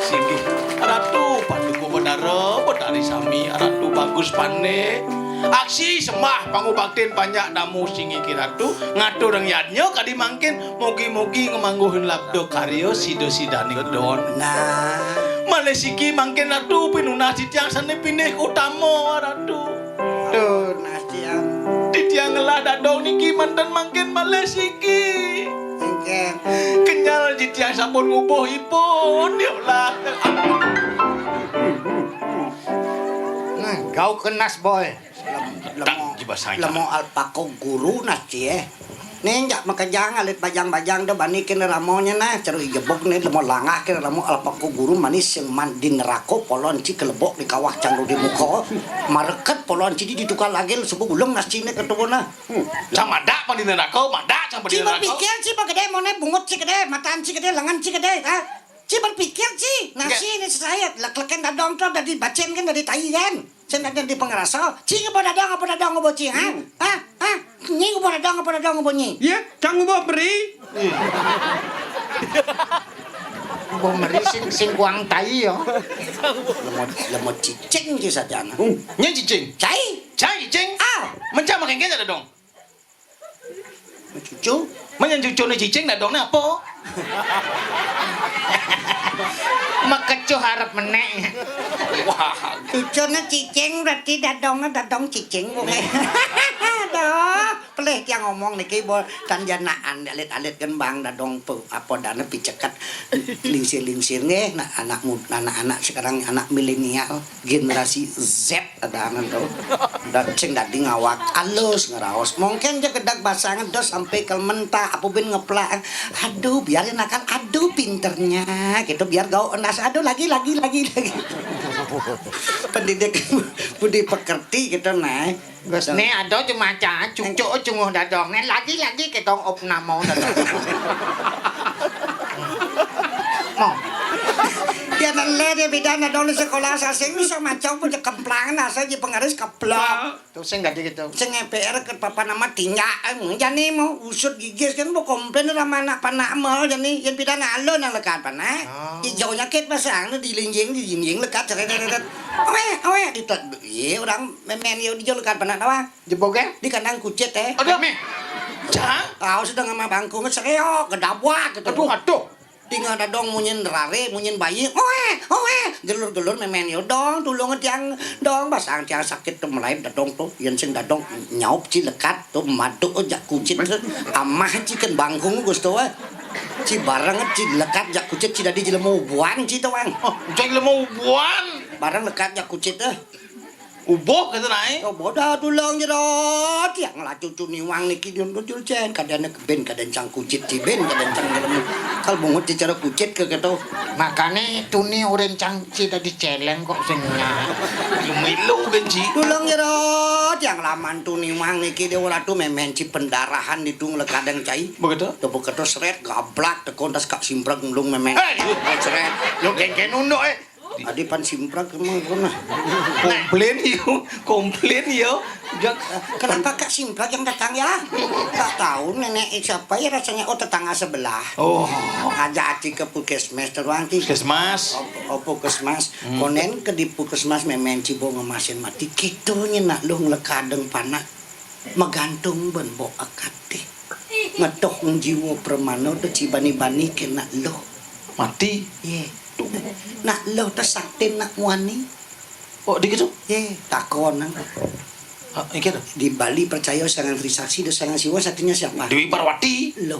Singgih, Ratu Paduka Betara, Betari sami, Ratu bagus pane. Aksi sembah pangubaktin panjak damu singgih ki Ratu, ngaturang yadnya kadi mangkin, mugi-mugi ngemangguhin labda karya sida-sidaning don. Nah. Malih siki mangkin Ratu pinunas titiang sane pinih utama, Ratu. Tuh, nah. Titiang. Titiang ngelah dadong niki manten mangkin malih siki. Engken. Kenyal titiang sampun ngubuh ipun, ya Allah. Nah, gau kenas, boy. Lem-, lemo, lemo alpako guru nas cie. Ning jak makejang alit bajang-bajang do bani kene ramonye nah, ceru ijebok ne lemo langah kene ramo alpako guru manis sing man di neraka polon ci kelebok di kawah cang di muka. Mareket polon ci di ditukar lagi lu sebut ulung nas cine ketua nah. Hmm. Cang madak pan di neraka, madak cang pan di neraka. Ci berpikir ci bergede mone bungut ci gede, matan ci gede, lengan ci gede, ha? Ci berpikir, ci. Nasi ini saya, lek-leken dadong to dadi bacén kan dadi tai kan. Sing dadi, dadi pengerasa. Ci ngubuh dadong apa dadong ngubuh ci, ha? Ha? Ha? Nyi ngubuh dadong apa dadong ngubuh nyi? Ya, cang ngubuh meri. Ngubuh meri sing, sing kuang tai ya. Lemot, lemot cicing ci sadana. Hmm, nyi cicing. Cai. Cai cicing. Ah. Mencak makin kaya dadong. Cucu. Menyang cucune cicing dadongne apa? Makecuh arep menek. Wah. Cucune cicing berarti dadongne dadong cicing, wong. Aduh, pelih tiang ngomong niki, bo, tan janaan alit-alit kembang dadong pe-, apa dane piceket lingsir-lingsir nggih, nah, anak mud-, anak-anak sekarang, anak milenial. Generasi Z adanan to. Dan sing dadi ngawak alus ngraos. Mungkin ja gedeg basang dos sampai ke menta apa bin ngeplak. Aduh, biarin akan. Aduh, pinternya. Gitu, biar gaul enas. Aduh, lagi, lagi, lagi, lagi. Pendidik budi pekerti gitu, nah. Gus, ne ada cuma ca-, cucuk cunguh dadong. Ne lagi-lagi ketong opnamo dadong. Mo. Ya, nele dia bidan dadong di sekolah sasing bisa macam punya kemplang, asa ji pengaris keplok. Tuh sing dadi gitu. Sing P R ke papa nama tinjak, em, jani mau usut gigis kan mau komplain sama anak panak mal jani, yang bidan alon nang lekat panak. Oh. Hijau nyakit pasang, dilinjing, dilinjing lekat, ceret, ceret, ceret. Aweh, aweh, ditot, iya, orang memen ya dijol lekat panak doang. Jebogé? Di kandang kucit, eh. Aduh, meh. Cang? Tahu sudah ngama bangkung, sereok, gedabwak gitu. Aduh, aduh. Tinggal dadong munyin rare, munyin bayi. Oe, oe. Gelur-gelur memen yo dong, tulung tiang dong, basang tiang sakit tuh melaib dadong tuh. Yen sing dadong nyaup ci lekat tuh maduk jak kucit tuh. Amah ci ken bangkung gusto, eh. Ci bareng ci lekat jak kucit ci dadi jelema ubuan ci tuh, Wang. Oh, jelema ubuan. Bareng lekat jak kucit tuh. Ubuh kata nae. Coba dah tulung jero tiang lah cucu niwang niki diun jul cen kadane keben kadan cang kucit ci ben kadan cang jelema. Kal bungut ci cara kucit ke keto. Makane tuni urin cang ci dadi celeng kok sing nyak. Lumilu ben ci. Tulung jero tiang laman tuni wang niki dewa ratu memen ci pendarahan di tung lekadeng cai. Begitu? Coba keto seret gablak tekon tas kak simprek ngelung memen. Hei! Seret. Yo genggen unduk, eh. Adi pan simprak emang pernah. Komplain yo, komplain yo. Kenapa Kak Simprak yang datang ya? Tak tahu nenek siapa ya rasanya. Oh, tetangga sebelah. Oh. Aja aci ke puskesmas teruang ti. Puskesmas. Oh, oh, puskesmas. Hmm. Konen ke di puskesmas memen cibo ngemasin mati. Kitunya nak lu ngelekadeng panak. Megantung ben bo akate. Ngetoh jiwa permana tu ci bani-bani kena lo. Mati. Ye. Nak lo tu sakti nak wani. Oh, di gitu? Ye, takon nang. Ah, iki tu. Di Bali percaya sangan Trisaksi dan sangan Siwa saktinya siapa? Dewi Parwati. Lo.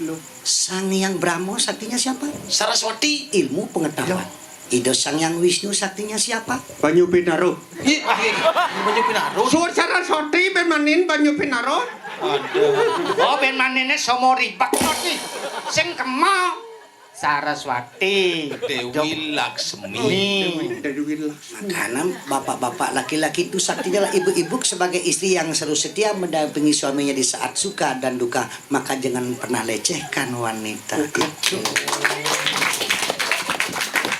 Lo. Sang Yang Brahma saktinya siapa? Saraswati. Ilmu pengetahuan. Lo. Ida Sang Yang Wisnu saktinya siapa? Banyu Pinaro. Ih, ah, iya. Banyu Pinaro. Suwun Saraswati ben manin Banyu Pinaro. Aduh. Oh, ben manine Somo Ribak iki. Sing kema. Saraswati. Dewi Laksmi. Nih. Dewi Laksmi. Makanya bapak-bapak laki-laki itu saktinya lah ibu-ibu sebagai istri yang selalu setia mendampingi suaminya di saat suka dan duka. Maka jangan pernah lecehkan wanita itu.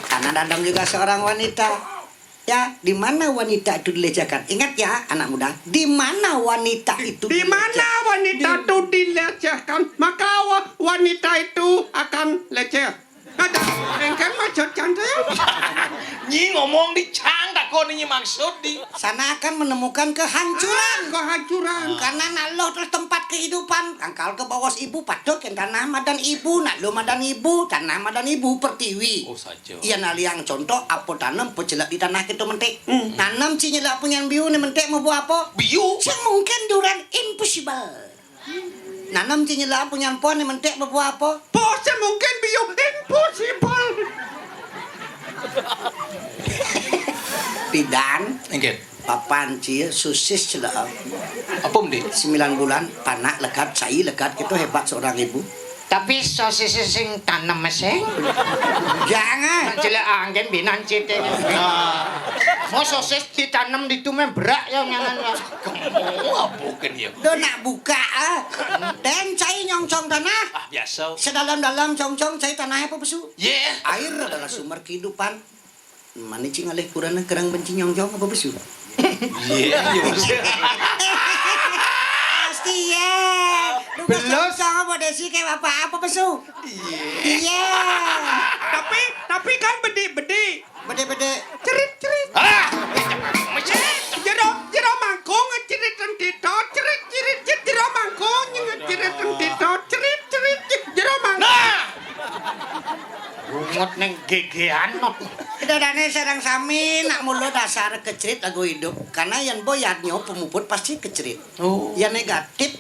Karena Dadang juga seorang wanita. Ya, di mana wanita itu dilecehkan? Ingat ya, anak muda, di mana wanita itu dilecehkan? Di mana wanita itu dilecehkan, maka wa-, wanita itu akan leceh. Ada, engkén maksud cang tuh ya? Nyi ngomong di cang, takon nyi maksud di. Sana akan menemukan kehancuran. Ah, kehancuran. Karena nak lo terus tempat kehidupan. Angkal ke bawah ibu, patut ke tanah madan ibu, nak lo madan ibu, tanah madan ibu, pertiwi. Oh, saja. Iya, nah, liang contoh, apa tanam pecelak di tanah kita mentik. Hmm. Nanam ci nyelak punyan biu ni mentik mau buah apa? Biu. Sing mungkin duran impossible. Nanam ci nyelak punyan pohon ni mentik mau buah apa? Pohon sing mungkin biu impossible. Pidan. Inggih. Papan ci sosis celak. Apa, Mdi? Sembilan bulan, panak lekat, cai lekat, itu hebat seorang ibu. Tapi sosis sing tanem sing. Jangan. Nak jelek angin binan cite. Ah. Mau sosis ditanam di tumen berak ya nyangan. Kamu apa kan ya? Do nak buka, ah. Dan cai nyongsong tanah. Ah, biasa. Sedalam-dalam congcong cai tanah apa pesu? Ye. Air adalah sumber kehidupan. Mani cing alih purana kerang benci nyongjong apa pesu? Ye, ye, maksudnya. Pasti ye. Lu Belos. Congcong apa desi kayak apa apa pesu? Ye. Iya. Tapi tapi kan bedi-bedi. Bede-bede. Cerit, cerit. Ah! Jero, jero mangkung, cerit, cerit, cerit, cerit, cerit, jero mangkung, cerit, cerit, cerit, cerit, cerit, jero mangkung. Nah! Rungut neng gegean. Dadane sareng sami nak mula dasar kecrit lagu hidup. Karena yen boyadnya pemuput pasti kecrit. Oh. Yang negatif,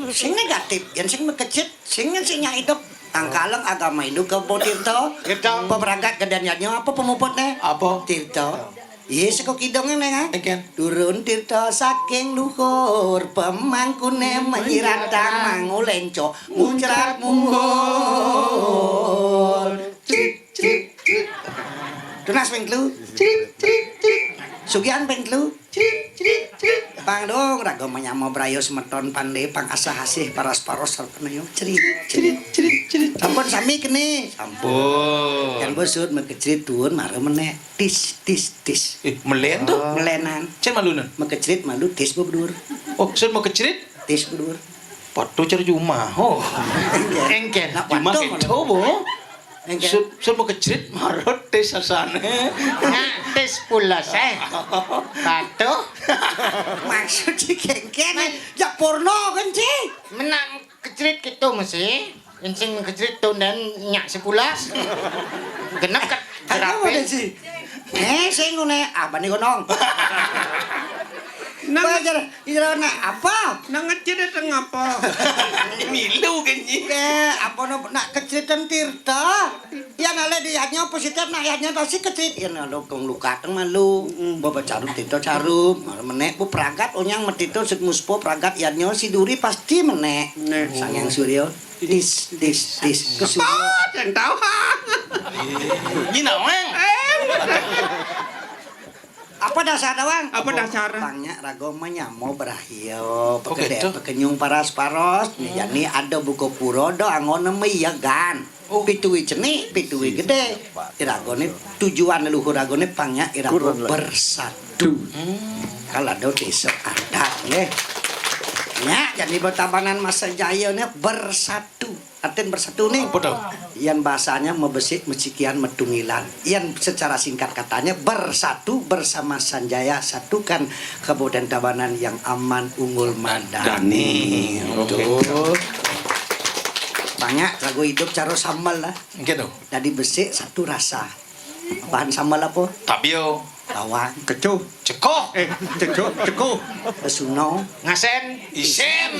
sing negatif, yang sing mekecit, sing sing nyak hidup. Tangkaleng agama Hindu ke Bo Tirta. Tirta. Pemeragat gedan yadnya apa pemuputne? Apa? Tirta. Iya, seko kidunge, Neng, ah. Turun tirta saking luhur, pemangkune menyiratang mangulenco, muncrat munggul. Crit, crit, crit. Tunas ping telu. Crit, crit, crit. Sugihan ping telu. Crit, crit, crit. Pang dong, raga manyama braya semeton pande, pang asah asih paras-paros sarpana yo. Crit, crit, crit, crit. Sampun sami kene. Sampun. Kan bosut mekecrit tuun mara menek. Tis, tis, tis. Eh, melen tuh. Oh. Melenan. Cen malunan. Mekecrit malu tis bu bedur. Oh, sun mekecrit? Tis bu bedur. Patu cer jumah. Oh. Engke. Nak jumah patu kento, malu. Bo. Engke. Sun, sun mekecrit marut tis sasane. Nak tis pulas, eh. Patu. Maksud si kengken, ya porno kan, Ci? Menang kecrit gitu mesti. Insing kejrit tunden nyak sepulas. Genep ket. Ayo, jerape. Mana sih? Eh, sing ngene, apa nih gonong? Nang Apa jar, jar nak apa? Nang ngecrit ngapa? Milu genyi. Eh, apa no, nak kecrit tirta? Ya nale di yadnya positif, nak yadnya pasti kecrit. Ya nalo kong luka teng malu. Mm. Bapak carup tito carup, malu menek bu pragat onyang metito sik muspo pragat yadnya si duri pasti menek. Nek. Sang yang suryo. Tis, tis, tis. Kesuruh. Apa? Yang tahu? Ini nawang. Apa dasar doang? Apa dasar? Pangnya rago menyamo berahio. Oh, pekede, gitu. Pekenyung paras-paros. Hmm. Jadi ada buku pura do anggone meyegan. Oh. Pitui ceni, pitui gede. Iragone tujuan leluhur ragone pangnya irago bersatu. Hmm. Kalau ada desa adat, nggih. Nya, jadi bertabanan masa jaya nih bersatu. Artin bersatu nih. Apa tuh? Yan bahasanya mebesik, mecikian, metungilan. Yan secara singkat katanya bersatu bersama Sanjaya, satukan Kabupaten Tabanan yang aman, unggul, madani. Madani. Oke. Tuh. Banyak lagu hidup caro sambal lah. Gitu. Jadi besik satu rasa. Bahan sambal apa? Tabio. Bawang. Kecuh. Cekoh. Eh, cecuh, cekoh. Kesuno. Ngasen. Isen.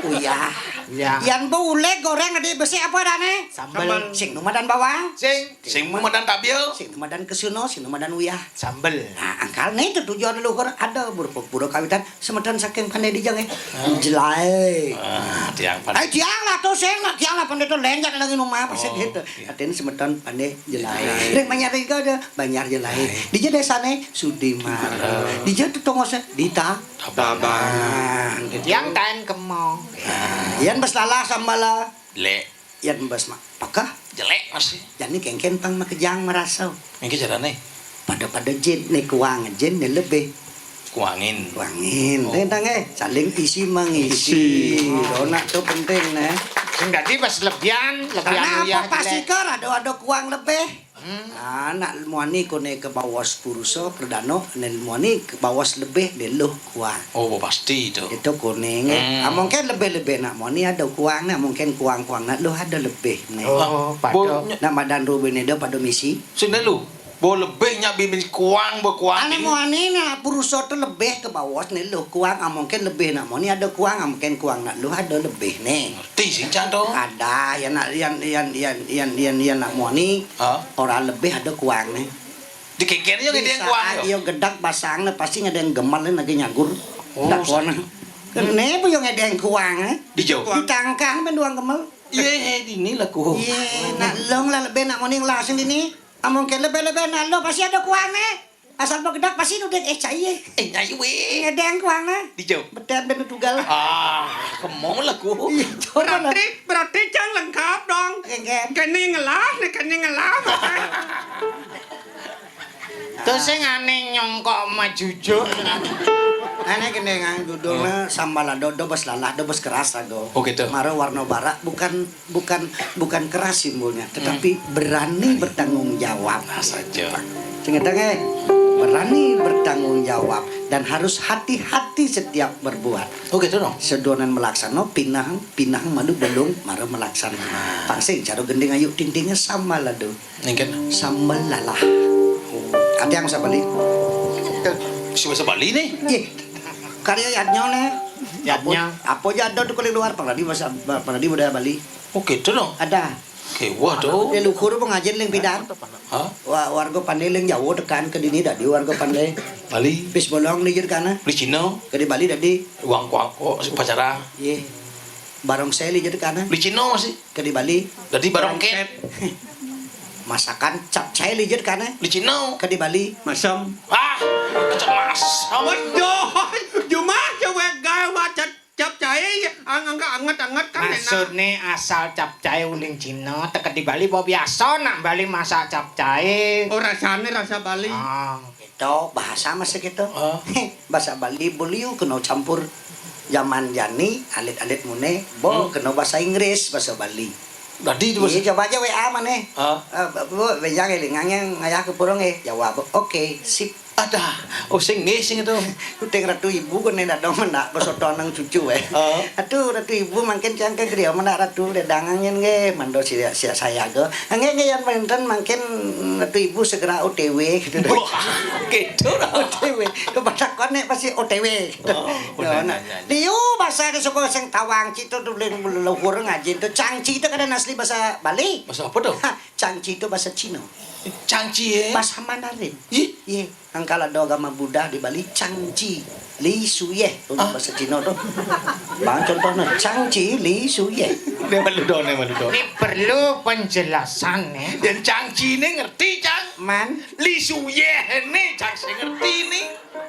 Uyah. Uyah. Yan bu ule goreng di besi apa dane? Sambel. Sambel. Sing numadan bawang. Sing. Sing numadan tabio. Sing numadan kesuno, sing numadan uyah. Sambel. Nah, angkal nih itu tujuan leluhur ada berupa pura kawitan. Semeton saking pandai dijang, eh. Hah? Jelai. Ah, tiang pandai. Ai, tiang lah tuh, sing nak tiang lah pandai tuh lenjak lagi rumah, pas. Oh, gitu. Iya. Artinya semeton pandai jelai. Jelai. Ring Banjar Tiga ada Banjar Jelai. Jelai. Dija desane Sudimara. Sudimara. Dija tetongosnya Dita. Tabanan. Tabanan. Gitu. Yang tain kemong. Nah. Yan bes lalah sambala. Lek. Yan bes mak. Pakah? Jelek masih. Jani kengken pang makejang merasau. Ini carane. Pada-pada jin, ne kuang jin, ne lebih. Kuangin. Kuangin. Oh. Tentang, eh, saling isi mengisi. Isi. Dona tuh penting, ne. Sing dadi pas lebihan, lebihan. Karena uyah apa? Jelek. Pasikar ada, ada kuang lebih. Hmm. Nah, nak muani kone ke bawas purusa perdana, ne muani ke bawas lebih, ne luh kuang. Oh, pasti itu. Itu kuning, eh. Hmm. Ah, mungkin lebih-lebih nak muani ada kuang, nak mungkin kuang-kuang nak luh ada lebih, ne. Oh, pada. Nak madan rubin ada pada misi. Sini lu. Bo lebih nyak bimbing kuang, bo kuang. Ane muani nak purusa tu lebih ke bawas, ne luh kuang, ah, mungkin lebih nak muani ada kuang, ah, mungkin kuang nak luh ada lebih, ne. Ngerti sih, Chan, to? Ada, ya nak, yan, yan, nak muani. Hah? Ora lebih ada kuang, ne. Dikikir yo ngedeng kuang yo. Iyo gedak basang, ne pasti ngedeng gemal, ne lagi nyagur. Oh, lakon. Kene bu yo ngedeng kuang, eh. Dijo. Ditangkang ben duang gemal. Iye, dini laku. Iye, nak long lah lebih nak muani ngelasing dini. Among ke lebih-lebih nak long pasti ada kuang, ne. Asal begedak pasti nudek, eh, cai, eh. Eh, nyai wé. Ngedeng kuangna. Dijauh. Beten ben tugal. Ah, kemol aku. Iya, coba lah. Berarti, berarti cang lengkap dong. Engken. Kene ngelah, ne kene ngelah. Terus sing ane nyongkok majujuk. Ane kene ngang judulna sambal lado, dobes lalah, dobes keras lado. Oh, gitu. Mara warna barak, bukan bukan bukan keras simbolnya, tetapi berani bertanggung jawab. Nah, saja. Sing ngeteng, eh, berani bertanggung jawab dan harus hati-hati setiap berbuat. Oh, gitu dong. Sedonan melaksana, pinahang, pinahang madu belum, mara melaksana. Nah. Pang sing cara gending ayu tintingnya sama lado. Ningken. Sambal lalah. Ada yang usah beli. Si bahasa Bali nih. Ih, karya yadnya nih. Yadnya. Apa, apa aja ada tuh kalau luar, apalagi bahasa, apalagi budaya Bali. Oh, gitu dong. Ada. Oke, waduh. Di luhur pengajian ling pidan. Hah? Wa-, warga pandai ling Jawa tekan ke dini tadi warga pandai. Bali. Pis bolong di jero kana. Beli Cina. Ke di Bali tadi. Uang kuangko, pacara. Iya. Barong saya di jero kana. Beli Cina masih. Ke di Bali. Tadi barong ket. Masakan capcay di jero kana. Beli Cina. Ke di Bali. Masam. Ah, cemas. Waduh, cuma cewek gaya macet. Capcay, ang-, angka anget-anget kan enak. Maksudnya asal capcay uling Cina, teka di Bali bawa biasa, nak Bali masak capcay. Oh, rasanya rasa Bali. Ah, gitu. Bahasa masih gitu. Ah. Bahasa Bali beliau kena campur zaman jani, alit-alit mune, bo kena bahasa Inggris, bahasa Bali. Tadi itu bahasa. Iya, coba aja W A mana? Ah. Eh, bu, bu, benjang eling, ngayah ke purung, eh. Jawab, oke, sip. Ada. Oh, sing nggih, sing itu. Kuting Ratu Ibu kene ndak dong mendak besoto nang cucu, eh. Heeh. Aduh, Ratu Ibu mangkin cang ke griya mendak Ratu ledang angin nggih, mando sia, sia saya go. Nggih, nggih, yang penten mangkin Ratu Ibu segera O T W gitu deh. Wah, gitu dah. O T W. Coba takon nek pasti O T W gitu. Oh, ya, benar, nah. Benar, benar. Liu bahasa ada sapa sing tawang cito tuh leluhur ngajin tuh cangci itu kadang asli bahasa Bali. Bahasa apa tuh? Hah, cangci itu bahasa Cina. Cangci, eh? Bahasa Mandarin. Ih. Iya. Angkala do agama Buddha di Bali, cangci, li suyeh, tuh bahasa Cina tuh. Bang, contohnya, cangci, li suyeh. Ini malu do, ini malu do. Ini perlu penjelasan, ya. Dan cangci ini ngerti, Cang? Man. Li suyeh ini, Cang, saya ngerti ini.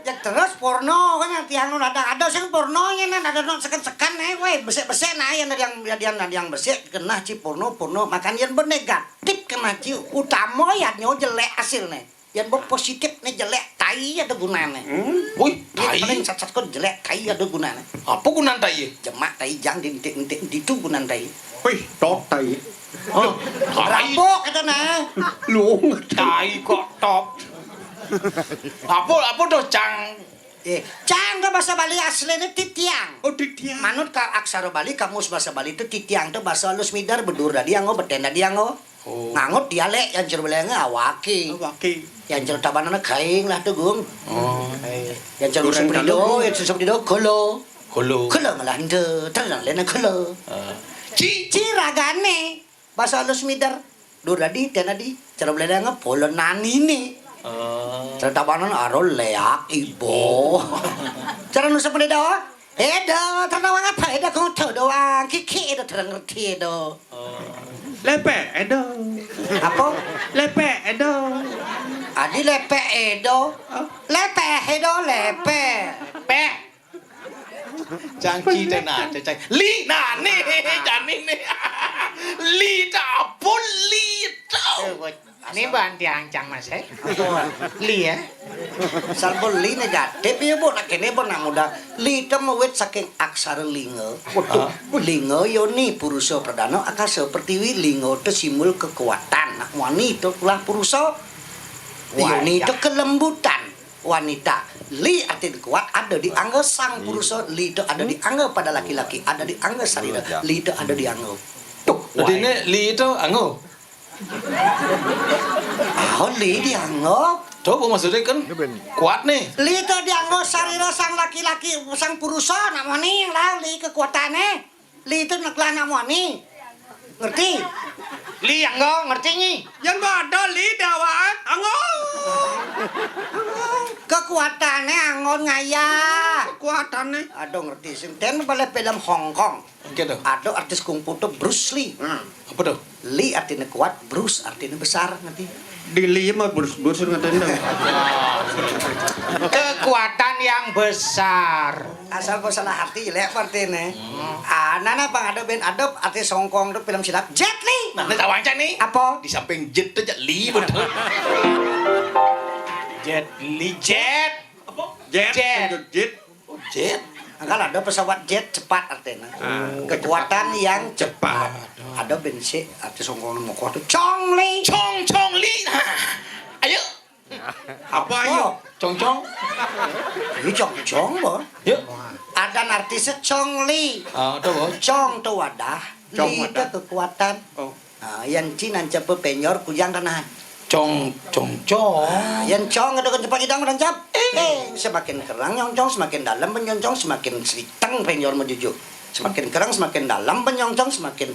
Ya terus porno kan yang tiang nu ada ada sing porno nya nan ada nu seken-seken eh weh besek-besek nah yang yang yang yang besek kena ci porno porno makan yang negatif kena ci utama ya nyo jelek hasilnya. Yang positif nih jelek, tai ada gunanya. Hmm? Wih, tai. Paling sat-sat kok jelek, tai ada gunanya. Apa gunanya tai? Jemak tai jang di entik-entik itu gunanya tai. Wih, top tai. Oh, tai. Rambok kata nah. Lu tai kok top. Apa apa tuh cang? Eh, cang ke bahasa Bali aslinya titiang. Oh, titiang. Manut ka aksara Bali, kamus bahasa Bali itu titiang itu bahasa halus midar bedur tadi yang beten tadi yang Oh. Ngangut dialek yang jero belenge awake. Awake. Yang jero tabanane gaing lah tuh, Gung. Oh. Eh, yang jero Seprido, yang jero Seprido golo. Golo. Golo ngelande, terus lene golo. Ah. Ci, ci ragane. Bahasa halus mider. Dur tadi, ten tadi, jero belenge polo nanine. Oh. Jero tabanane aro leak ibo. Cara nu Seprido. Edo, terang doang apa? Edo koto doang. Kiki edo terang ngerti edo. Lepe, edo. Apa? Lepe, edo. Adi lepe edo. Lepe edo, lepe. Pe. Cangci tenate, cang. Li, nah, nih, jani nih. Li, dapur, li, tau. Ini bahan tiang cang mas, eh? Li, ya? Salbon li negatif, ya, Bu. Nak kene, Bu, nak muda. Li itu mawit saking aksara linga. Waduh. Linga yoni purusa pradana akasa pertiwi, linga itu simbol kekuatan. Nak wani itu tulah purusa. Yoni itu kelembutan wanita. Li artinya kuat ada di angga sang purusa, li itu ada di angga pada laki-laki, ada di angga sarira, li itu ada di angga. Tuh, jadi ini li itu angga. Oh, li dianggo. Coba maksudnya kan kuat nih. Li itu dianggo sarira sang laki-laki, sang purusa, nak moni lah li kekuatannya. Li itu nak lah nak moni. Ngerti? Li anggo ngerti nyi? Yang ada li dawa anggo. Kekuatannya anggon ngaya. Kekuatannya. Aduh ngerti sing ten balik film Hong Kong. Oke tuh. Ada artis kungfu tuh Bruce Lee. Hmm. Apa tuh? Lee artinya kuat, Bruce artinya besar nanti. Dili mah bus-bus ngaten dah. Kekuatan yang besar. Asal kok salah arti jelek artine. Anana pang ada band adep arti songkong tuh film silap Jet Li. Nah, ini tahu aja nih. Apa? Di samping jet tuh Jet Li betul. Jet Li, jet. Apa? Jet, jet. Jet. Oh, jet. Angkal ada pesawat jet cepat artinya. Ah, kekuatan yang cepat. Ada bensin arti songkong mokoh tuh Chong Li. Chong, Chong Li. Nah. Ayo. Apa ayo? Cong-cong. Ini cong-cong, Bo. Yuk. Ada artisnya Chong Li. Ah, ada, Bo. Chong tuh wadah, Chong Li wadah. Itu kekuatan. Oh. Nah, yang Cina cepe penyor kujang kanahan. Cong, cong, cong. Nah, yang cong itu kan cepat idang dan cap. Eh, semakin kerang nyongcong, semakin dalam penyoncong, semakin siteng penyor menuju. Semakin kerang, semakin dalam penyoncong, semakin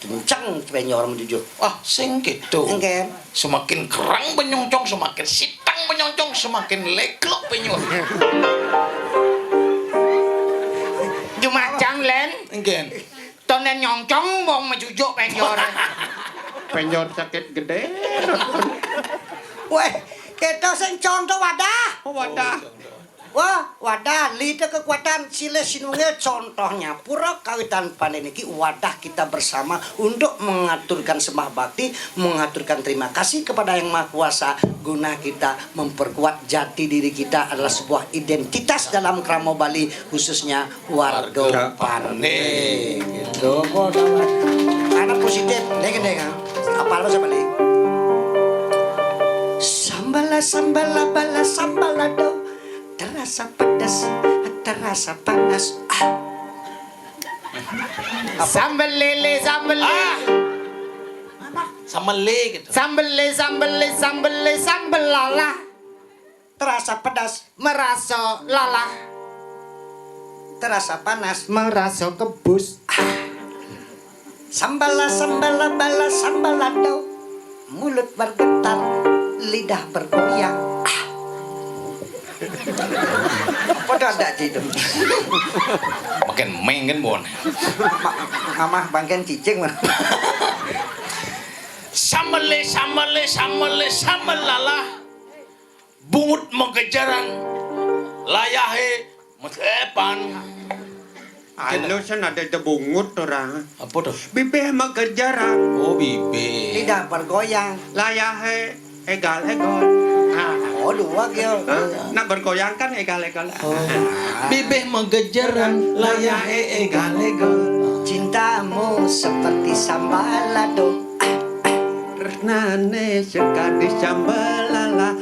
kencang penyor menuju. Ah, sing gitu. Engken. Semakin kerang penyoncong, semakin siteng penyoncong, semakin leklok penyor. Jumacang, Len. Engken. Tonen nyongcong wong mejujuk penyor. Penyor sakit gede. Weh, kita sing contoh wadah. Oh, wadah. Wah, wadah, lite kekuatan silih sinunggil contohnya. Pura kawitan pandai niki wadah kita bersama untuk mengaturkan sembah bakti, mengaturkan terima kasih kepada Yang Maha Kuasa guna kita memperkuat jati diri kita adalah sebuah identitas dalam krama Bali, khususnya warga Warga Pande. Pande. Gitu. Anak positif, deng deng. Apa lo siapa nih? Sambala sambala bala sambala do. Terasa pedas, terasa panas. Ah. Sambal lele, sambal lele. Ah. Sambal le gitu. Sambal le, sambal le, sambal le, sambal lala. Terasa pedas. Merasa lalah. Terasa panas. Merasa kebus. Ah. Sambala, sambala, bala, sambalado. Mulut bergetar, lidah bergoyang. Ah. Apa tuh ada di itu? Makin menggen bon. Amah bangken cicing mah. Sambale, sambale, sambale, sambal lalah. Bungut magejaran, layahe mesepan. Anu sen ada de bungut orang. Apa tuh? Bibih magejaran. Oh, bibih. Tidak bergoyang. Layahe egal-egal. Ah. Oh, dua gitu. Hah? Nak bergoyang kan egal-egal. Oh. Bibih magejaran, layahe egal-egal. Cintamu seperti sambalado. Tresnane sekadi sambalala.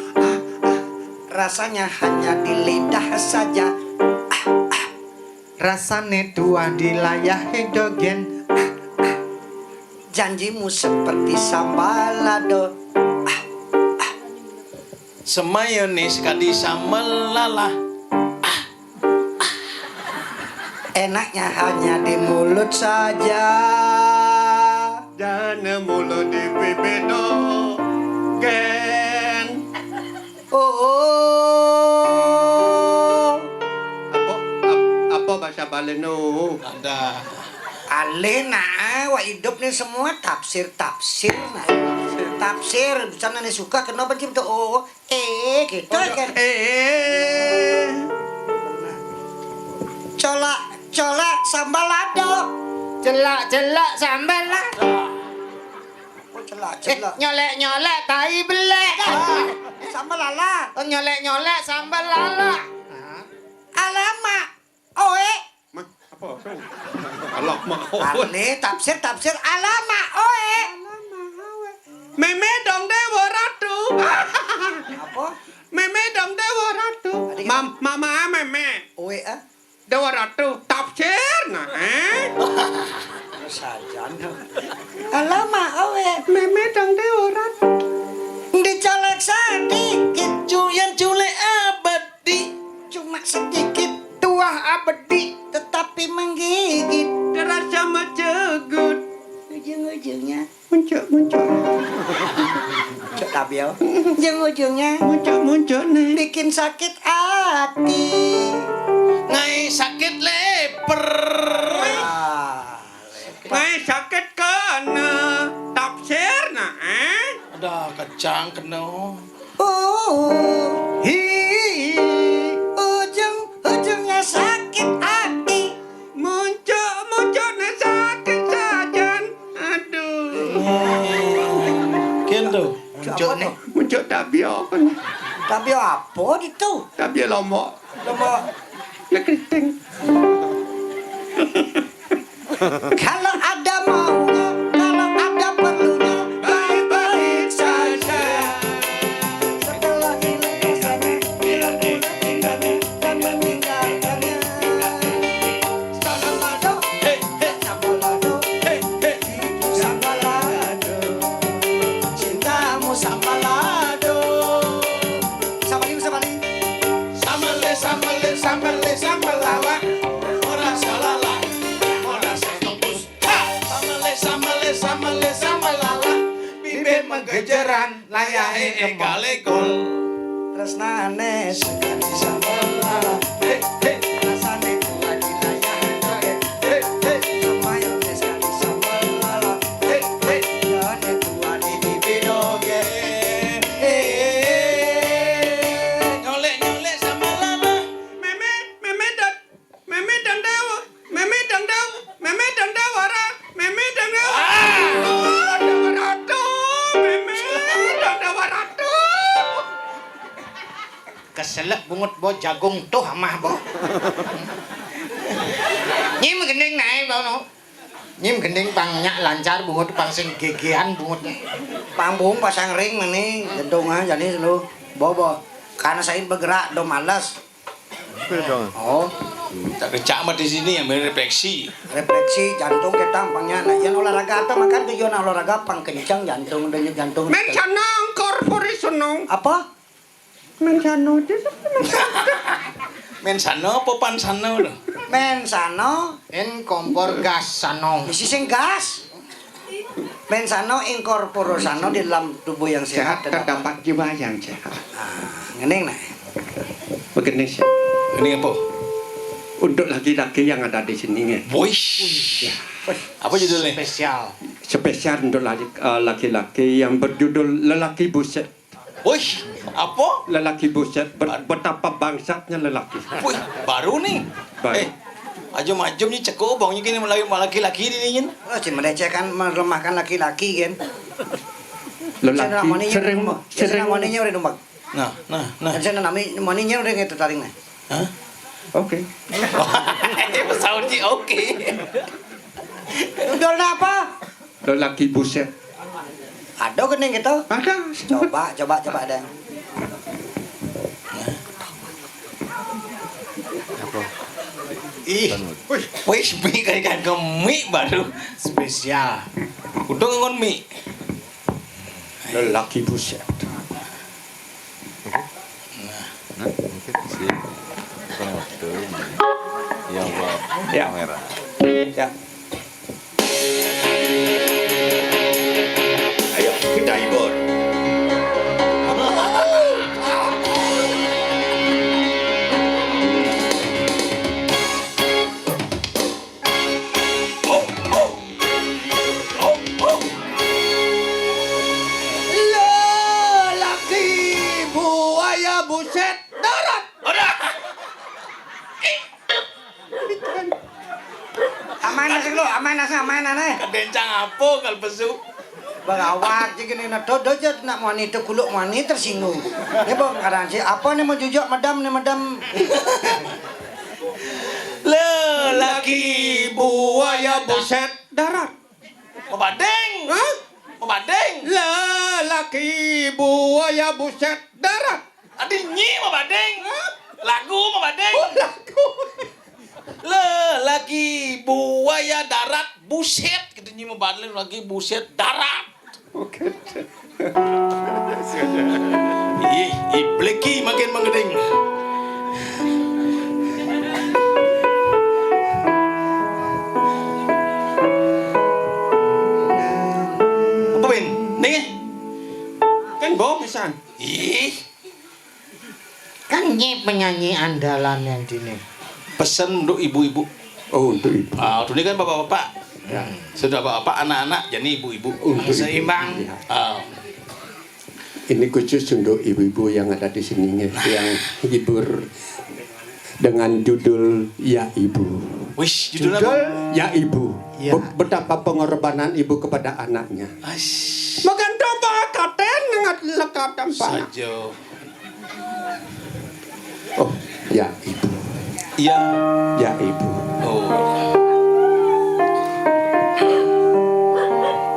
Rasanya hanya di lidah saja. Rasane tuah di layahe dogen. Janjimu seperti sambalado. Semayane sekadi sambalala. Enaknya hanya di mulut saja. Jane mulut di bibir dogen. Oh, oh. Apa, ap-, apa bahasa Bali nu? Ada. Alih nah, wah hidup nih semua tafsir-tafsir nah. Tafsir, bisa nani suka kenapa cipta oh, oh. Eh, gitu kan. Eh. Colak, colak sambal lado. Celak, celak sambal lado. Oh, celak, eh, celak. Nyolek, nyolek tai belek. Ah, sambal lala. Oh, nyolek, nyolek sambal lala. Alamak. Oe. Mah, apa? Alamak, oe. Alih, tafsir, tafsir. Alamak, oe. Meme dong Dewa Ratu. Apa? Meme dong Dewa Ratu. Tadi kita Mam-, mama meme. Oe, ah. Dewa Ratu, tafsir, nah, eh? Sajan. Alamak, oe. Meme dong Dewa Ratu. Dicolek sedikit. Cuyan culek abadi. Cuma sedikit. Tuah abadi. Tetapi menggigit. Terasa mencegut. Ujung-ujungnya. Muncul, muncul. Cek tabil. Ujung-ujungnya. Muncul, muncul nih. Bikin sakit hati. Ngai sakit leper. Ah, leper. Ngai sakit kena. Tafsir, nah, eh? Ada Pecang kena. Oh, hi, ujung-ujungnya sakit hati. Muncuk-muncuknya sakit sajan. Aduh. Kén to? Muncuk né. Muncuk tabia apa né? Tabia apa itu? Tabia lombok. Lombok. Ya keriting. Kalau ada maunya, kalau ada perlunya, baik-baik saja. Setelah dilepas sana, bila pulang tinggalnya dan meninggalkannya. Sambal lado, hei, hei, sambal lado, hei, hei, sambal lado. Cintamu sambal lado. Sambal ini, sambal ini. Sambelé, sambelé, sambelé, sambelala. Ora salala, ora satokus. Ha! Sambelé, sambelé, sambelé, sambelala. Bibir menggejeran, layahé égal-égal. Tresnané sekali sambelala. Hé, hé. Rasané kuat di layah joget. Hé, hé. Semayané sekali sambelala. Hé, hé. Rasané kuat di bibir joget. Hé. Nyolek-nyolek sambelala. Mémé, mémé dan, mémé dan dawa, mémé dan dawa, mémé dan dawa. Ah! Oh, dawa ratu, mémé dan dawa ratu. Keselak bungut bo jagung tuh amah bo. Nyim gending naé bo no. Nyim gending pang nyak lancar bungut pang sing gégéan bungutné. Pang bung pasang ring mané jantung ah jani lu. Bo bo. Karena saya bergerak do males. Oké dong. Oh. Tak kecak mah di sini ya, main refleksi. Refleksi jantung kita pangnya. Nah, yang olahraga atau makan tujuan olahraga pang kencang jantung, denyut jantung. Mén sana angkor puri seneng. Apa? Mén sana itu siapa? Mén sana apa pan sana lho? Mén sana. Mén kompor gas sana. Isi sing gas. Mén sana incorporo sana di dalam tubuh yang sehat. Sehat terdapat jiwa yang sehat. Ah, ngening nah. Begini sih. Ini apa? Untuk laki-laki yang ada di sini nih. Wih. Apa judulnya? Spesial. Spesial untuk laki- eh, laki-laki yang berjudul Lelaki Buset. Wih, apa? Lelaki buset, ber- betapa bangsatnya lelaki. Wih, baru nih. Baru. Eh, aja macam ni cekok bang ni kini lelaki-laki ni nyin. Oh, si melecehkan, melemahkan laki-laki kan. Lelaki sering, sering. Sering moninya udah numpang. Nah, nah, nah. Saya nami moninya udah ngetu taring nih. Hah? Oké. Pesawat ji oké. Udah apa? Lelaki buset. Ada gini gitu? Ada. Coba, coba, coba ada. Apa? Ih, wih, mie kayak kan mie baru spesial. Udah ngon mie. Lelaki buset. Nah, mungkin si penonton yang bawa kamera. Ya. Ayo, kita hibur. Lelaki buaya buset darat. Udah. Amain nasi lu, amain nasi, amain aneh. Kedencang apa kalau pesu? Bagawat, jadi ini nah, do, do, nak mani itu kuluk mani tersinggung. Ya bang, kadang si apa nih mau jujur madam nih madam. Lelaki buaya buset darat. Mabading. Hah? Mabading. Lelaki buaya buset darat. Adi nyi mabading. Hah? Lagu mabading. Oh, lagu. Lelaki buaya darat buset. Kita nyi mabading lagi buset darat. Oké. Ih, ibliki makin mengeding. Apa, Bin? Nih. Kan gua pisan. Ih. Kan ini penyanyi andalan yang dini. Pesan untuk ibu-ibu. Oh, untuk ibu. Ah, dulu kan bapak-bapak. Ya. Sudah bapak-bapak, anak-anak, jadi ibu-ibu. Untuk ibu. Seimbang. Ya. Ah. Ini khusus untuk ibu-ibu yang ada di sini, nggih, yang hibur dengan judul Ya Ibu. Wis, judul apa? Judul Ya Ibu. Ya. Be-, betapa pengorbanan ibu kepada anaknya. Ais. Makan domba katen ngat lekatan panak. Saja. Oh, Ya Ibu. Iya. Ya Ibu. Oh.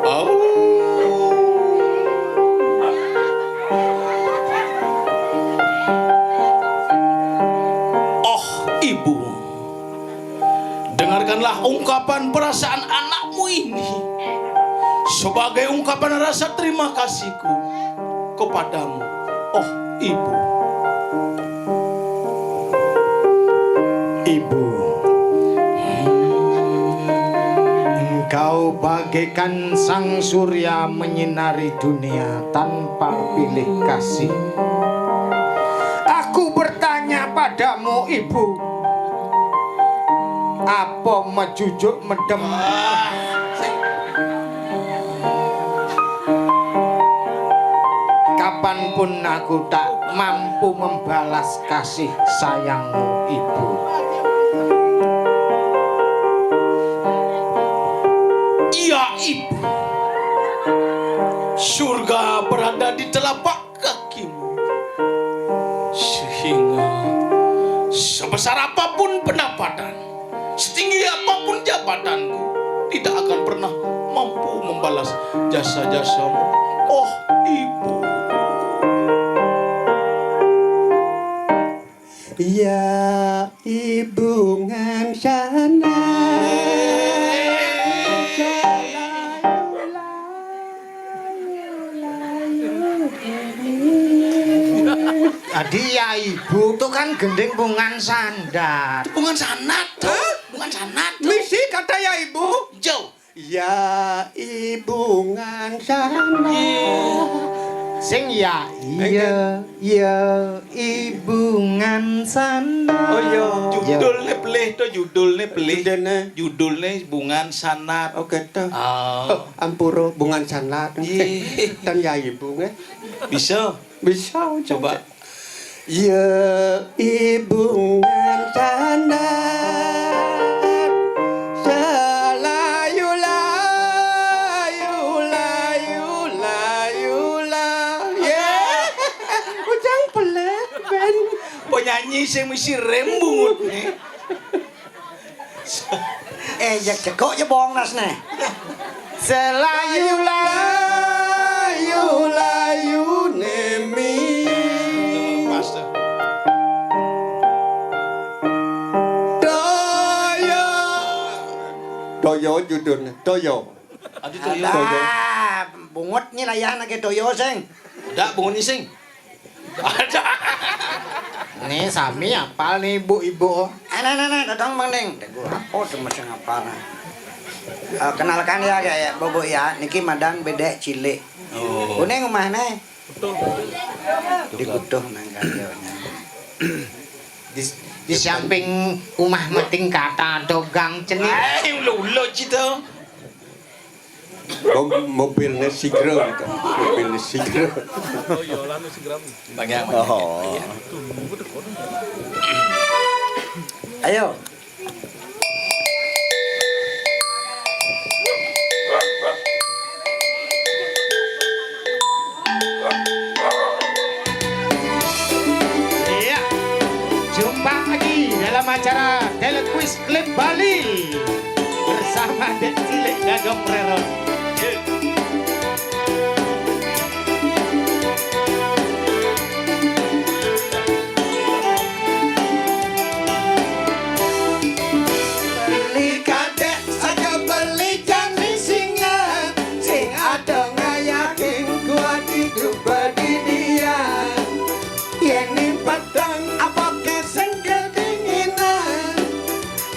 Oh. Oh, Ibu. Dengarkanlah ungkapan perasaan anakmu ini sebagai ungkapan rasa terima kasihku kepadamu, oh Ibu. Ibu, engkau bagaikan sang surya menyinari dunia tanpa pilih kasih. Aku bertanya padamu, Ibu, apa majujuk medem? Kapanpun aku tak mampu membalas kasih sayangmu, Ibu. Iya, Ibu. Surga berada di telapak kakimu. Sehingga sebesar apapun pendapatan, setinggi apapun jabatanku, tidak akan pernah mampu membalas jasa-jasamu. Oh, Ibu. Ya Ibu ngan sana. Adi ya Ibu tuh kan gending bungan sandat. Bungan sanat, tuh. Hah? Bungan sanat, tuh. Misi kata ya Ibu. Jo. Ya Ibu ngan sana. Iya. Sing ya iya, iya Ibu ngan sana. Oh iya. Iya. Judulnya pelih tuh, judulnya pelih. Judulnya? Judulnya Bungan Sanat. Oh, gitu. Oh. Oh, ampura Bungan Sanat. Iya. Dan ya Ibu nggih. Bisa. Bisa, coba. Coba. Ya Ibu ngan sandat, salayu layu, layu layu la. Ya, ujang pelet, Ben. Penyanyi sing mesti rem bungut nih. Eh, ya jegok ya bong nas nih. Selayu layu layu nemi. Pas tuh. Toyo. Toyo judulnya, Toyo. Aduh, Toyo. Alah, bungut nih layah nake Toyo sing. Dak bungut nih sing. Ada. Nih, sami apal nih ibu-ibu. Eh, nah, nah, nah, datang Mang Ning. Dek gua apa tuh masih ngapal, nah. Eh, kenalkan ya, kayak Bobo ya, niki madang bedek cilik. Oh. Kuning rumahnya. Betul. Di Kutuh nang kayaknya. Di, di samping rumah meting kata dogang cenik. Eh, ulo-ulo cita. Mo-, mobilnya Sigra gitu. Mobilnya Sigra. Oh iya, lanu Sigra. Bang ya. Oh. Ayo. Iya. Jumpa lagi dalam acara Telequiz Klip Bali bersama Dek Cilik Gagong Rero. Beli kadek saja beli jani singa, sing ada ngayakin kuat hidup bagi dia. Yen ning peteng apa kesengkel dinginan,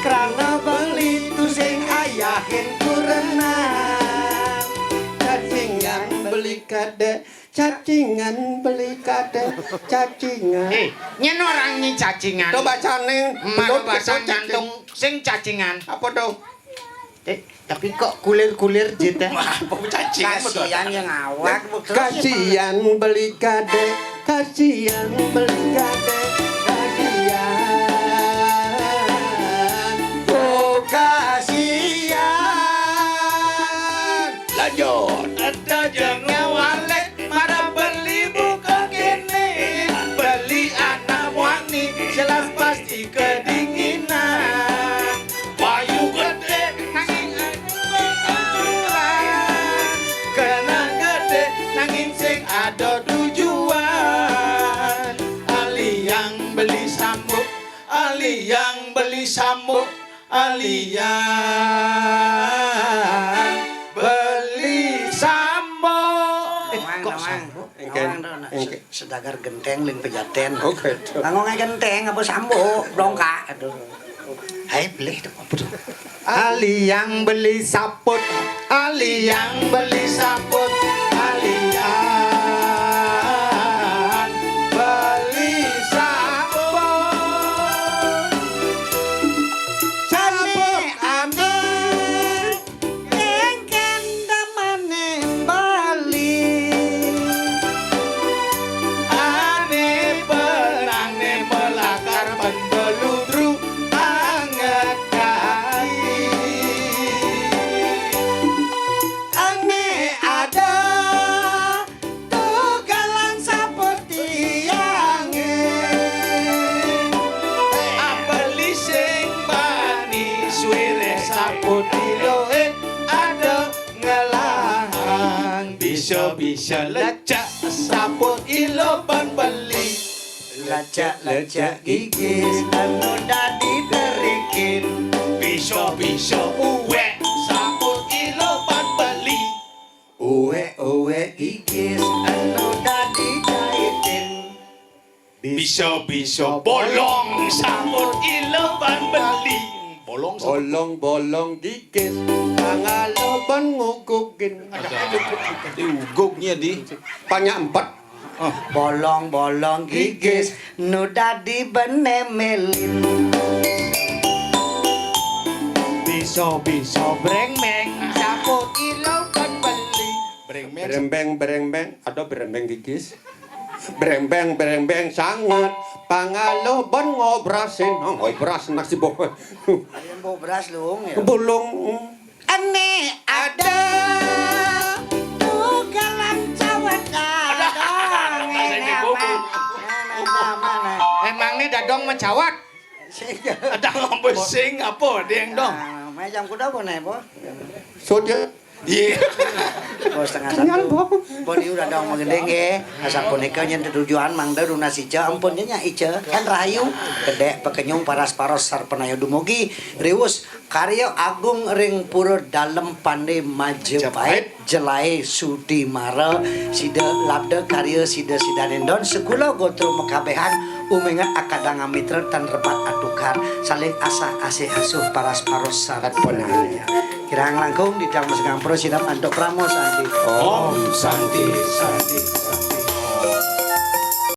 krana beli tu sing ayahin kurenan. Cacingan beli kadek, cacingan beli kadek, cacingan. Eh, nyen orang nyi cacingan. Coba caning. Maro betul, bahasa betul, nyantung sing cacingan. Apa tuh? Eh, Tapi kok kulir-kulir jit ya? Wah, apa cacing? Kasihan yang awak. Kasihan beli gade, kasihan beli gade, kasihan. Oh, kasihan. Lanjut. Ada jeung ngawalek mara beli buka kene, beli anak wani jelas pasti kedinginan. Payu gede nanging aturan, kena gede nanging sing ada tujuan. Aliang beli sambo, aliang beli sambo, aliang beli sambo. Eh, kok sambo? Engke, engke. Sedagar genteng ling pejaten. Oke, tuh. Nganggo genteng apa sambo, dongkak. Aduh. Hai, beli tuh. Apa tuh? Aliang beli saput, aliang beli saput, aliang beli saput. Saput ane engken damane Bali. Ane benang ne melakar, ben beludru anget kai. Ane ada tugalan saput tiange. Abeli sing bani suwire saput iloe ada ngelahang. Bisa-bisa lecak saput ilo ban beli. Lecak-lecak gigis anu dadi terikin. Bisa-bisa uwek saput ilo ban beli. Uwek-uwek gigis anu dadi jaitin. Bisa-bisa bolong saput ilo ban beli. Bolong saput. Bolong-bolong gigis pangalo ban ngugukin. Ada, ada, ada uguknya di. Banyak empat. Oh. Bolong-bolong gigis nu dadi benemelin. Bisa-bisa brengmeng saput ilo ban beli. Brengmeng. Brembeng, brembeng, ada brembeng gigis. Brembeng, brembeng sanget. Pangalo ban ngobrasin. Oh, ngobras nasi boh. Ayo, ngobras, Lung, ya. Bulung. Ane ada tugalan cawet dadong. Dadong, ini ini aman. Bubur. Nah, nah, nah, nah. Emang nih dadong mencawat. Sing. Ada ngombe sing apa, Deng, dong? Nah, macam kuda apa nih, Bo? Soja. Iya. Bo, setengah satu. Bo, ini udah dong menggending, ya. Asa punika nyen tetujuan, mangda duna sica, ampun, nya, ica. Kan rahayu. Gedek, pekenyung, paras-paros, sarpanaya dumugi. Riwus, karya agung ring pura dalem pande Majapahit, Majapahit. Jelae Sudimara, sida labda karya sida sidaning don, sekula gotra makabehan, umenget akadang amitra tan rebat atukar, saling asah asih asuh paras paros sarpanaya. Kirang langkung titiang masegang prasida antuk parama santi. Om Santi, Santi, Santi.